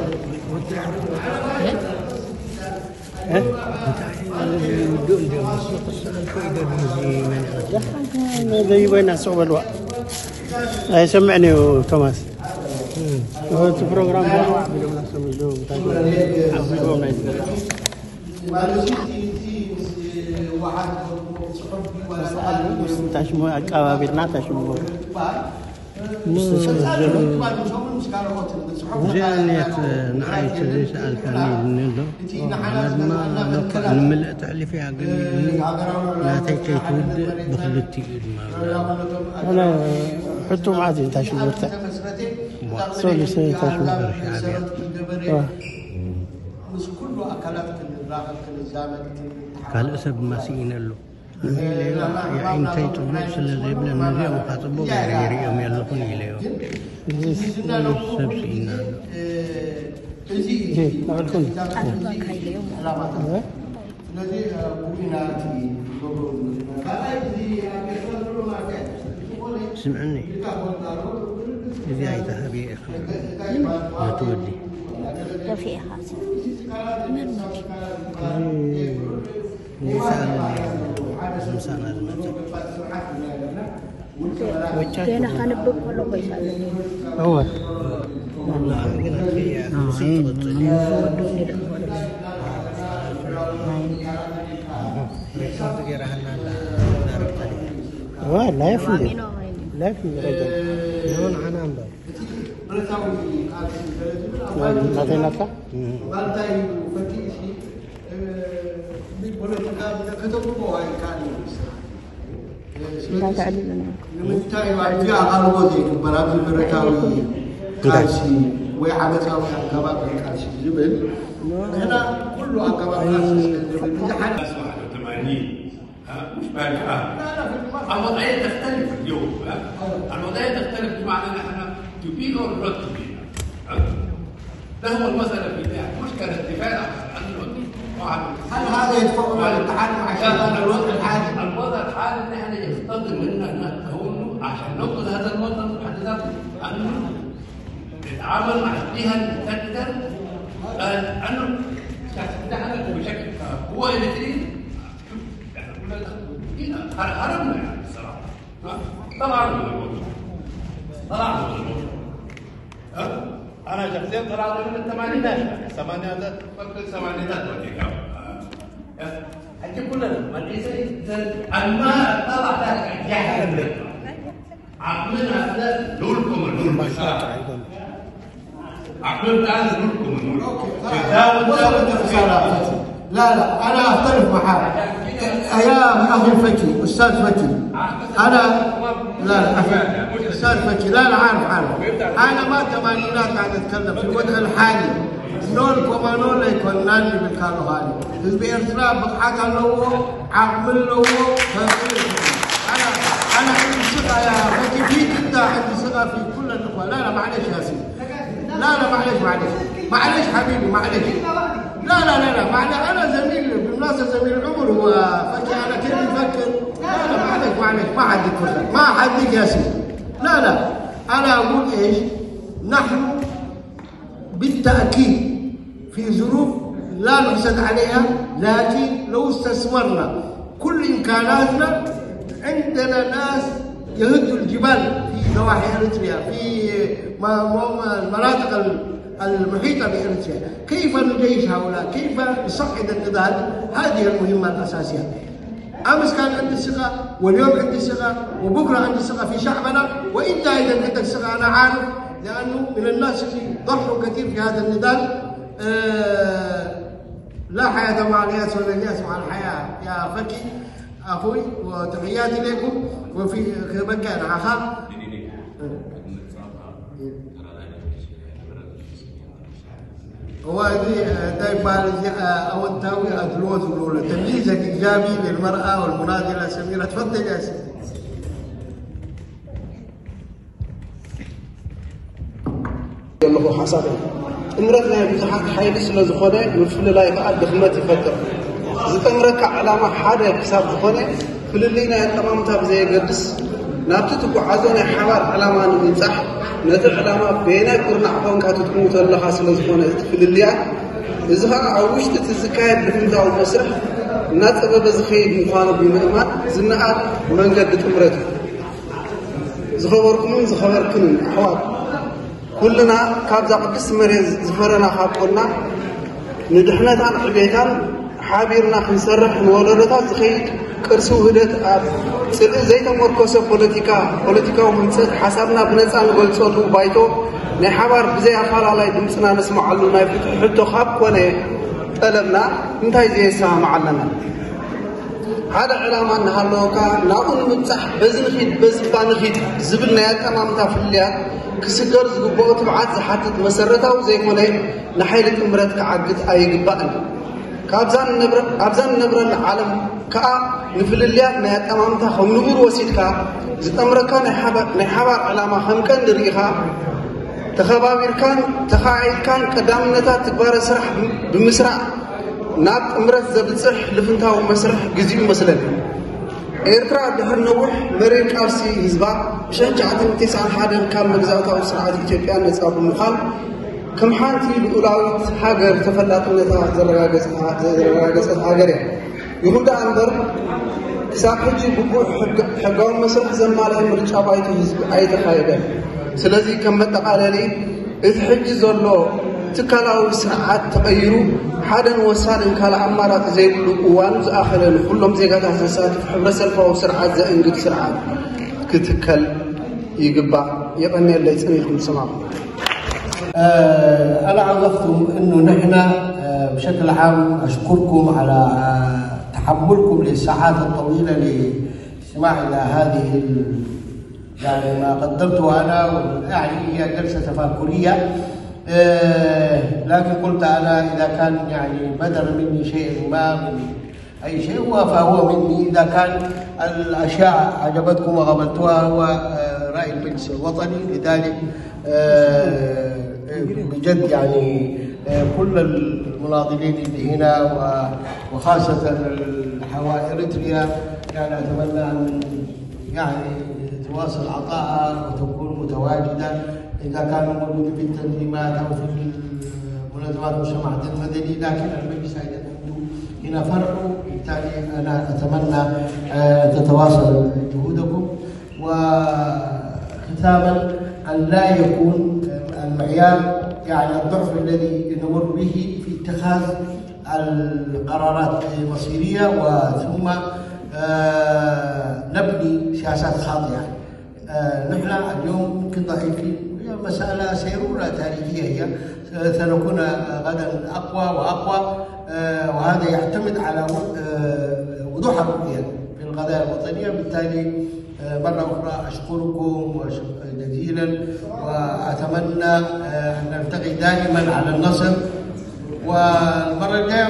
ዘይበና ስቕ በልዋ። ኣይሰምዕን እዩ ቶማስ። እቲ ፕሮግራም ታሽሞ ኣቀባቢልና ታሽሞ እዚኣ እኔት ንዓይ እቲ ዘይሰኣልካኒ ኢሉኒ ኣሎ። ኣነ ድማ በቃ ንምልእ ትሕልፍ እያ፣ ግን ኢሉኒ ናተይ ከይትውድእ ብክልቲኡ ድማ ኣነ ሕቶ መዓት እዩ እንታይ ሽጉርተ? ሶሉስ እንታይ ሽጉር? ሻዕብያ። ምስ ኩሉ ኣካላት ክንራኸብ፣ ክንዛመድ፣ ክንተሓባበር ካልእ ሰብ ድማ ስኢነ ኣሎ። እንታይ ጽቡቕ ስለ ዘይብለኒ፣ ነዚኦም እኳ ጽቡቕ ገይረ ይርእዮም የለኹን ኢለዮ። ሰብ ስኢና ኣሎ። ስምዕኒ፣ እዚ ኣይተሃብየ ኢኻ ነቲ ወዲ። ይስኣለኒ፣ እዚ ምሳና ዝመጸ። ገና ከንብብ ከለኹ ይስኣለኒ። እወ። ወላሂ ግን ኣትሪያ፣ ኣዎ፣ ስልቲ ቅጽል። ወዱኒ ዶ ትኾነ? ሪፖርት ገይራሃልና ኣላ፣ ዛረብታ ድያ? እወ፣ ላይፍ እንዴ? ላይፍ እንዴ? ኖ፣ ንዓና እምበር። ናተይ ናትካ? እንዳተዕልሉ ነው። ንምንታይ እዩ ኣብዚ ኣቓልቦ ዘይግበር? ኣብዚ ብረታዊ ቃልሲ ወይ ዓመፃዊ ኣገባብ ናይ ቃልሲ ዝብል ንሕና ኩሉ ኣገባብና ስለ ዝብል እዚ ሓደ واحد وثمانين، ها؟ مش بالغ، ها؟ لا، لا، في المرأة. الوضعية تختلف اليوم، ها؟ الوضعية تختلف، بمعنى نحن to be or not to be، ها؟ ده هو المسألة في الدفاع، مش كان الدفاع عن واحد. هل هذا يدفعنا للتحالف مع الشيطان في الوقت الحالي؟ الوضع الحالي ان احنا يفتضل منا ان نكون عشان ننقذ هذا الوطن في حد ذاته، انه نتعامل مع الجهه اللي تقدر، آه، انه نحن بشكل هو الكريم. شوف، احنا كلنا هربنا يعني الصراحه. طلعنا من الموضوع. طلعنا من الموضوع. ها؟ انا شخصيا طلعت من الثمانينات، الثمانينات، فكر الثمانينات والكلام. ها؟ حتى كلنا ما نسيت. اما طلع ذلك جاهل. عقلنا هذا دول كما دول بشر. عقلنا هذا دول كما دول. أوكي. وصلت الرسالة. لا، لا، أنا أختلف معاك. يا أخي فكي، أستاذ فكي، أنا، لا، لا، أخي، أستاذ فكي، لا، لا، عارف، عارف. أنا ما ثمانينات قاعد أتكلم في الوضع الحالي. نول كوما نول يكون ناني بالكالو هالي. ህዝቢ ኤርትራ ብቕዓት ኣለዎ፣ ዓቕሚ ኣለዎ። أنا، أنا عندي ثقة يا فكي فيك أنت، عندي ثقة في كل الإخوة. لا، لا، معلش يا سيدي. لا، لا، معلش، معلش. معلش حبيبي، معلش. لا، لا، لا، لا، معلش. أنا زميل، بالمناسبة زميل عمر هو فكي، أنا كيف يفكر؟ لا، لا، معلش، معلش، ما حدك فرصة. ما حدك يا سيدي. لا، لا. أنا أقول إيش؟ نحن بالتأكيد في ظروف لا نحسد عليها، لكن لو استثمرنا كل إمكاناتنا، عندنا ناس يهدوا الجبال في نواحي إريتريا، في م-، م-، المناطق ال-، المحيطة بإريتريا. كيف نجيش هؤلاء؟ كيف نصعد النضال؟ هذه المهمة الأساسية. أمس كان عندي ثقة، واليوم عندي ثقة، وبكرة عندي ثقة في شعبنا، وأنت أيضًا عندك ثقة، أنا عارف، لأنه من الناس اللي ضحوا كثير في هذا النضال. آه، لا حياة مع الياس ولا الياس مع الحياة يا فكي أخوي، وتحياتي لكم. وفي كبكة نعخا. هو دي دايما أونتاوي أدلوز ولا تمييز إيجابي للمرأة والمناضلة سميرة. تفضل يا سيدي. ዘለኹ ሓሳብ እዩ። ጥምረት ናይ ብዙሓት ሓይሊ ስለ ዝኾነ ምፍልላይ ከዓ ድኽመት ይፈጥር። ዝጠምረካ ዕላማ ሓደ ክሳብ ዝኾነ ፍልልይ ናይ ኣጠማምታ ብዘየገድስ ናብቲ ትጓዓዞ ናይ ሓባር ዕላማ ንምብፃሕ ነቲ ዕላማ በየናይ ኩርናዕ ኮንካ ትጥምቶ ኣለኻ ስለ ዝኾነ እቲ ፍልልያት እዚ ከዓ ኣብ ውሽጢ እቲ ዝካየድ ልፍንታዊ መስርሕ እናፀበበ ዝኸይድ ምዃኑ ብምእማን ዝነኣድ መንገዲ ጥምረት እዩ። ዝኸበርኩምን ዝኸበርክንን ኣሕዋት ኩልና ካብዛ ቅድስቲ መሬት ዝፈረና ካብ ኮና ንድሕነታን ዕቤታን ሓቢርና ክንሰርሕ ንወለዶታት ዝኸይድ ቅርሲ ውህደት ኣብ ፅልኢ ዘይተመርኮሰ ፖለቲካ ፖለቲካዊ ህንፀት ሓሳብና ብነፃ ንገልፀሉ ባይቶ ናይ ሓባር ብዘይ ኣፋላላይ ድምፅና ነስምዓሉ ናይ ፍትሒ ሕቶ ካብ ኮነ ጠለብና እንታይ ዘየሰማማዕ ኣለና? ሓደ ዕላማ እናሃለወካ ናብኡ ንምብፃሕ በዚ ንኺድ በዚ እባ ንኺድ ዝብል ናይ ኣጠማምታ ፍልልያት ክስገር ዝግብኦ ትብዓት ዝሓትት መሰረታዊ ዘይኮነ ንሓይሊ ጥምረት ክዓግት ኣይግባእን። ኣብዛ ንነብረላ ዓለም ከዓ ንፍልልያት ናይ ኣጠማምታ ከም ንቡር ወሲድካ ዝጠምረካ ናይ ሓባር ዕላማ ከም ቀንዲ ርኢኻ ተኸባቢርካን ተኻዒልካን ቀዳምነታት ትግባረ ስራሕ ብምስራዕ ናብ ጥምረት ዘብፅሕ ልፍንታዊ መስርሕ ግዚኡ ይመስለኒ። ኤርትራ ድሕሪ ነዊሕ መሪር ቃልሲ ህዝባ ብሽሕን ትሽዓተ ሚእትን ተስዓን ሓደን ካብ መግዛእታዊ ስርዓት ኢትዮጵያ ነፃ ብምዃን ከም ሓንቲ ልኡላዊት ሃገር ተፈላጥነታ ዘረጋገፀት ሃገር እያ። ይኹን ደኣ እምበር ክሳብ ሕጂ ግቡእ ሕጋዊ መስርሕ ዘማልአ ምርጫ ባይቶ ህዝቢ ኣይተኻየደን። ስለዚ ከም መጠቓለሊ እቲ ሕጂ ዘሎ ትካላዊ ስርዓት ተቐይሩ ሓደን ወሳንን ካልእ ኣማራፂ ዘይብሉ እዋኑ ዝኣኸለ ንኩሎም ዜጋታት ዘሳትፍ ሕብረሰልፋዊ ስርዓት ዘእንግድ ስርዓት ክትከል ይግባእ። የቐንየለይ ፅን ኢልኩም ዝሰማዕኩም። أنا عرفتم أنه نحن بشكل عام أشكركم على تحملكم للساعات الطويلة لاستماع إلى هذه يعني ما قدمته أنا. يعني هي جلسة تفاكرية، لكن قلت أنا إذا كان يعني بدر مني شيء ما من أي شيء هو فهو مني. إذا كان الأشياء عجبتكم وقبلتوها هو رأي المجلس الوطني. لذلك بجد يعني كل المناضلين اللي هنا وخاصة الحوائر إريتريا، يعني أتمنى أن يعني تواصل عطاءها وتكون متواجدة. إذا كانوا موجودين في التنظيمات أو في منظمات المجتمع المدني، لكن المجلس أيضا عنده هنا فرعه، بالتالي أنا أتمنى تتواصل جهودكم. وختاما، أن لا يكون المعيار يعني الضعف الذي نمر به في اتخاذ القرارات المصيرية وثم نبني سياسات خاطئة. نحن اليوم ممكن ضعيفين، هي مسألة سيرورة تاريخية، هي سنكون غدا أقوى وأقوى. وهذا يعتمد على وضوح الرؤية في القضايا الوطنية. بالتالي مرة أخرى أشكركم جزيلا، وأتمنى أن نلتقي دائما على النصر. والمرة الجاية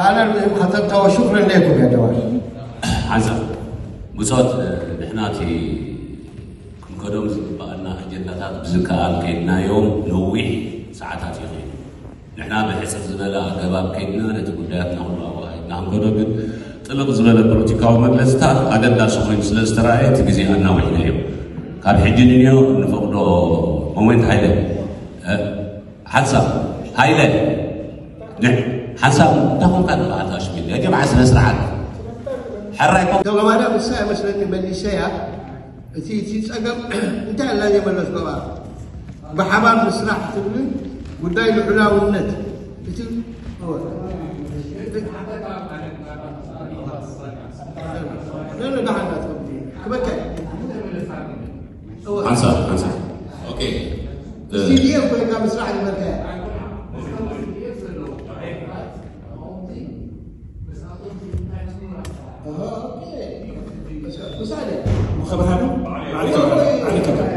أنا المهم ختمتها، وشكرا لكم يا جماعة. ሓንሳብ ብፆት ንሕና እቲ ክንከዶም ዝግባኣና ኣጀንዳታት ብዝከኣል ከይድናዮም ነዊሕ ሰዓታት እዩ ኸይዱ። ንሕና ብሕፅር ዝበለ ኣገባብ ከይድና ነቲ ጉዳያትና ኩሉ ኣወሃሂድና ክንከዶ ግን ጥልቕ ዝበለ ፖለቲካዊ መግለፅታት ኣገዳሲ ኮይኑ ስለ ዝተረኣየ እቲ ግዜ ኣናዊሕናዮ። ካብ ሕጂ ንንዮ እንፈቕዶ ሞሜንት ሃይለ ሓንሳብ ሃይለ ሓንሳብ እንታይ ኮንካ ንባዓል ኣሽሚል ገባዓ ስነ ስርዓት ሕራይ ኮ ገባዳ ምሳ መስለኒ መሊሰያ እቲ እቲ ጸገም እንታይ ኣላ የመለስ ገባ ብሓባር ምስራሕ ትብልን ጉዳይ ልዑላውነት እቲ ክበካ ሓንሳብ ሓንሳብ ኦኬ ሲዲኤፍ ኮይንካ ምስራሕ ዝበልካያ ምሳሌ ምኸብርሃኑ ባዕለይ ከብርሃ።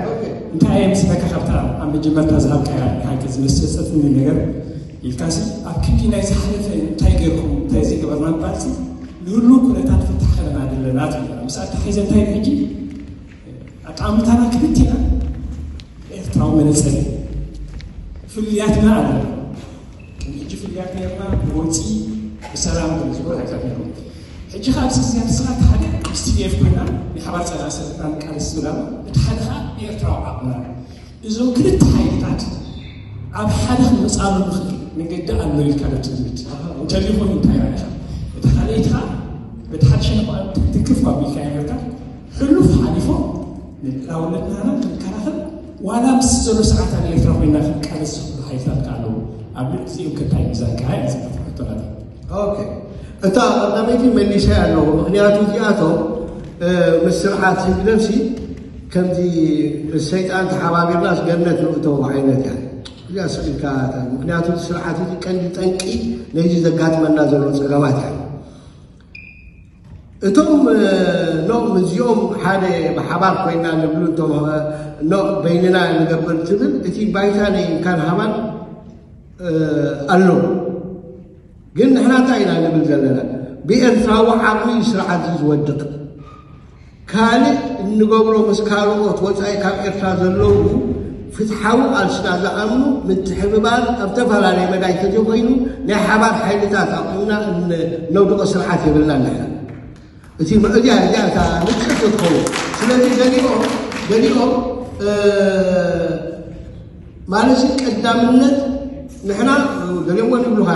እንታይ እየ ምስለካ ካብታ ኣብ መጀመርታ ዝሃብካያ ሓቂ ዝመሰጸትኒ ነገር ኢልካሲ ኣብ ክንዲ ናይ ዝሓለፈ እንታይ ገይርኩም እንታይ ዘይገበርና ምባልሲ ንህሉ ኩነታት ፍታሕ ከለና ዘለና ትብለና። ምስ ኣተሓሒዘ እንታይ ሕጂ ኣጣምታና ክልቲና ኤርትራዊ መነጸር ፍልያትና ኣለና። ሕጂ ፍልያት ነርና ብወፂ ብሰላም ግን ዝበሉ ሓይታት ነሩ። ሕጂ ካብ ስዚያት ስራት ሓደ ምስ ቲ ዲ ኤፍ ኮይና ናይ ሓባር ፀላ ሰለና ንቃለስ ዝብላሉ እቲ ሓደ ከዓ ኤርትራዊ ዓቕምና እዞም ክልተ ሓይልታት ኣብ ሓደ ክንመፃሉ ንኽእል መገዲ ኣሎ ኢልካ ዶ ትግምት? እንተሊኹን እንታይ ራኢኻ? እቲ ካልኣይቲ ከዓ በቲ ሓደ ሸነኽ ትክፍ ኣቢልካ ጌርካ ሕሉፍ ሓሊፎም ንልዕላውነትና ክንከላኸል ዋላ ምስ ዘሎ ስርዓት ኣብ ኤርትራ ኮይና ክንቃለስ ዝኽእሉ ሓይልታት ከኣ ኣለዉ። ኣብ ልዕሊ እዚኦም ከ እንታይ ሚዛን ከኣ እያ ዝመርሕ ሕቶታት? ኦኬ፣ እታ ቀዳመይቲ መሊሰ ኣለኹ። ምክንያቱ እዚኣቶም እ፣ ምስ ስርዓት ህግደፍሲ ከምዚ ምስ ሰይጣን ተሓባቢርናስ ገነት ንእተው ዓይነት እያ። እዚኣ ስቕ ኢልካ እታ፣ ምክንያቱ እቲ ስርዓት እዚ ቀንዲ ጠንቂ ነዚ ዘጋጥመና ዘሎ ጸገማት እያ። እቶም እ፣ ኖ ምስዚኦም ሓደ ብሓባር ኮይና ንብሉ እንቶም እ፣ ኖ በይንና ንገብር ትብል እቲ ባይታ ናይ እንካን ሃባን እ፣ ኣሎ። ግን ንሕና እንታይ ኢና ንብል ዘለና? ብኤርትራዊ ዓቕሚ እዩ ስርዓት እዚ ዝወድቕ። ካልእ እንገብሮ ምስ ካልኦት ወጻኢ ካብ ኤርትራ ዘለዉ ፍትሓዊ ቃልስና ዝኣምኑ ምትሕብባር ኣብ ዝተፈላለየ መዳይ ተዘይኮይኑ ናይ ሓባር ሓይልታት ኣቑምና እን-፣ ነውድቖ ስርዓት የብልናን ንሕና። እቲ መ-፣ እዚኣ፣ እዚኣ እታ ንጽሕቲ ትኸውን። ስለዚ ገሊኦም፣ ገሊኦም፣ እ፣ ማለት ቀዳምነት ንሕና ገሊኦም እውን ይብሉኻ፣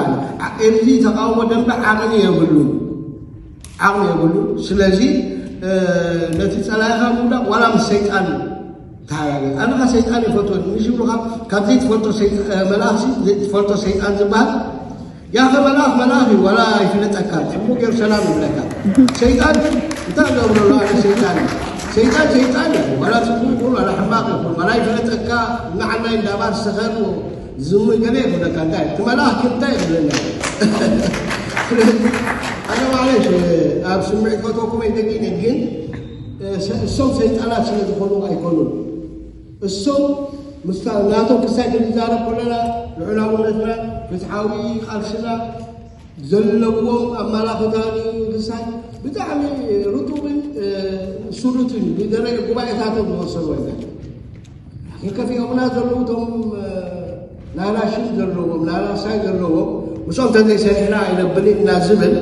ዓ-፣ እዚ ተቃውሞ ደንበ ዓቕሚ የብሉን፣ ዓቕሚ የብሉን። ስለዚ፣ እ፣ ነቲ ጸላኢኻ ምውዳቕ ዋላ ምስ ሰይጣን ተሓጋገዝ። ኣነ ኸኣ ሰይጣን ይፈትወኒ፣ ምሽ ይብሉኻ፣ ካብ ዘይትፈልጦ ሰይጣ-፣ እ፣ መልኣኽሲ ዘይትፈልጦ ሰይጣን ዝበሃል ያኸ መልኣኽ መልኣኽ እዩ፣ ዋላ ኣይፍለጠካ፣ ጽቡቕ ገይሩ ሰላም ይብለካ። ሰይጣን ግን እንታይ ገብረሉ? ኣነ ሰይጣን እዩ። ሰይጣን ሰይጣን እዩ፣ ዋላ ጽቡቕ ይኹን ዋላ ሕማቕ ይኹን፣ ዋላ ይፍለጠካ፣ እናዓናይ እንዳባር ስኸር ዝም ገለ ይብለካ። እንታይ እቲ መልኣኽ ግን እንታይ ይብለና? ስለዚ ኣነ ማለሽ ኣብ ስምዒት ከእትወኩም ኣይደግነ፣ ግን እ፣ ሰ-፣ እሶም ሰይጣናት ስለ ዝኾኑ ኣይኮኑን። እሶም ምስታ-፣ ናቶም ክሳይ ክንዛረብ ከለና ልዑላውነትና፣ ፍትሓዊ ቃልስና ዘለዎም ኣመላኽታን ክሳይ ብጣዕሚ ርጡብን፣ እ፣ ስሉትን ብደረጃ ጉባኤታቶም ዝወሰኑ ኣይኮኑን። ከፊኦምና ዘለዉ እቶም፣ እ፣ ናና ሽም ዘለዎም፣ ናና ሳይ ዘለዎም፣ ምስኦም ተዘይሰሪሕና ኣይነብልን ኢና ዝብል፣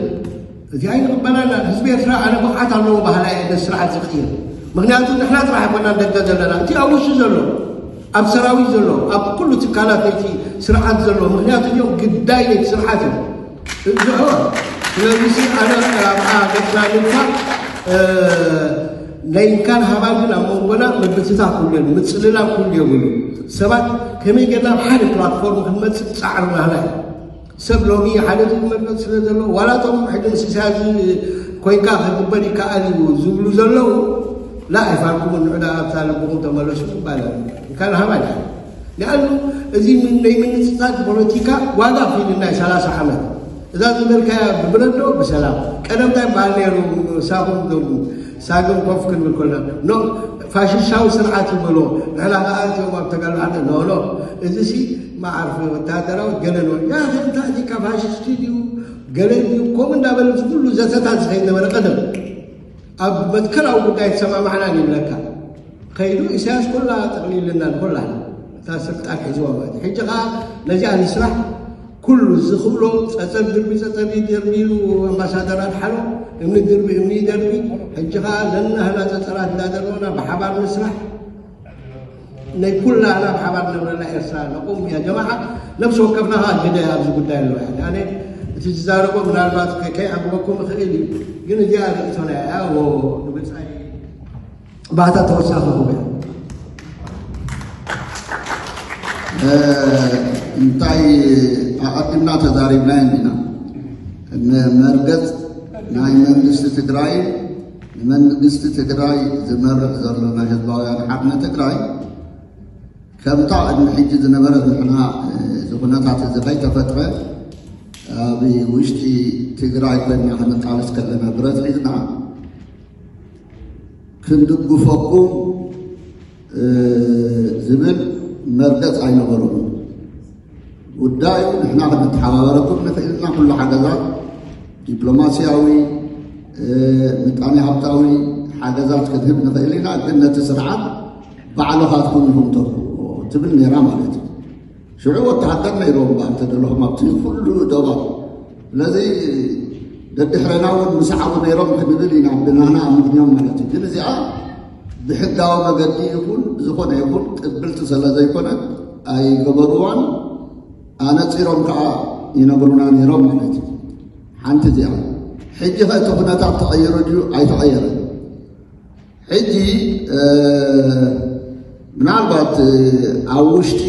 እዚ ኣይንቕበላና። ህዝቢ ኤርትራ ኣነ ብቕዓት ኣለዎ ባህላ እየ ነቲ ስርዓት ዝቕይር። ምኽንያቱ ንሕና ጥራሕ ኣይኮናን ደገ ዘለና፣ እቲ ኣብ ውሽጢ ዘሎ፣ ኣብ ሰራዊት ዘሎ፣ ኣብ ኩሉ ትካላት ናይቲ ስርዓት ዘሎ፣ ምኽንያቱ እዮም ግዳይ ናይቲ ስርዓት እዮም። እዚኦ፣ ስለዚ ሲ ኣነ ኣብኣ ገጽና ንምፋቕ፣ እ፣ ናይ እንካን ሃባን ግን ኣብ መንጎና ምብትታ ኩሉ የብሉ፣ ምጽልላም ኩሉ የብሉ። ሰባት ከመይ ጌርና ኣብ ሓደ ፕላትፎርም ክንመጽእ ጻዕሪ ናህና እዩ። ሰብ ሎሚ ሓደ ዝመርመር ስለ ዘሎ፣ ዋላ እቶም ሕጂ ምስ ኢሳያስ ኮይንካ ክግበር ይከኣል እዩ ዝብሉ ዘለዉ፣ ላ ኣይፋልኩምን፣ ንዑ ደኣ ኣብታ ልብኹም ተመለሱ ይባላል። እንካን ሃባይ። ንኣኑ እዚ ምን-፣ ናይ ምንጽጻግ ፖለቲካ ዋጋ ከፊሉና እዩ ሰላሳ ዓመት። እዛ ዝበልካያ ብብረዶ ብሰላም። ቀደም እንታይ ይበሃል ነይሩ? ሳኹም ዶ ሳግም ኮፍ ክንብል ከለና፣ ኖ፣ ፋሽስታዊ ስርዓት ይበሎ። ንሕና ከኣ እቲኦም ኣብ ተጋድሎ ሓደ፣ ኖ፣ ኖ፣ እዚሲ መዓርፎ ወታደራዊ ገለ ንበል። ያ፣ እንታይ፣ እቲ ካብ ፋሽስቲ ድዩ? ገለ ድዩ? ከምኡ እንዳበለ ምስ ኩሉ ዘተታት ዝኸይድ ነበረ ቀደም። ኣብ መትከላዊ ጉዳይ ተሰማማዕና ይብለካ። ከይዱ ኢሳያስ ኩላ ጠቕሊልና ንኩላ እታ ስልጣን ሒዝዋ ማለት እዩ። ሕጂ ኸኣ ነዚኣ ንስራሕ ኩሉ ዝኽእሎ ጸጸር ድርቢ ጸጸር ይደርቢ ኢሉ ኣምባሳደር ኣድሓኖም፣ እምኒ ድርቢ እምኒ ይደርቢ። ሕጂ ኸኣ ነናህና ጸጸራት እንዳደረብና ብሓባር ንስራሕ። ናይ ኩላና ብሓባር ነብረላ ኤርትራ ነቑም። ያ ጀማዓ፣ ነብሲ ወከፍና ኸኣ ግደ ኣብዚ ጉዳይ ኣለዎ። ያኒ ኣነ እቲ ዝዛረቦ ምናልባት ከ-፣ ከይዕግበኩም ይኽእል እዩ፣ ግን እዚኣ ርእይቶና እያ። ዎ ንብጻይ ባታ ተወሳኺ ጉባኤ። እ፣ እንታይ ኣቐዲምና ተዛሪብናዮም ኢና። ም-፣ መርገጽ ናይ መንግስቲ ትግራይ፣ ንመንግስቲ ትግራይ ዝመርሕ ዘሎ ናይ ህዝባውያን ሓርነት ትግራይ፣ ከምታ ቅድሚ ሕጂ ዝነበረት፣ ንሕና፣ እ፣ እዚ ኩነታት እዚ ከይተፈጥረ ኣብ ውሽጢ ትግራይ ኮይና ክንቃለስ ከለና ብረት ሒዝና ክንድግፈኩም ዝብል መርገጽ ኣይነበሮም። ጉዳዩ ንሕና ክንተሓባበረኩም ንኽእል ኢና። ኩሉ ሓገዛት፣ ዲፕሎማስያዊ፣ ምጣኔ ሃብታዊ ሓገዛት ክንህብ ንኽእል ኢና፣ ግን ነቲ ስርዓት ባዕልኻትኩም ኢኹም ተኽብዎ ትብል ነይራ ማለት እዩ። ሽዑ ወተሃደር ነይርዎም እባ እንተ ደለኹም ኣብቲ ኩሉ ዶባት። ስለዚ ደድሕረና እውን ምስዓቡ ነይሮም ክንብል ኢና ብናና ኣምኽንዮም ማለት እዩ። ግን እዚኣ ብሕጋዊ መገዲ ይኹን ብዝኾነ ይኹን ቅብልቲ ስለ ዘይኮነት ኣይገበርዋን። ኣነጺሮም ከዓ ይነግሩና ነይሮም ማለት እዩ። ሓንቲ እዚኣ። ሕጂ ኸ እቲ ኩነታት ተቐይሩ ድዩ ኣይተቐየረን? ሕጂ ምናልባት ኣብ ውሽጢ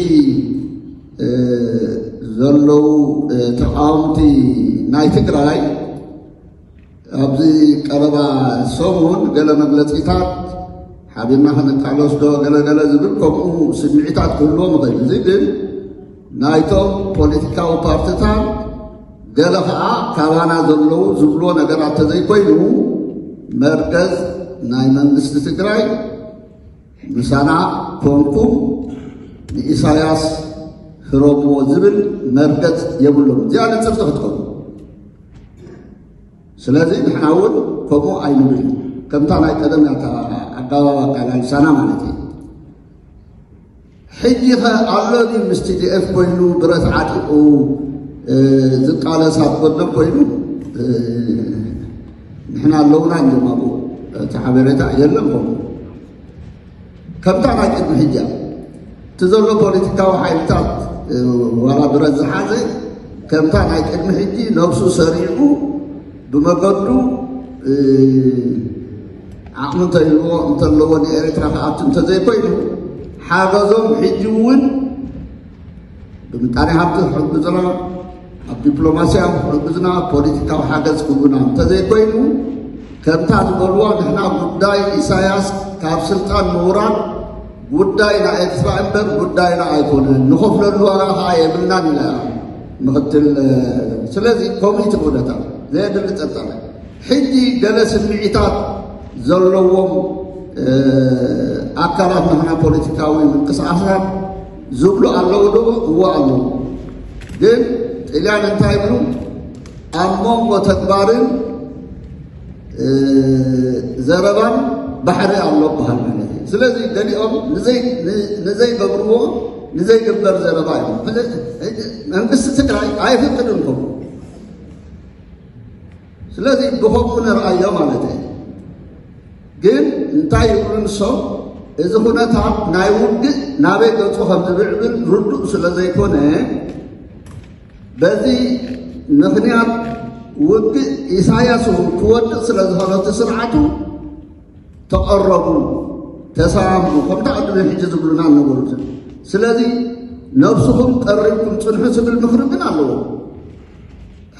ዘለዉ ተቃወምቲ ናይ ትግራይ ኣብዚ ቀረባ ሰሙን ገለ መግለፂታት ሓቢርና ክንቃለስ ዶ ገለገለ ዝብል ከምኡ ስምዒታት ክህልዎም ይኽእል። እዚ ግን ናይቶም ፖለቲካዊ ፓርትታት ገለ ኸዓ ካባና ዘለዉ ዝብልዎ ነገራት ተዘይኮይኑ መርገዝ ናይ መንግስቲ ትግራይ ምሳና ኮንኩም ንኢሳያስ ህረምዎ ዝብል መርገጽ የብሉን። እዚኣ ንጽርቲ ክትከውን። ስለዚ ንሕና እውን ከምኡ ኣይንብል። ከምታ ናይ ቀደም ያታ ኣጋባብ ኣቃላልሳና ማለት እዩ። ሕጂ ኸ ኣሎ ድዩ ምስ ቲ ዲ ኤፍ ኮይኑ ብረት ዓጢቑ ዝቃለስ ኣብ ጎድኖም ኮይኑ? ንሕና ኣለውና እንዲም ኣብኡ። እቲ ሓበሬታ የለን ከምኡ። ከምታ ናይ ቅድሚ ሕጂ እያ። እቲ ዘሎ ፖለቲካዊ ሓይልታት ዋላ ብረት ዝሓዘ ከምታ ናይ ቅድሚ ሕጂ ነብሱ ሰሪዑ ብመገዱ ዓቕሚ እንተልዎ እንተለዎ ንኤርትራ ክኣቱ እንተዘይኮይኑ ሓገዞም ሕጂ እውን ብምጣኔ ሃብቲ ክሕግዙና ኣብ ዲፕሎማስያ ክሕግዙና ፖለቲካዊ ሓገዝ ክህቡና እንተዘይኮይኑ ከምታ ዝበልዎ ንሕና ጉዳይ ኢሳያስ ካብ ስልጣን ምውራድ ጉዳይ ናይ ኤርትራ እምበር ጉዳይና ኣይኮነን፣ ንኸፍለሉ ዋጋ ከዓ የብልናን ኢላ ምክትል። ስለዚ ኮሚቲ ውህደታ ዘየድሊ ጸብጻብ ሕጂ ገለ ስምዒታት ዘለዎም ኣካላት ናህና ፖለቲካዊ ምንቅስቃሳት ዝብሉ ኣለዉ ዶ? እዎ ኣለዉ። ግን ጥልያን እንታይ ይብሉ? ኣብ መንጎ ተግባርን ዘረባን ባሕሪ ኣሎ በሃል ማለት እዩ። ስለዚ ገሊኦም ንዘይገብርዎ ንዘይግበር ዘረባ እዮም። መንግስቲ ትግራይ ኣይፍቅድን ከምኡ። ስለዚ ብኸምኡ ንርኣዮ ማለት እዩ። ግን እንታይ ይብሉ ንሶም? እዚ ኩነታት ናይ ውግእ ናበይ ገጹ ከም ዝብዕብል ርዱእ ስለ ዘይኮነ በዚ ምኽንያት ውግእ ኢሳያስ እውን ክወድቕ ስለ ዝኾነ እቲ ስርዓቱ ተቐረቡ፣ ተሰማምዑ ከምቲ ቅድሚ ሕጂ ዝብሉና ነበሩ። ስለዚ ነብስኹም ቀሪብኩም ጽንሑ ዝብል ምኽሪ ግን ኣለዎ።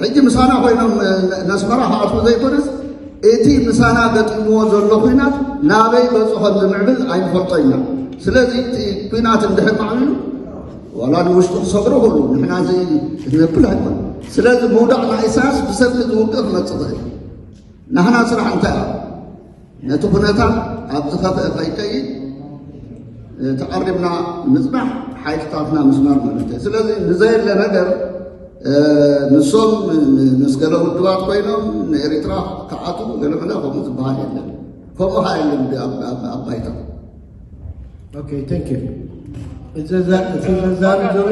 ሕጂ ምሳና ኮይኖም ነስመራ ክኣትዉ ዘይኮነስ እቲ ምሳና ገጢምዎ ዘሎ ኩናት ናበይ ገጹ ከም ዝምዕብል ኣይንፈልጦ ኢና። ስለዚ እቲ ኩናት እንድሕር ማዕቢሉ ዋላ ንውሽጡ ክሰግሮ ክእሉ ንሕና እዚ ነብል ኣይኮን። ስለዚ ምውዳቕ ናይ ኢሳያስ ብሰንኪ ዝውግእ ክመጽእ ይኽእል። ናህና ስራሕ እንታይ እዩ? ነቲ ኩነታት ኣብ ዝኸፍአ ከይከይድ ተቐሪብና ምጽናሕ ሓይልታትና ምስማር ማለት እዩ። ስለዚ ንዘየለ ነገር ንሶም ምስ ገለ ውድባት ኮይኖም ንኤርትራ ክኣትዉ ገለመለ ከምኡ ዝበሃል የለን። ከምኡ ኸዓ የለን ኣብ ባይታ። ኦኬ፣ ቴንክ ዩ። እቲ ዘዛርብ ዘሎ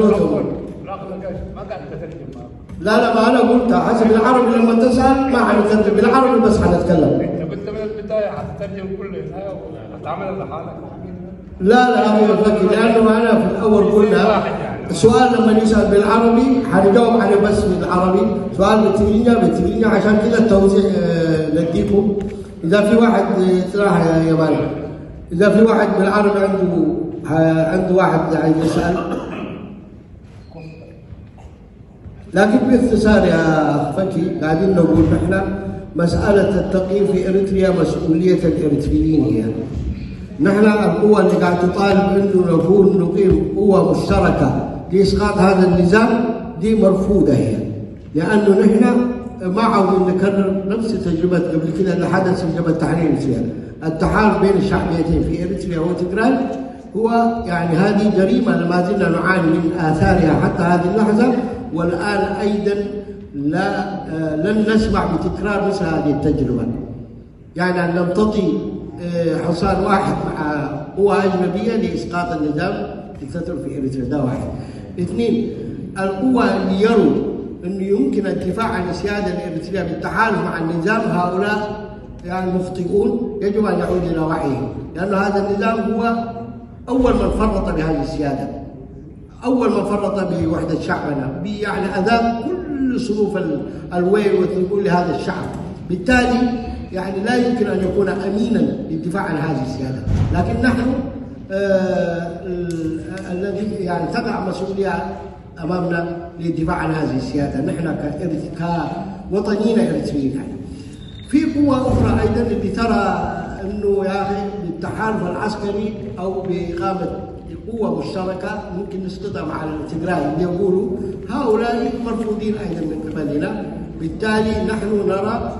لا لا، ما أنا قلت حسب العربي، لما تسأل ما حنترجم بالعربي، بس حنتكلم. انت قلت من البدايه حتترجم كله، لا، هتعملها لحالك. لا لا، أخي الذكي، لأنه أنا في الأول قلنا السؤال لما يسأل بالعربي حنجاوب عليه بس بالعربي، سؤال بالتقنية بالتقنية، عشان كذا التوزيع نديكم. إذا في واحد، صراحة يا مالك، إذا في واحد بالعربي عنده، عنده واحد عايز يسأل. لكن باختصار يا فكي، قاعدين نقول نحن مسألة التقييم في إريتريا مسؤولية الإريتريين هي. نحن القوة اللي قاعد تطالب إنه نكون نقيم قوة مشتركة لإسقاط هذا النظام، دي مرفوضة هي. لأنه نحن ما عاوزين نكرر نفس تجربة قبل كده اللي حدث في جبهة تحرير سوريا. التحالف بين الشعبيتين في إريتريا وتجراي هو، يعني، هذه جريمة ما زلنا نعاني من آثارها حتى هذه اللحظة. والآن أيضًا لا، آه، لن نسمع بتكرار مثل هذه التجربة، يعني أن نمتطي، آه، حصان واحد مع قوى أجنبية لإسقاط النظام دكتاتور في إريتريا. ده واحد. اثنين، القوى اللي يروا أنه يمكن الدفاع عن السيادة الإريترية بالتحالف مع النظام، هؤلاء يعني مخطئون، يجب أن يعود إلى وعيه، لأن هذا النظام هو أول من فرط بهذه السيادة، أول من فرط بوحدة شعبنا، يعني أذاق كل صنوف الويل والذل لهذا الشعب. بالتالي يعني لا يمكن أن يكون أمينا للدفاع عن هذه السيادة، لكن نحن، آه، الذي يعني تقع مسؤولية أمامنا للدفاع عن هذه السيادة، نحن كوطنيين إريتريين يعني. في قوة أخرى أيضًا اللي ترى أنه يا أخي بالتحالف العسكري أو بإقامة قوة مشتركة ممكن نسقطها مع التجراي، اللي يقولوا هؤلاء مرفوضين أيضًا من قبلنا. بالتالي نحن نرى،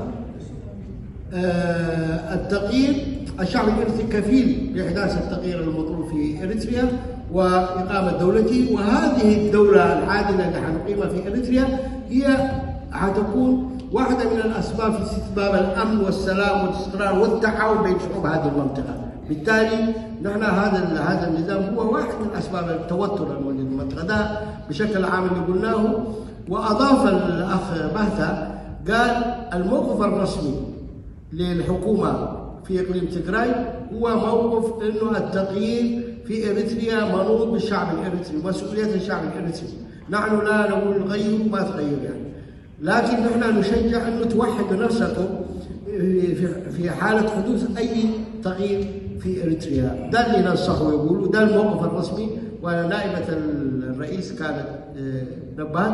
آه، التغيير، الشعب الإريتري كفيل بإحداث التغيير المطلوب في إريتريا وإقامة دولته، وهذه الدولة العادلة اللي حنقيمها في إريتريا هي حتكون واحدة من الأسباب في استتباب الأمن والسلام والاستقرار والتعاون بين شعوب هذه المنطقة. بالتالي نحن هذا ال-، هذا النظام هو واحد من أسباب التوتر الموجود في المنطقة. ده بشكل عام اللي قلناه. وأضاف الأخ بهتا، قال: الموقف الرسمي للحكومة في إقليم تجراي هو موقف إنه التغيير في إريتريا منوط بالشعب الإريتري، مسؤولية الشعب الإريتري. نحن لا نقول غيروا ما تغير يعني، لكن نحن نشجع أنه توحدوا نفسكم في، في حالة حدوث أي تغيير في إريتريا. ده اللي ننصحه يقول، وده الموقف الرسمي. ونائبة الرئيس كانت، آه، نبهت،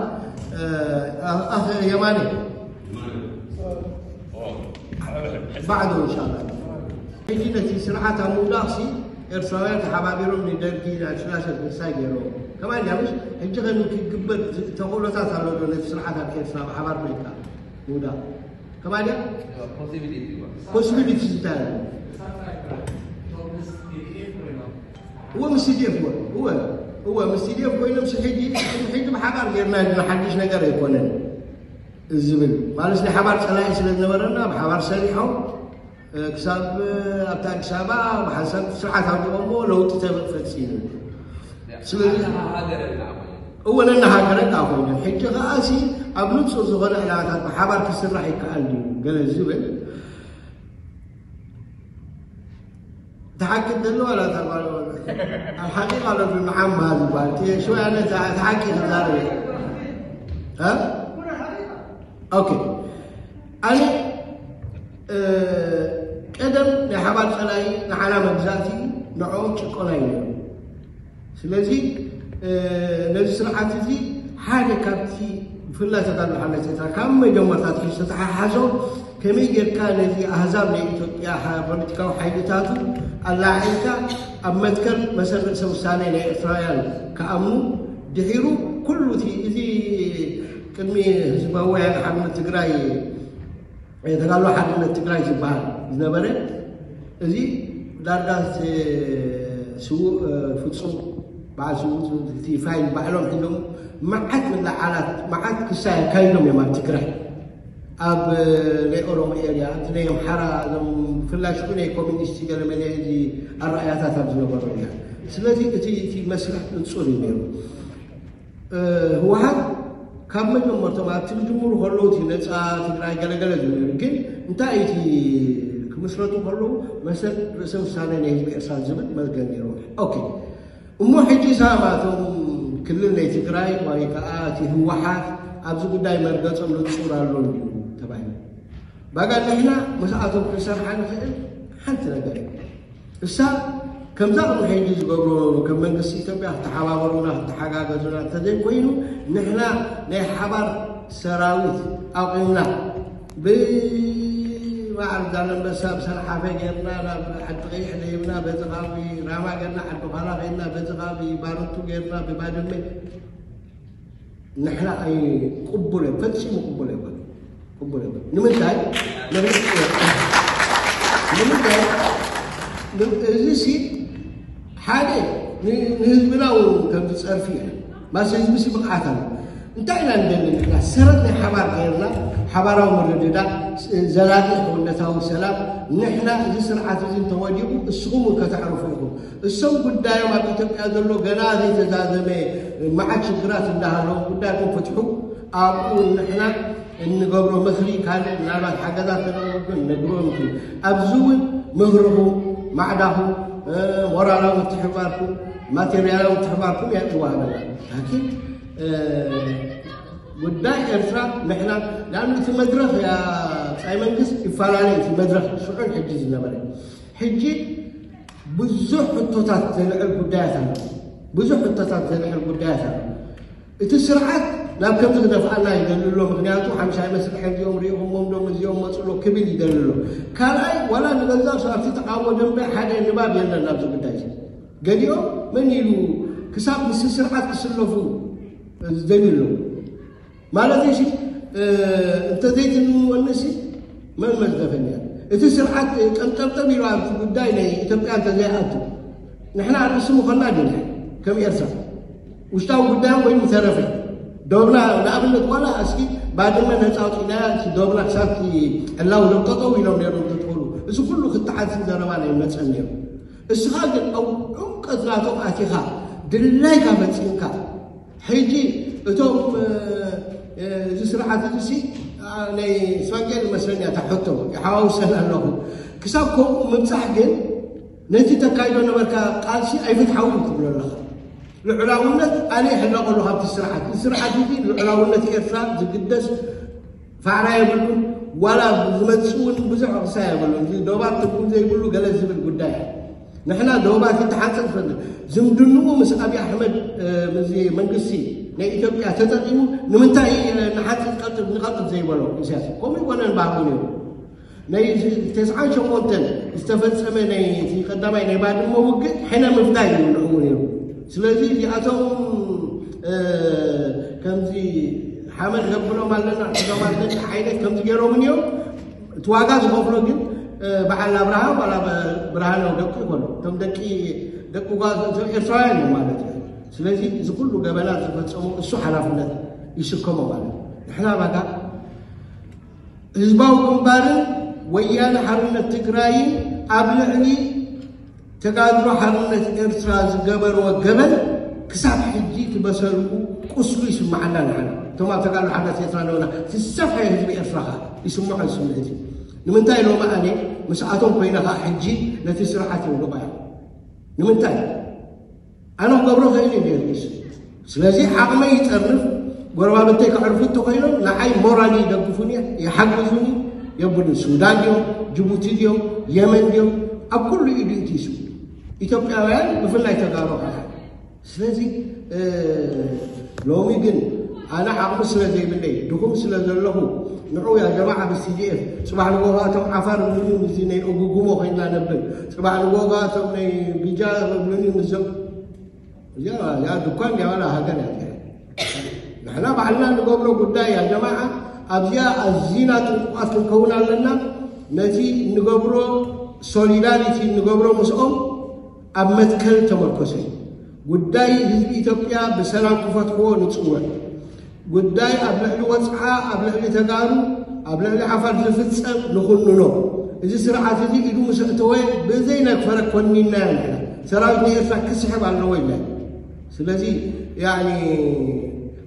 آه، أخ يماني. بعده إن شاء الله. ሕጂ ነቲ ስርዓት ኣብ ምውዳቕሲ ኤርትራውያን ተሓባቢሮም ንደርጊ ናይ ስላሴ ምሳይ ገይሮም። ከማን ድያ ምሽ? ሕጂ ከ ክግበር ተኽእሎታት ኣሎ ዶ ነቲ ስርዓት ኣብ ኤርትራ ብሓባር ኮይንካ ምውዳቕ? ከማን ድያ? Possibility እዩ። Possibility እንታይ ኣሎ? እወ፣ ምስ ቲ ዲ ኤፍ እወ፣ እወ፣ እወ፣ ምስ ቲ ዲ ኤፍ ኮይኖም ሲ ሕጂ፣ ሕጂ ብሓባር ጌርና ኢና፣ ሓድሽ ነገር ኣይኮነን። ዝብል ማለት ናይ ሓባር ጸላኢ ስለ ዝነበረና ብሓባር ሰሪሖም፣ እ፣ ክሳብ፣ እ፣ ኣብታ ኣዲስ ኣበባ ብሓንሳብ ስርዓት ኣውዲቖሞ ለውጢ ተበ-፣ ፈጺሙ። ስለዚ እወ ነናሃገረ ከኣ ኮይኑ፣ ሕጂ ከኣ ሲ ኣብ ንጹር ዝኾነ ዕላማታት ብሓባር ክስራሕ ይከኣል ድዩ ገለ ዝብል ትሓቂ ዘሎ ዋላ እታ ጓል ወላ? ኣልሓቂቃ ኣሎ ብል መዓማ ዝበሃል። እቲ ሽወያ ነታ ትሓቂ ክዛረብ እየ። እ? ኦኬ። ኣነ፣ እ፣ ቀደም ናይ ሓባር ጸላኢ ንዓና መግዛእቲ ንዕኦም ጭቆና እዩ ነይሩ። ስለዚ፣ እ፣ ነዚ ስርዓት እዚ ሓደ ካብቲ ብፍላይ ተጋድሎ ሓርነት ኤርትራ ካብ መጀመርታ ኣትሒዙ ዝተተሓሓዞ ከመይ ጌርካ ነዚ ኣህዛብ ናይ ኢትዮጵያ ሓ-፣ ፖለቲካዊ ሓይልታቱ ኣላዒልካ ኣብ መትከል መሰል ርእሰ ውሳኔ ናይ ኤርትራውያን ክኣምኑ ድሒሩ ኩሉ እቲ እዚ ቅድሚ ህዝባዊ ወያነ ሓርነት ትግራይ፣ ተጋድሎ ሓርነት ትግራይ ዝበሃል ዝነበረ፣ እዚ ዳርጋ ስ-፣ ስዉእ፣ እ፣ ፍጹም፣ በዓል ስዉእ፣ እቲ ፋይል ባዕሎም ሒዞም መዓት ምልዓላት፣ መዓት ክሳይ ኣካይዶም እዮም ኣብ ትግራይ። ኣብ፣ እ፣ ናይ ኦሮሞ ኤርያ፣ ኣብቲ ናይ ኣምሓራ፣ እዞም ብፍላይ ሽዑ ናይ ኮሚኒስት ገለመለ እዚ ኣረኣያታት ኣብ ዝነበሮ እያ። ስለዚ እቲ፣ እቲ መስርሕ ንጹር እዩ ነይሩ። እ፣ ህወሓት ካብ መጀመርቶም ኣብቲ ዝጅምሩ ከለዉ እቲ ነፃ ትግራይ ገለገለ ዝብል ነይሩ። ግን እንታይ እቲ ክምስረቱ ከለዉ መሰል ርእሰ ውሳኔ ናይ ህዝቢ ኤርትራ ዝብል መዝገብ ነይሩ። ኦኬ። እሞ ሕጂ ሳማቶም ክልል ናይ ትግራይ ወይ ከዓ እቲ ህወሓት ኣብዚ ጉዳይ መርገጾም ንጹር ኣሎ እንድዩ ተባሂሉ። ባጋ ንሕና ምስኣቶም ክንሰርሓ ንኽእል ሓንቲ ነገር እዩ። እሳ ከምዛ ቅድሚ ሕጂ ዝገብሮ ከም መንግስቲ ኢትዮጵያ ክተሓባበሩና፣ ክተሓጋገዙና እንተዘይኮይኑ፣ ንሕና ናይ ሓባር ሰራዊት ኣቑምና፣ ብማዕር ዛላንበሳ ብሰንሓፈ ጌርና፣ ናብ ዓዲ ቀይሕ ደይብና፣ በዚ ከባቢ ራማ ጌርና፣ ዓዲ ዃላ ኸይድና፣ በዚ ከባቢ ባረንቱ ጌርና፣ ብባድመ ንሕና ኣይ-፣ ቅቡል፣ ፈጺሙ ቅቡል ኣይኮነን። ቅቡል ኣይኮነን። ንምንታይ? ንምንታይ? እዚ ሲ ሓደ ንህዝብና እውን ከም ዝፀርፊ እዩ። ማስ ህዝቢ ሲ ብቕዓት ኣሎ። እንታይ ኢና ንደሊ ንሕና? ሰረት ናይ ሓባር ገይርና ሓባራዊ ምርድዳ፣ ዘላቂ ክውነታዊ ሰላም፣ ንሕና እዚ ስርዓት እዚ እንተወዲቑ እስኹም እውን ከተዕርፉ ኢኹም። እሶም ጉዳዮም ኣብ ኢትዮጵያ ዘሎ ገና ዘይተዛዘመ መዓት ሽግራት እንዳሃለዎም ጉዳይኩም ፍትሑ። ኣብኡ ንሕና እንገብሮ ምኽሪ ካልእ ምናልባት ሓገዛት ተነግረኩም ነግሮም ይኽእል። ኣብዚ እውን ምኽርኹም፣ ማዕዳኹም፣ ሞራላዊ ምትሕባርኩም፣ ማቴርያላዊ ምትሕባርኩም ይዋሃበና። ላኪን ጉዳይ ኤርትራ ንሕና ንኣብነት እቲ መድረኽ ያ ብጻይ መንግስት ይፈላለ እቲ መድረኽ ሽዑን ሕጂ ዝነበረ። ሕጂ ብዙሕ ሕቶታት ዘልዕል ጉዳያት ኣሎ። ብዙሕ ሕቶታት ዘልዕል ጉዳያት ኣሎ። እቲ ስርዓት ናብ ከምዚ ክደፍኣና ይደሊ ኣሎ። ምክንያቱ ሓምሻይ መስርሕ እዚኦም ሪኢኹሞም ዶ እዚኦም መፅሎ ክብል ይደሊ ኣሎ። ካልኣይ ዋላ ንገዛእ ኣብቲ ተቃውሞ ደንበ ሓደ ንባብ የለን ኣብዚ ጉዳይ እዚ። ገሊኦም መን ኢሉ ክሳብ ምስ ስርዓት ክስለፉ ዝደልዩ ኣለዉ። ማለት እሺ እንተዘይትንወንሲ መን መዝደፈኛ እቲ ስርዓት ቀንጠብጠብ ኢሉ ኣብቲ ጉዳይ ናይ ኢትዮጵያ እንተዘይኣቱ ንሕና ርእሲ ምኾና ድና ከም ኤርትራ ውሽጣዊ ጉዳዮም ኮይኑ ምተረፈ ዶብና ንኣብነት ዋላ እስኪ ባድመ ነፃ ኣውፂእናያ እቲ ዶብና ክሳብቲ ዕላው ዶብ ጠጠው ኢሎም ነይሮም ተትኾኑ እዚ ኩሉ ክትዓልሲ ዘረባ ናይ መፀን ነይሩ። እስኻ ግን ኣብ ዕምቀት ናቶም ኣቲኻ ድላይካ ፈፂምካ ሕጂ እቶም እዚ ስርዓት እዚ ሲ ናይ ስፋንቄል መስለኛ ታሕቶ ይሓዋውሰን ኣለኹ ክሳብ ከምኡ ምብፃሕ ግን ነቲ ተካይዶ ነበርካ ቃልሲ ኣይፍትሓዊ ትብሎ ኣለኻ። ልዑላውነት ኣነ ይሕለቐሉ ካብቲ ስርዓት እዚ ስርዓት እዚ ልዑላውነት ኤርትራ ዝግደስ ፋዕራ የብሉን። ዋላ ዝመፅእ እውን ብዙሕ ክሳ የብሉን። እዚ ዶባት ትርጉም ዘይብሉ ገለ ዝብል ጉዳይ ንሕና ዶባት ይተሓፀብ ዝፈልጥ ዝምድንኡ ምስ ኣብዪ ኣሕመድ ምስዚ መንግስቲ ናይ ኢትዮጵያ ተጠቂሙ ንምንታይ ንሓፂር ቀጥብ ንቐጥብ ዘይበሎ ኢሳያስ ከምኡ ይኮነን ባህሩ ነይሩ። ናይ ተስዓን ሸሞንተን ዝተፈፀመ ናይ እቲ ቀዳማይ ናይ ባድመ ውግእ ሕነ ምፍዳይ እዩ ንዕኡ ነይሩ። ስለዚ እዚኣቶም ከምዚ ሓመድ ዘብሎም ኣለና ሒዞም ኣለና ዓይነት ከምዚ ገይሮምን እዮም። እቲ ዋጋ ዝኸፍሎ ግን በዓል ኣብርሃ ዋላ ብርሃነ ደቁ ይኮኑ እቶም ደቂ ደቂ ጓ ኤርትራውያን እዮም ማለት እዩ። ስለዚ እዚ ኩሉ ገበናት ዝፈፀሙ እሱ ሓላፍነት ይስከሞ ማለት እዩ። ንሕና ባጋ ህዝባዊ ግንባርን ወያነ ሓርነት ትግራይን ኣብ ልዕሊ ተጋድሎ ሓርነት ኤርትራ ዝገበርዎ ገበን ክሳብ ሕጂ እቲ በሰልኡ ቁስሉ ይስምዓና ንዓና እቶም ኣብ ተጋድሎ ሓርነት ኤርትራ ነውና ዝሰፍሐ ህዝቢ ኤርትራ ከዓ ይስምዖ ስምዒት እዩ። ንምንታይ ሎሚ ኣነ ምስኣቶም ኮይነ ከዓ ሕጂ ነቲ ስርዓት የውድቆ እያ። ንምንታይ ኣነ ክገብሮ ክእል እዩ ገርግስ ስለዚ ዓቕመይ ይፀርፍ ጎረባብተይ ከዕርፉ እንተኮይኖም ንዓይ ሞራል ይደግፉን ይሓግዙን የብሉን ሱዳን ድዮም ጅቡቲ ድዮም የመን ድዮም ኣብ ኩሉ ኢዱ እቲ ሱ ኢትዮጵያውያን ብፍላይ ተጋሩ ከዓ ስለዚ ሎሚ ግን ኣነ ዓቕሚ ስለ ዘይብለይ ድኹም ስለ ዘለኹ ንዑ ያ ጀማዓ ብስዲኤፍ ፅባሕ ንጎ ከኣቶም ዓፋር ምንም እዚ ናይ እጉጉሞ ኮይንና ነብል ፅባሕ ንጎ ከኣቶም ናይ ቢጃ ምንም እዞም እዚኣ እዚኣ ድኳን ዲያ ዋላ ሃገር እያ እዚኣ። ንሕና ባዕልና ንገብሮ ጉዳይ እያ ጀማዓ። ኣብዚኣ ኣዚና ጥንቁቓት ክንከውን ኣለና። ነቲ እንገብሮ ሶሊዳሪቲ እንገብሮ ምስኦም ኣብ መትከል ተመርኮሰ እዩ። ጉዳይ ህዝቢ ኢትዮጵያ ብሰላም ክፈትሕዎ ንፅውዕ። ጉዳይ ኣብ ልዕሊ ወፅዓ ኣብ ልዕሊ ተጋሩ ኣብ ልዕሊ ዓፋር ዝፍፀም ንኹንኖ። እዚ ስርዓት እዚ ኢዱ ምስ ኣእተወ ብዘይ ነግፈረ ኮኒናዮ ንሕና። ሰራዊት ናይ ኤርትራ ክስሕብ ኣለዎ ኢልና። ስለዚ ያኒ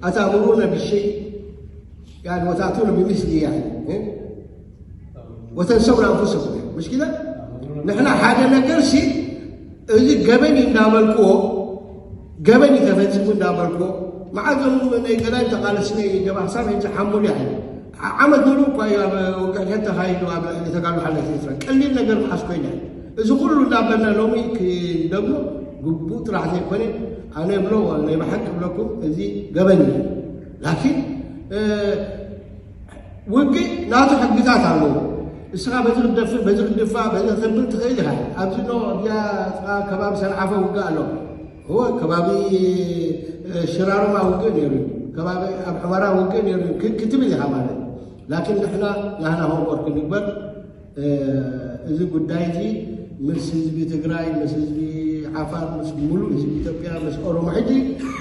ኣታእምሩነ ብሸይ ያኒ ወታእቱነ ብምስሊ ያኒ ወተንሰውና ኣንፉሰኩም ምሽኪላ ንሕና ሓደ ነገር ሲ እዚ ገበን እዩ እንዳበልክዎ ገበን እዩ ተፈፂሙ እንዳበልክዎ መዓዞም ናይ ገዳይ ተቃለስነ ገባ ክሳብ ሕጂ ሓሙል ያኒ ዓመት ሙሉ እኳ እዩ ኣብ ውግዕነት ተካይዱ ኣብ ልዕሊ ተጋሉ ሓለት ኤርትራ ቀሊል ነገር መዓስ ኮይነ እዚ ኩሉ እንዳበልና ሎሚ ክደግሞ ግቡእ ጥራሕ ዘይኮነ ኣነ ብሎ ናይ ብሓቂ ብለኩም እዚ ገበን እዩ ላኪን ውግእ ናቱ ሕግታት ኣለዎ። እስኻ በዚ ክትደፍር በዚ ክትድፋ በዚ ከተብል ትኽእል ኢኻ። ኣብዚ ኖ እዚኣ እስኻ ከባቢ ሰንዓፈ ውግእ ኣሎ። እወ ከባቢ ሽራሮማ ውግእ ነይሩ እዩ። ከባቢ ኣብ ሕመራ ውግእ ነይሩ እዩ ክትብል ኢኻ ማለት። ላኪን ንሕና ናህና ሆምወርክ ንግበር። እዚ ጉዳይ እዚ ምስ ህዝቢ ትግራይ፣ ምስ ህዝቢ ዓፋር፣ ምስ ሙሉእ ህዝቢ ኢትዮጵያ፣ ምስ ኦሮሞ፣ ሕጂ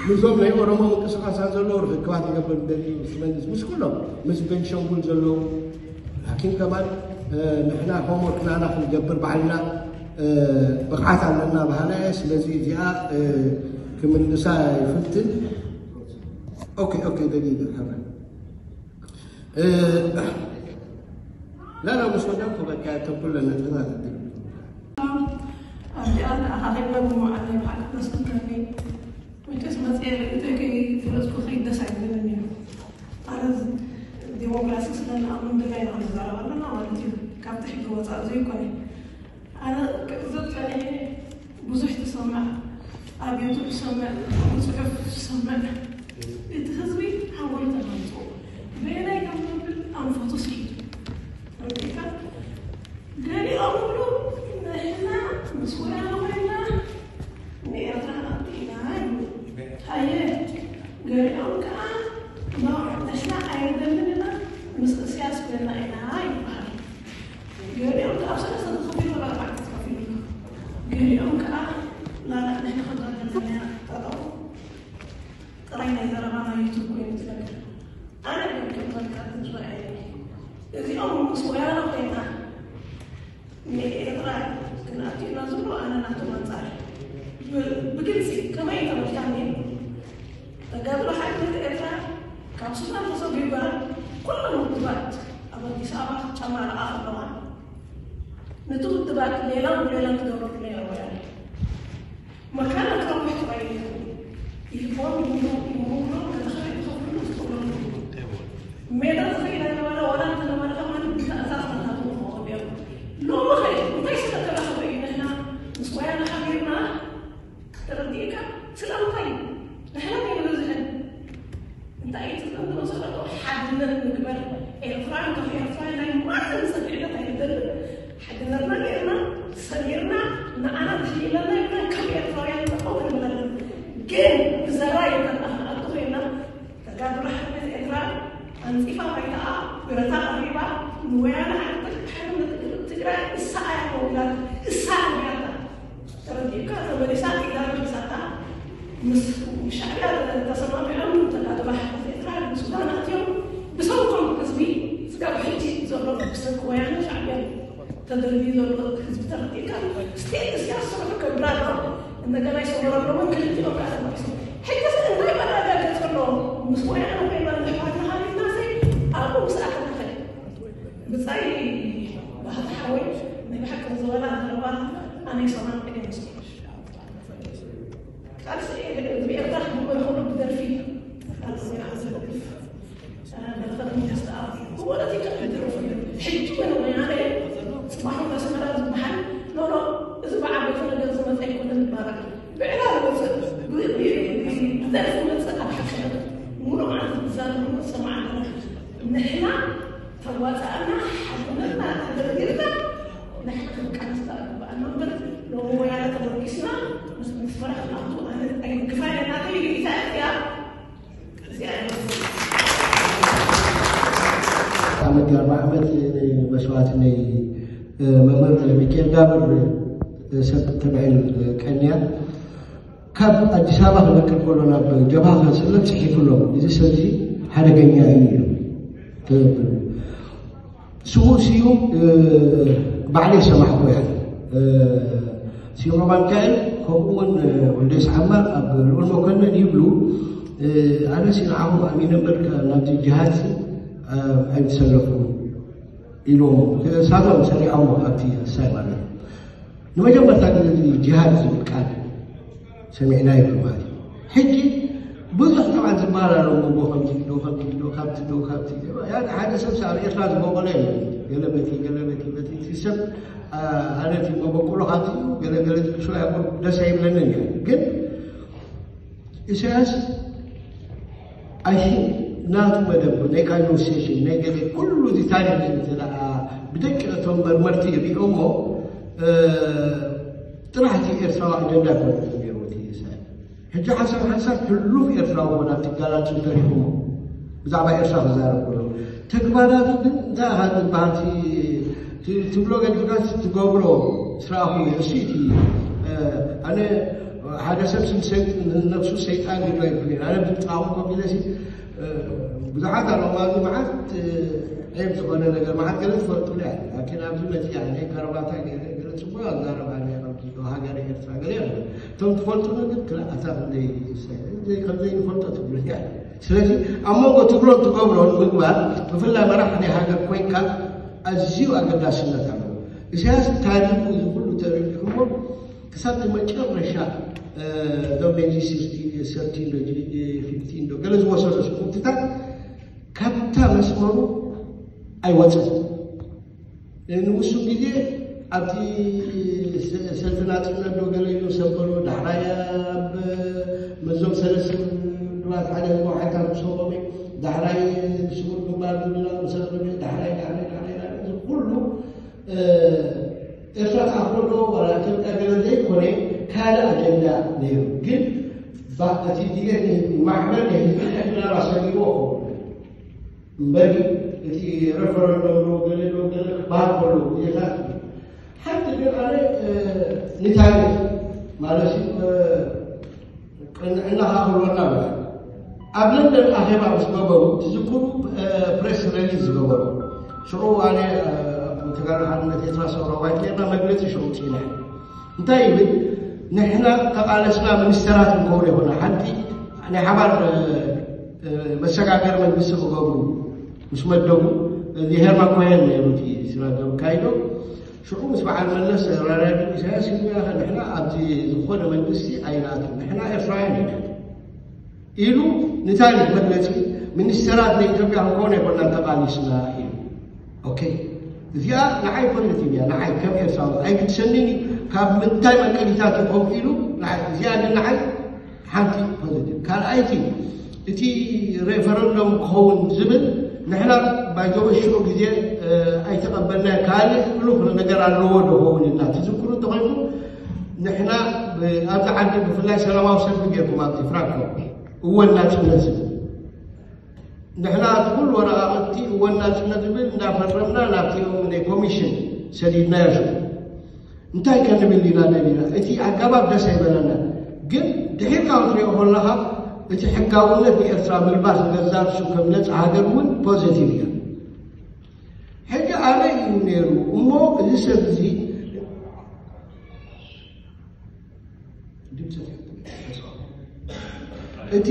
ምስዞም ናይ ኦሮሞ ምንቅስቃሳት ዘለዉ ርክክባት ይገብር ደሊ፣ ምስ መንግስቲ፣ ምስ ኩሎም፣ ምስ ቤንሻንጉል ዘለዉ። ላኪን ከማን ንሕና ሆምወርክ ናና ክንገብር ባዕልና ብቕዓት ኣለና በሃላ እየ። ስለዚ እዚኣ ክምልሳ ይፍትን። ኦኬ ኦኬ ደጊ ሓባ لا لا مش مجال فبكى كل الناس. ኣብዚኣ ኣኻኺብና ብምውዓል ናይ ብሓቂ ደስ ትብለኒ። መቸስ መፅየ ርእተይ ከይፈለጥኩ ከይድ ደስ ኣይብለኒ እዩ። ኣነ ዲሞክራሲ ስለ ንኣምን ድላይ ኢና ንዛረብ ኣለና ማለት እዩ። ካብቲ ሕጊ ወፃእ ዘይኮነ ኣነ ክዕዘብ ፀኒሐ። ብዙሕ ትሰምዕ፣ ኣብ ዩቱብ ትሰምዕ፣ ብፅሑፍ ትሰምዕ። እቲ ህዝቢ ሓወይ ተመልጦ በየናይ ከም ንብል ኣንፈቱ ስሒቱ ርኢካ። ገሊኦም ይብሉ ንሕና ምስ ወያነ ኮይና ንኤርትራ ኣጥፊእና ይብሉ። ኣየ ገሊኦም ከዓ ንሕና ኣይንደልን ኢና ምስ እስያስ ኮይና ኢና ይበሃል። ገሊኦም ከዓ ሰለስተ ተኸፊሉ ኣርባዕተ ተኸፊሉ ገሊኦም ከዓ ላላ ንሕና ከጋደልና ጠጠው ጥራይ ናይ ዘረባ ናይ ዩቱብ ኮይኑ ዝነገር ኣነ ግን ከም መግዛእቲ ዝረኣየ እዚኦም ምስ ወያነ ኮይና ንኤርትራ ክንኣትዩና ዝብሉ ኣነ ናቶም ኣንጻር ብግልፂ ከመይ ተመልካኒ ተጋድሎ ሓድነት ኤርትራ ካብ ሱዳን ተሰጒጓ ኩሎም ውድባት ኣብ ኣዲስ ኣበባ ጨማልኣ ኣለዋ። ነቲ ውድባት ሌላን ብሌላን ትገብረሉ ነይረ ወያነ። መካነ ካብ ውሕቲ ባይነቱ ይልቦም ይምሉ ይምሉ ከተኸረ ይኸፍሉ ዝኽእሉ ሜዳ ዝኸይድ ኣይነበረ ወላ እንተነበረ ከማን ብትእዛዝ መታቱ ክኸውን እዮም። ሎሚ ኸ እንታይ ስለ ተረኸበ እዩ ንሕና ምስ ወያነ ሓቢርና ተረዲእካ ስለምንታይ ንሕና ከይንበዝሕን እንታይ እዩ ትብሎ መሰረቱ ሓድነት ምግበር ኤርትራን ካብ ኤርትራን ናይ ማንም ሰብዕነት ኣይንደልን ሓድነትና ጌርና ሰሚርና ንዓና ዝሽይለና ይብለን ከም ኤርትራውያን ጠጠው ክንብለለን ግን ብዘራ የጠና ክንኣቱ ኮይና ተጋድሎ ሓድነት ኤርትራ ኣንፂፋ ባይታኣ ብረታ ቀሪባ ንወያነ ሓድነት ትግራይ እሳ ኣያ መውላት እሳ ኣያታ ተረዲእካ ተመሊሳ ኢላ ምሳታ ምስ ሻዕብያ ተሰማሚዖም ተጋድሎ ሓድነት ኤርትራ ብሱዳን ኣትዮም ብሰውቶም ህዝቢ ስጋብ ሕጂ ዘሎ ብሰብ ወያነ ሻዕብያ ተደርቢ ዘሎ ህዝቢ ተረዲእካ ስቴት እስያ ስርሑ ከብላ ኣሎ እንደገና ይሰወረሎም ክልቲኦም ከዓ ተመሊሶም ሕጂ እንታይ መረጋገፂ ኣሎ ምስ ወያነ ኮይና ንሕዋትና ሃሊፍና ዘይ ኣብኡ ምስ ኣተናኸል ብጻይ ባህታ ሓወይ ናይ ብሓቂ ዝበላ ዘረባ ኣነ ይሰማን ቅድም ምስ ቃልሲ ብኤርትራ ክግበር ከሎ ብደርፊ ቃልሲ ዝደግፍ በረኸት መንግስቲ ኣብ ፖለቲካ ሕጂ ወያነ ጽባሕ ኣስመራ ዝበሃል ኖኖ እዚ ብዓበይቲ ነገር ዝመፀ ኣይኮነን ይባላል ብዕላ ዝመፅእ ብደርፊ መፅእ ኣብ ሓቂ ሙሉ ማለት ዝዛረብ ሰማዕ ኣለና ንሕና ተዋፃእና ሓድነትና ተደርዲርና ንሕና ክንቃለስ ዝግባኣና እምበር ሎሚ ወያነ ተመርኪስና ምስ ምስፈራ ክንኣቱ ኣነ ኣይድግፋ እየ ናተይ ርእይታ እያ እዚኣ እያ ዓመት ኣርባ ዓመት መስዋዕቲ ናይ መምህር ሚካኤል ጋብር ሰብ ተባሂሉ ቀንያ ካብ ኣዲስ ኣበባ ክነቅል ከሎ ናብ ጀብሃ ከስለፍ ፅሒፉሎም እዚ ሰብ እዚ ሓደገኛ እዩ ኢሉ ስዉእ ስዩም ባዕለይ ዝሰማዕኩ እያ ስዩም ሮማንካኤል ከምኡ እውን ወልደስ ዓማር ኣብ ልኡል መኮነን ይብሉ ኣነ ሲ ንዓኹም ኣሚነ እምበር ናብዚ ጅሃድ ኣይትሰለፍኩም ኢሎም እሳቶም ሰሪዖም ኣብቲ ሳይ ማለት እዩ ንመጀመርታ ግዜ ጅሃድ ዝብል ቃል ሰሚዕና ይብሉ ማለት እዩ ሕጂ ብዙሕ ጠባን ዝበሃል ኣሎ ሞጎ ከምዚ ዶ ከምዚ ዶ ካብዚ ዶ ካብዚ ዶ ያኒ ሓደ ሰብ ኣብ ኤርትራ ዝበቆለ የለን ገለበቲ ገለበቲ በቲ እቲ ሰብ ኣነቲ መበቆሎ ካብዚ እዩ ገለገለ ዝቅሱ ያቁር ደስ ኣይብለንን እዩ ግን ኢሳያስ I think ናቱ መደብ ናይ ቃል ኔጎሲዬሽን ናይ ገለ ኩሉ እዚ ታሪክ እዚ እንተ ደኣ ብደቂ እቶም መርመርቲ ሪኦሞ ጥራሕ እቲ ኤርትራዊ ኣጀንዳ ኣይኮነትን ነይሩ እቲ ኢሳያስ ሕጂ ሓሳብ ሓሳብ ሕሉፍ ኤርትራዊ ኮን ኣብቲ ጋላችን ተሪፉሞ ብዛዕባ ኤርትራ ክዛረብ ከሎ ተግባራቱ ግን እንታይ ኢኻ ዝበሃል ትብሎ ገዲፍካ ትገብሮ ስራኹ እዩ። እሱ እቲ ኣነ ሓደ ሰብ ስም ሰይጥ ነብሱ ሰይጣን ግዶ ይብልን ኣነ ብጣዕሚ ኮፍ ኢለ ሲ ብዙሓት ኣለዉ ኣብዚ መዓት ዔብ ዝኾነ ነገር መዓት ገለ ትፈልጡ ያ ላኪን ኣብዚ መፅያ ናይ ከረባታ ገለ ገለ ፅቡቅ ኣዛረባ ሃገር ኤርትራ ገለ እቶም ትፈልጡ ግን ክልኣታት ዘይፈልጦ ትብሉ ያ ስለዚ ኣብ መንጎ ትብሎን ትገብሮን ምግባር ብፍላይ መራሕ ናይ ሃገር ኮይንካ ኣዝዩ ኣገዳስነት ኣለዎ። ኢሳያስ ታሪኹ እዚ ኩሉ ተረዲእኩሞ ክሳብ መጨረሻ ዶሜጂ ሰርቲን ዶ ፊፍቲን ዶ ገለ ዝወሰዶ ስፖርትታት ካብታ መስመሩ ኣይወፅን። ንውሱን ግዜ ኣብቲ ሰልፊ ናፅነት ዶ ገለ ኢሉ ሰበሎ ዳሕራይ ኣብ መዞም ሰለስተ ድባት ሓደ ህዝባዊ ሓይልታት ዝሰቆመ ዳሕራይ ስሙር ግንባር ዝብላ መሰረት ዳሕራይ ዳሕራይ ዳሕራይ ዳሕራይ እዚ ኩሉ ኤርትራ ተኣኽሎ ዶ ዋላ ኢትዮጵያ ገለ ዘይኮነ ካልእ ኣጀንዳ ነይሩ ግን እቲ ዲኤን ማዕበል ናይ ህዝቢ ዕላማ ሰጊርዎ ክኸውን እምበሪ እቲ ረፈረንደም ዶ ገለ ዶ ገለ ክበሃል ከሎ ግዜታት ሓንቲ ግን ኣነ ንታሪክ ማለት እዩ ቅንዕና ክህልወና ኣለና። ኣብ ለንደን ኣኼባ ምስ ገበሩ ትዝክሩ ፕሬስ ሪሊዝ ዝገበሩ ሽዑ ኣነ ተጋሩ ሓርነት ኤርትራ ሰውራዋይ ጌርና መግለፂ ሽዑ ውፅኢና እንታይ ይብል ንሕና ተቃለስና ሚኒስተራት ንገብሮ ይኮና ሓንቲ ናይ ሓባር መሰጋገር መንግስቲ ክገብሩ ምስ መደቡ እዚ ሄርማ ኮሄን ነይሩ እቲ ስራ ዘካይዶ ሽዑ ምስ በዓል መለስ ራዳድ ኢሳያስ ይብሉ ንሕና ኣብዚ ዝኾነ መንግስቲ ኣይናትን ንሕና ኤርትራውያን ኢና ኢሉ ንታሪክ መግለፂ ሚኒስተራት ናይ ኢትዮጵያ ክንኮነ ይኮና ተቃሊስና ኢሉ ኦኬ እዚኣ ንዓይ ፖለቲቭ እያ ንዓይ ከም ኤርትራዊ ኣይግድሰንን እዩ ካብ ምንታይ መቀሊታት ይኮም ኢሉ እዚኣ ግን ንዓይ ሓንቲ ፖለቲቭ ካልኣይቲ እቲ ሬፈረንደም ክኸውን ዝብል ንሕና ባይዘወ ሽዑ ግዜ ኣይተቐበልና ካልእ ብሉክ ነገር ኣለዎ ዶ ኸውን ኢልና ትዝክሩ እንተኾይኑ ንሕና ኣብዚ ዓዲ ብፍላይ ሰላማዊ ሰልፊ ጌርኩም ኣብዚ ፍራንኮ እወን ናጽነት ዝብል ንሕና እቲ ኩሉ ወረቓቕቲ እወን ናጽነት ዝብል እንዳፈረምና ናብቲኦም ናይ ኮሚሽን ሰዲድናዮ ሽዑ እንታይ ከንብል ኢና ደሊና እቲ ኣገባብ ደስ ኣይበለና ግን ድሒርካ ክትሪኦ ከለኻ እቲ ሕጋውነት ንኤርትራ ምልባስ ንገዛ ርሱ ከም ነፃ ሃገር እውን ፖዘቲቭ እያ ሕጂ ኣበይ እዩ ነይሩ እሞ እዚ ሰብ እዚ እቲ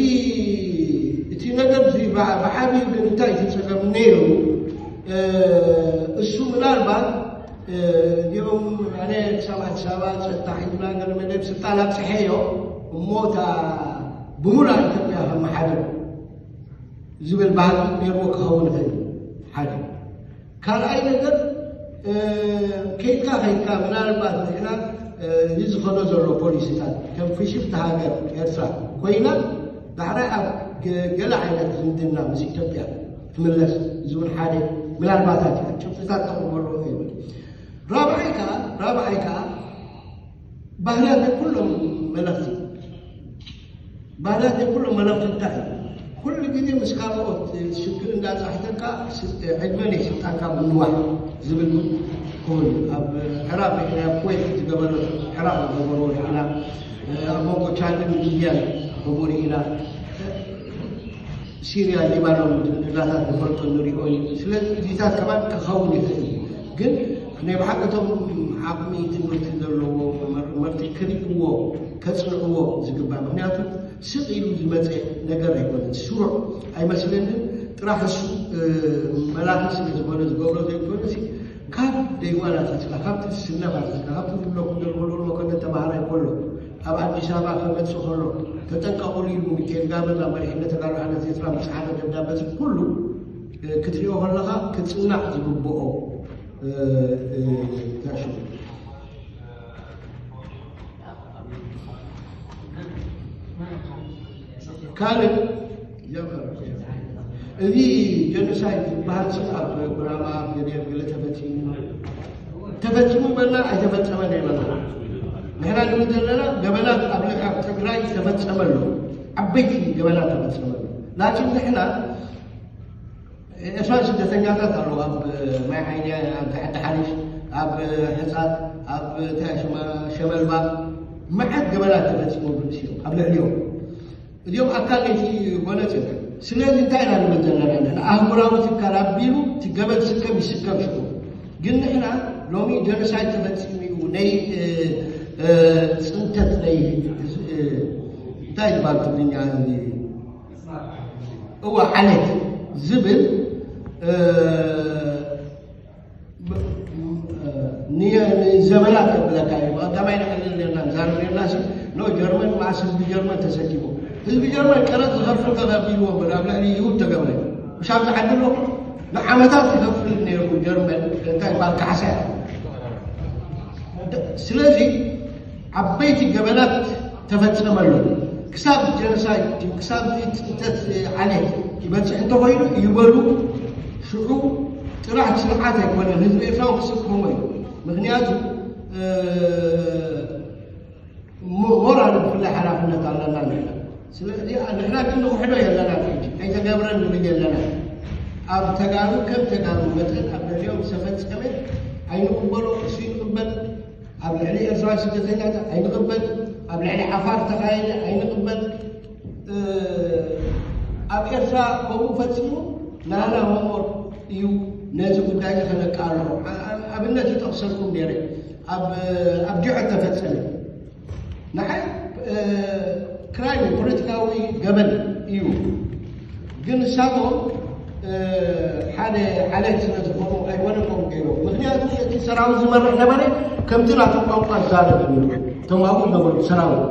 እቲ ነገር እዚ ብዓብዩ ግን እንታይ እቲ ፀገም ነይሩ እሱ ምናልባት እዚኦም ኣነ ክሳብ ኣዲስ ኣበባ ፀጥታ ሒዝና ገለ መደብ ስልጣን ኣብፅሐዮ እሞ እታ ብሙላ ኢትዮጵያ ከመሓደር ዝብል ባህሊ ነይርዎ ክኸውን ይኽእል ሓደ ካልኣይ ነገር ከይድካ ከይድካ ምናልባት ንሕና እዚ ዝኸዶ ዘሎ ፖሊሲታት ከም ፍሽፍቲ ሃገር ኤርትራ ኮይና ዳሕራይ ኣብ ገለ ዓይነት ዝምድና ምስ ኢትዮጵያ ትምለስ ዝብል ሓደ ምናልባታት ጭብጥታት ተቕርበሉ ይብል ራብዓይ ከዓ ራብዓይ ከዓ ባህርያት ናይ ኩሎም መለኽቲ ባህርያት ናይ ኩሎም መለኽቲ እንታይ እዩ? ኩሉ ግዜ ምስ ካልኦት ሽግር እንዳፃሕተካ ዕድመ ናይ ስልጣንካ ምንዋሕ ዝብል እውን ክኸውን እዩ። ኣብ ዕራቅ ርኢና፣ ኣብ ኩዌት ዝገበረ ዕራቅ ዝገበርዎ ርኢና፣ ኣብ መንጎ ቻድን ሊብያን ከምኡ ርኢና። ሲርያ ሊባኖን ላታት ንፈልጦ ንሪኦ እዩ ስለዚ እዚታት ከማን ክኸውን ይኽእል እዩ ግን ናይ ብሓቂ እቶም ዓቕሚ ትምህርቲ ዘለዎ መርመርቲ ክሪእዎ ከፅንዕዎ ዝግባእ ምክንያቱ ስቕ ኢሉ ዝመፀ ነገር ኣይኮነን ስሩዕ ኣይመስለንን ጥራሕ እሱ መላኺ ስለ ዝኾነ ዝገብሮ ዘይኮነ ካብ ደይዋላ ኣትሒዝካ ካብቲ ስነፍ ኣትሒዝካ ካብቲ ዝብለኩም ዘለኹ ከሎ ተማሃራይ ከሎ ኣብ ኣዲስ ኣበባ ክመፅእ ከሎ ተጠንቀቑሉ ኢሉ ሚካኤል ጋመዛ መሪሕነት ተጋሩ ሓነት ኤርትራ ዝፀሓፈ ደብዳበ እዚ ኩሉ ክትሪኦ ከለኻ ክፅናዕ ዝግብኦ እዛ ሽሙ ካልእ እዚ ጀኖሳይድ ዝበሃል ኣብ ኩናማ ገለ ተፈፂሙ ተፈፂሙ በልና ኣይተፈፀመን የበልና ንሕና ንብል ዘለና ገበናት ኣብ ልዕሊ ኣብ ትግራይ ዝተፈፀመ ኣሎ ዓበይቲ ገበናት ተፈፀመ ኣሎ ላኪን ንሕና ኤርትራን ስደተኛታት ኣለዉ ኣብ ማይ ዓይኒ ኣብ ዓዲ ሓሪሽ ኣብ ሕፃት፣ ኣብ እንታይ ሽማ፣ ሸመልባ መዓት ገበናት ተፈፂሙ ብርእሲኦም ኣብ ልዕሊኦም። እዚኦም ኣካል ናይቲ ጎነፅ እዮም። ስለዚ እንታይ ኢና ንብል ዘለና? ንሕና ኣህጉራዊ ትካል ኣቢሉ እቲ ገበን ዝስከም ይስከም ሽዑ። ግን ንሕና ሎሚ ጀኖሳይድ ተፈፂሙ እዩ፣ ናይ ጽንተት፣ ናይ እንታይ ዝበሃል ትግርኛ፣ እዋ፣ ዓሌት ዝብል ንዘመናት የብለካ እዩ። ብቐዳማይ ንሕልል ነርና፣ ንዛረብ ነርና ሲ፣ ኖ፣ ጀርመን መዓስ ህዝቢ ጀርመን ተሰኪሙ? ህዝቢ ጀርመን ቀረጥ ዝኸፍል ተቐቢልዎ እምበር ኣብ ልዕሊ ይሁድ ተገብረ። ምሽ ኣብዚ ዓዲ ኣለኹ፣ ንዓመታት ይኸፍል ነይሩ ጀርመን፣ እንታይ ባል ካሕሳ። ስለዚ ዓበይቲ ገበናት ተፈጸመሉ። ክሳብ ጀኖሳይድ፣ ክሳብ ጽንተት ዓሌት ይበጽሕ እንተኾይኑ ይበሉ። ሽዑ ጥራሕ ስርዓት ኣይኮነን፣ ህዝቢ ኤርትራ ክስከሞ እዩ። ምክንያቱ ሞራል ብፍላይ ሓላፍነት ኣለና ንሕና። ስለዚ ንሕና ግን ንኽሕዶ የለና፣ ሕጂ ኣይተገብረን ንብል የለና። ኣብ ተጋሩ ከም ተጋሩ መጠን ኣብ ልዕሊኦም ዝተፈጸመ ኣይንቕበሎ፣ እሱ ይንቕበል። ኣብ ልዕሊ ኤርትራዊ ስደተኛታት ኣይንቕበል። ኣብ ልዕሊ ዓፋር ተኻየደ ኣይንቕበል። ኣብ ኤርትራ ከምኡ ፈጺሙ ናና ሆምወርክ እዩ። ነዚ ጉዳይ እዚ ከነቃልዖ ኣብነት ይጠቕሰልኩም ነይረ። ኣብ ዲዖ ተፈጸመ። ንዓይ ክራይ ፖለቲካዊ ገበን እዩ። ግን ንሳቶም ሓደ ዓሌት ስለ ዝኾኑ ኣይኮነን ከምኡ ገይሮም። ምክንያቱ እቲ ሰራዊት ዝመርሕ ነበረ፣ ከምቲ ናቶም ቋንቋ ዝዛረብ እዩ። እቶም ኣብኡ ዝነበሩ ሰራዊት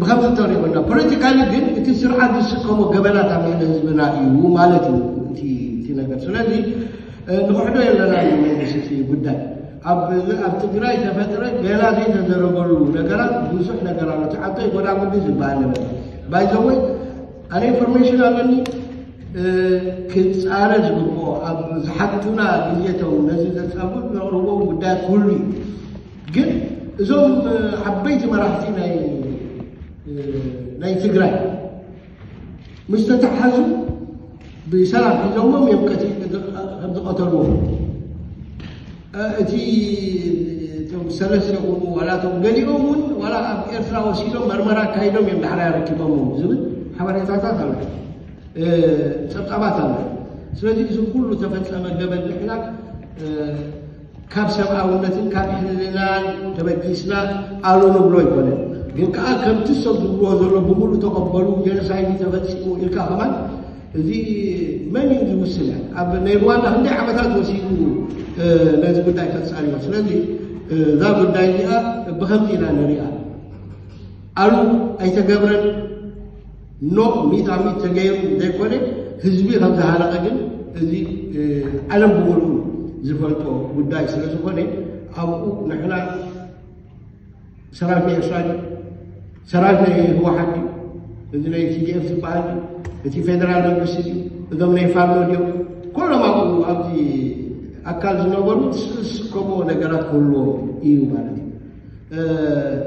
ብከምዚ ተሪእና፣ ፖለቲካሊ ግን እቲ ስርዓት ዝስከሞ ገበናት ኣብ ልዕሊ ህዝብና እዩ ማለት እዩ እቲ ነገር። ስለዚ ንኽሕዶ የለና እዩ መንግስቲ ጉዳይ። ኣብ ትግራይ ተፈጥረ ገና ዘይተዘረበሉ ነገራት ብዙሕ ነገር ኣሎ። እቲ ዓባይ ጎዳጉዲ ዝበሃል ነበረ። ባይዘወይ ኣነ ኢንፎርሜሽን ኣለኒ። ክፃረ ዝግብኦ ኣብ ዝሓቱና ግዜቶም ነዚ ዘፃብብ ዘቕርቦም ጉዳያት ኩሉ እዩ። ግን እዞም ዓበይቲ መራሕቲ ናይ ትግራይ ምስ ተተሓዙ ብሰላም ሒዞሞም እዮም ከም ዝቐተልዎም። እቲ እቶም ሰለስተ ቁሙ ዋላ እቶም ገሊኦም እውን ዋላ ኣብ ኤርትራ ወሲዶም መርመራ ኣካይዶም እዮም ዳሕራይ ኣረኪቦምዎም ዝብል ሓበሬታታት ኣሎ፣ ፀብፃባት ኣሎ። ስለዚ እዚ ኩሉ ተፈጸመ ገበን ንሕና ካብ ሰብኣውነትን ካብ ሕልናን ተበጊስና ኣሉ ንብሎ ኣይኮነን። ግን ከዓ ከምቲ ሰብ ዝብልዎ ዘሎ ብምሉእ ተቐበሉ፣ ጀኖሳይድ ተፈጺሙ ኢልካ ከማን እዚ መን እዩ ዝውስን? ኣብ ናይ ሩዋንዳ ክንደይ ዓመታት ወሲዱ ነዚ ጉዳይ ፈጻሚዎ። ስለዚ እዛ ጉዳይ እዚኣ ብኸምዚ ኢና ንሪኣ። ኣሉ ኣይተገብረን። ኖ ሚእታ ሚእት ተገይሩ ዘይኮነ ህዝቢ ከም ዝሃለቐ ግን እዚ ዓለም ብምሉኡ ዝፈልጦ ጉዳይ ስለ ዝኾነ ኣብኡ ንሕና ሰራዊት ናይ ኤርትራ ድዩ? ሰራዊት ናይ ህወሓት ድዩ? እዚ ናይ ቲ ዲ ኤፍ ዝበሃል ድዩ? እቲ ፌደራል መንግስቲ ድዩ? እዞም ናይ ፋኖ ድዮም? ኩሎም ኣብኡ ኣብዚ ኣካል ዝነበሩ ዝስከምዎ ነገራት ክህልዎም እዩ ማለት እዩ።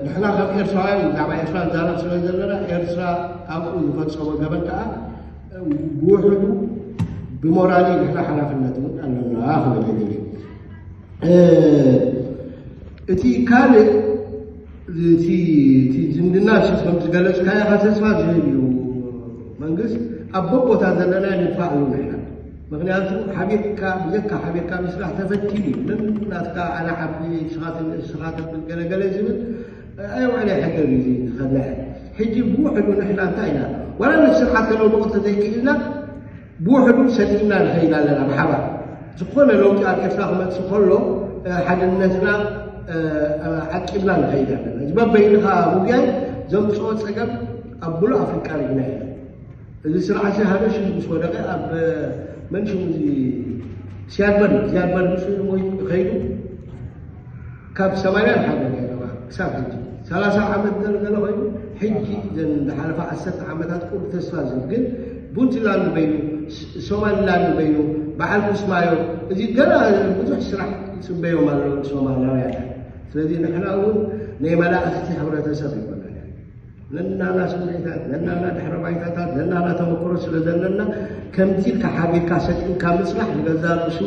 ንሕና ከም ኤርትራውያን ብዛዕባ ኤርትራ ንዛረብ ስለ ዘለና ኤርትራ ኣብኡ ዝፈፀሞ ገበን ከዓ ብውሕዱ ብሞራሊ ንሕና ሓላፍነት እውን ኣለና ክብል ይደሊ። እቲ ካልእ እቲ ዝምድና ሲ ከም ዝገለፅካዮ ተስፋ ዝህብ እዩ። መንግስት ኣብ በቦታ ዘለና ንድፋዕ እዩ ንሕና። ምክንያቱ ሓቢርካ ብዘካ ሓቢርካ ምስራሕ ተፈቲኑ እዩ። ምን ናትካ ኣነ ዓቢ ስኻትን ስኻትን ገለገለ ዝብል ኣይውዕል ኣይሕደር እዩ ዝኸብላ። ሕጂ ብውሕዱ ንሕና እንታይ ኢና ዋላ ንስርዓት ከነውድቕ እንተዘይክኢልና ብውሕዱ ሰሊምና ንኸይድ ኣለና ብሓባር። ዝኾነ ለውጢ ኣብ ኤርትራ ክመፅእ ከሎ ሓድነትና ዓቂብና ንኸይድ ኣለና። እዚ በበይንኻ ምጉያይ ዘምፅኦ ፀገም ኣብ ሙሉእ ኣፍሪቃ ርኢና ኢና። እዚ ስርዓት እዚ ሃበሽ ምስ ወደቐ ኣብ መን ሽሙ እዚ ሲያድ በሪ፣ ሲያድ በሪ ምስ ሞይቱ ከይዱ ካብ ሰማንያ ሓደ ገለባ ክሳብ ሕጂ ሰላሳ ዓመት ገለገለ ኮይኑ ሕጂ ዘን ዝሓለፈ ዓሰርተ ዓመታት ቁሩብ ተስፋ ዝህብ ግን ቡንትላንድ በይኑ ሶማሊላንድ በይኑ በዓል ኩስማዮ እዚ ገና ብዙሕ ስራሕ ይፅበዮም ኣለዉ ሶማላውያን። ስለዚ ንሕና እውን ናይ መላእክቲ ሕብረተሰብ ይኮነን ነናና ስምዒታት ነናና ድሕረ ባይታታት ነናና ተመክሮ ስለ ዘለና ከምቲ ኢልካ ሓቢርካ ሰጢምካ ምፅናሕ ንገዛ ርእሱ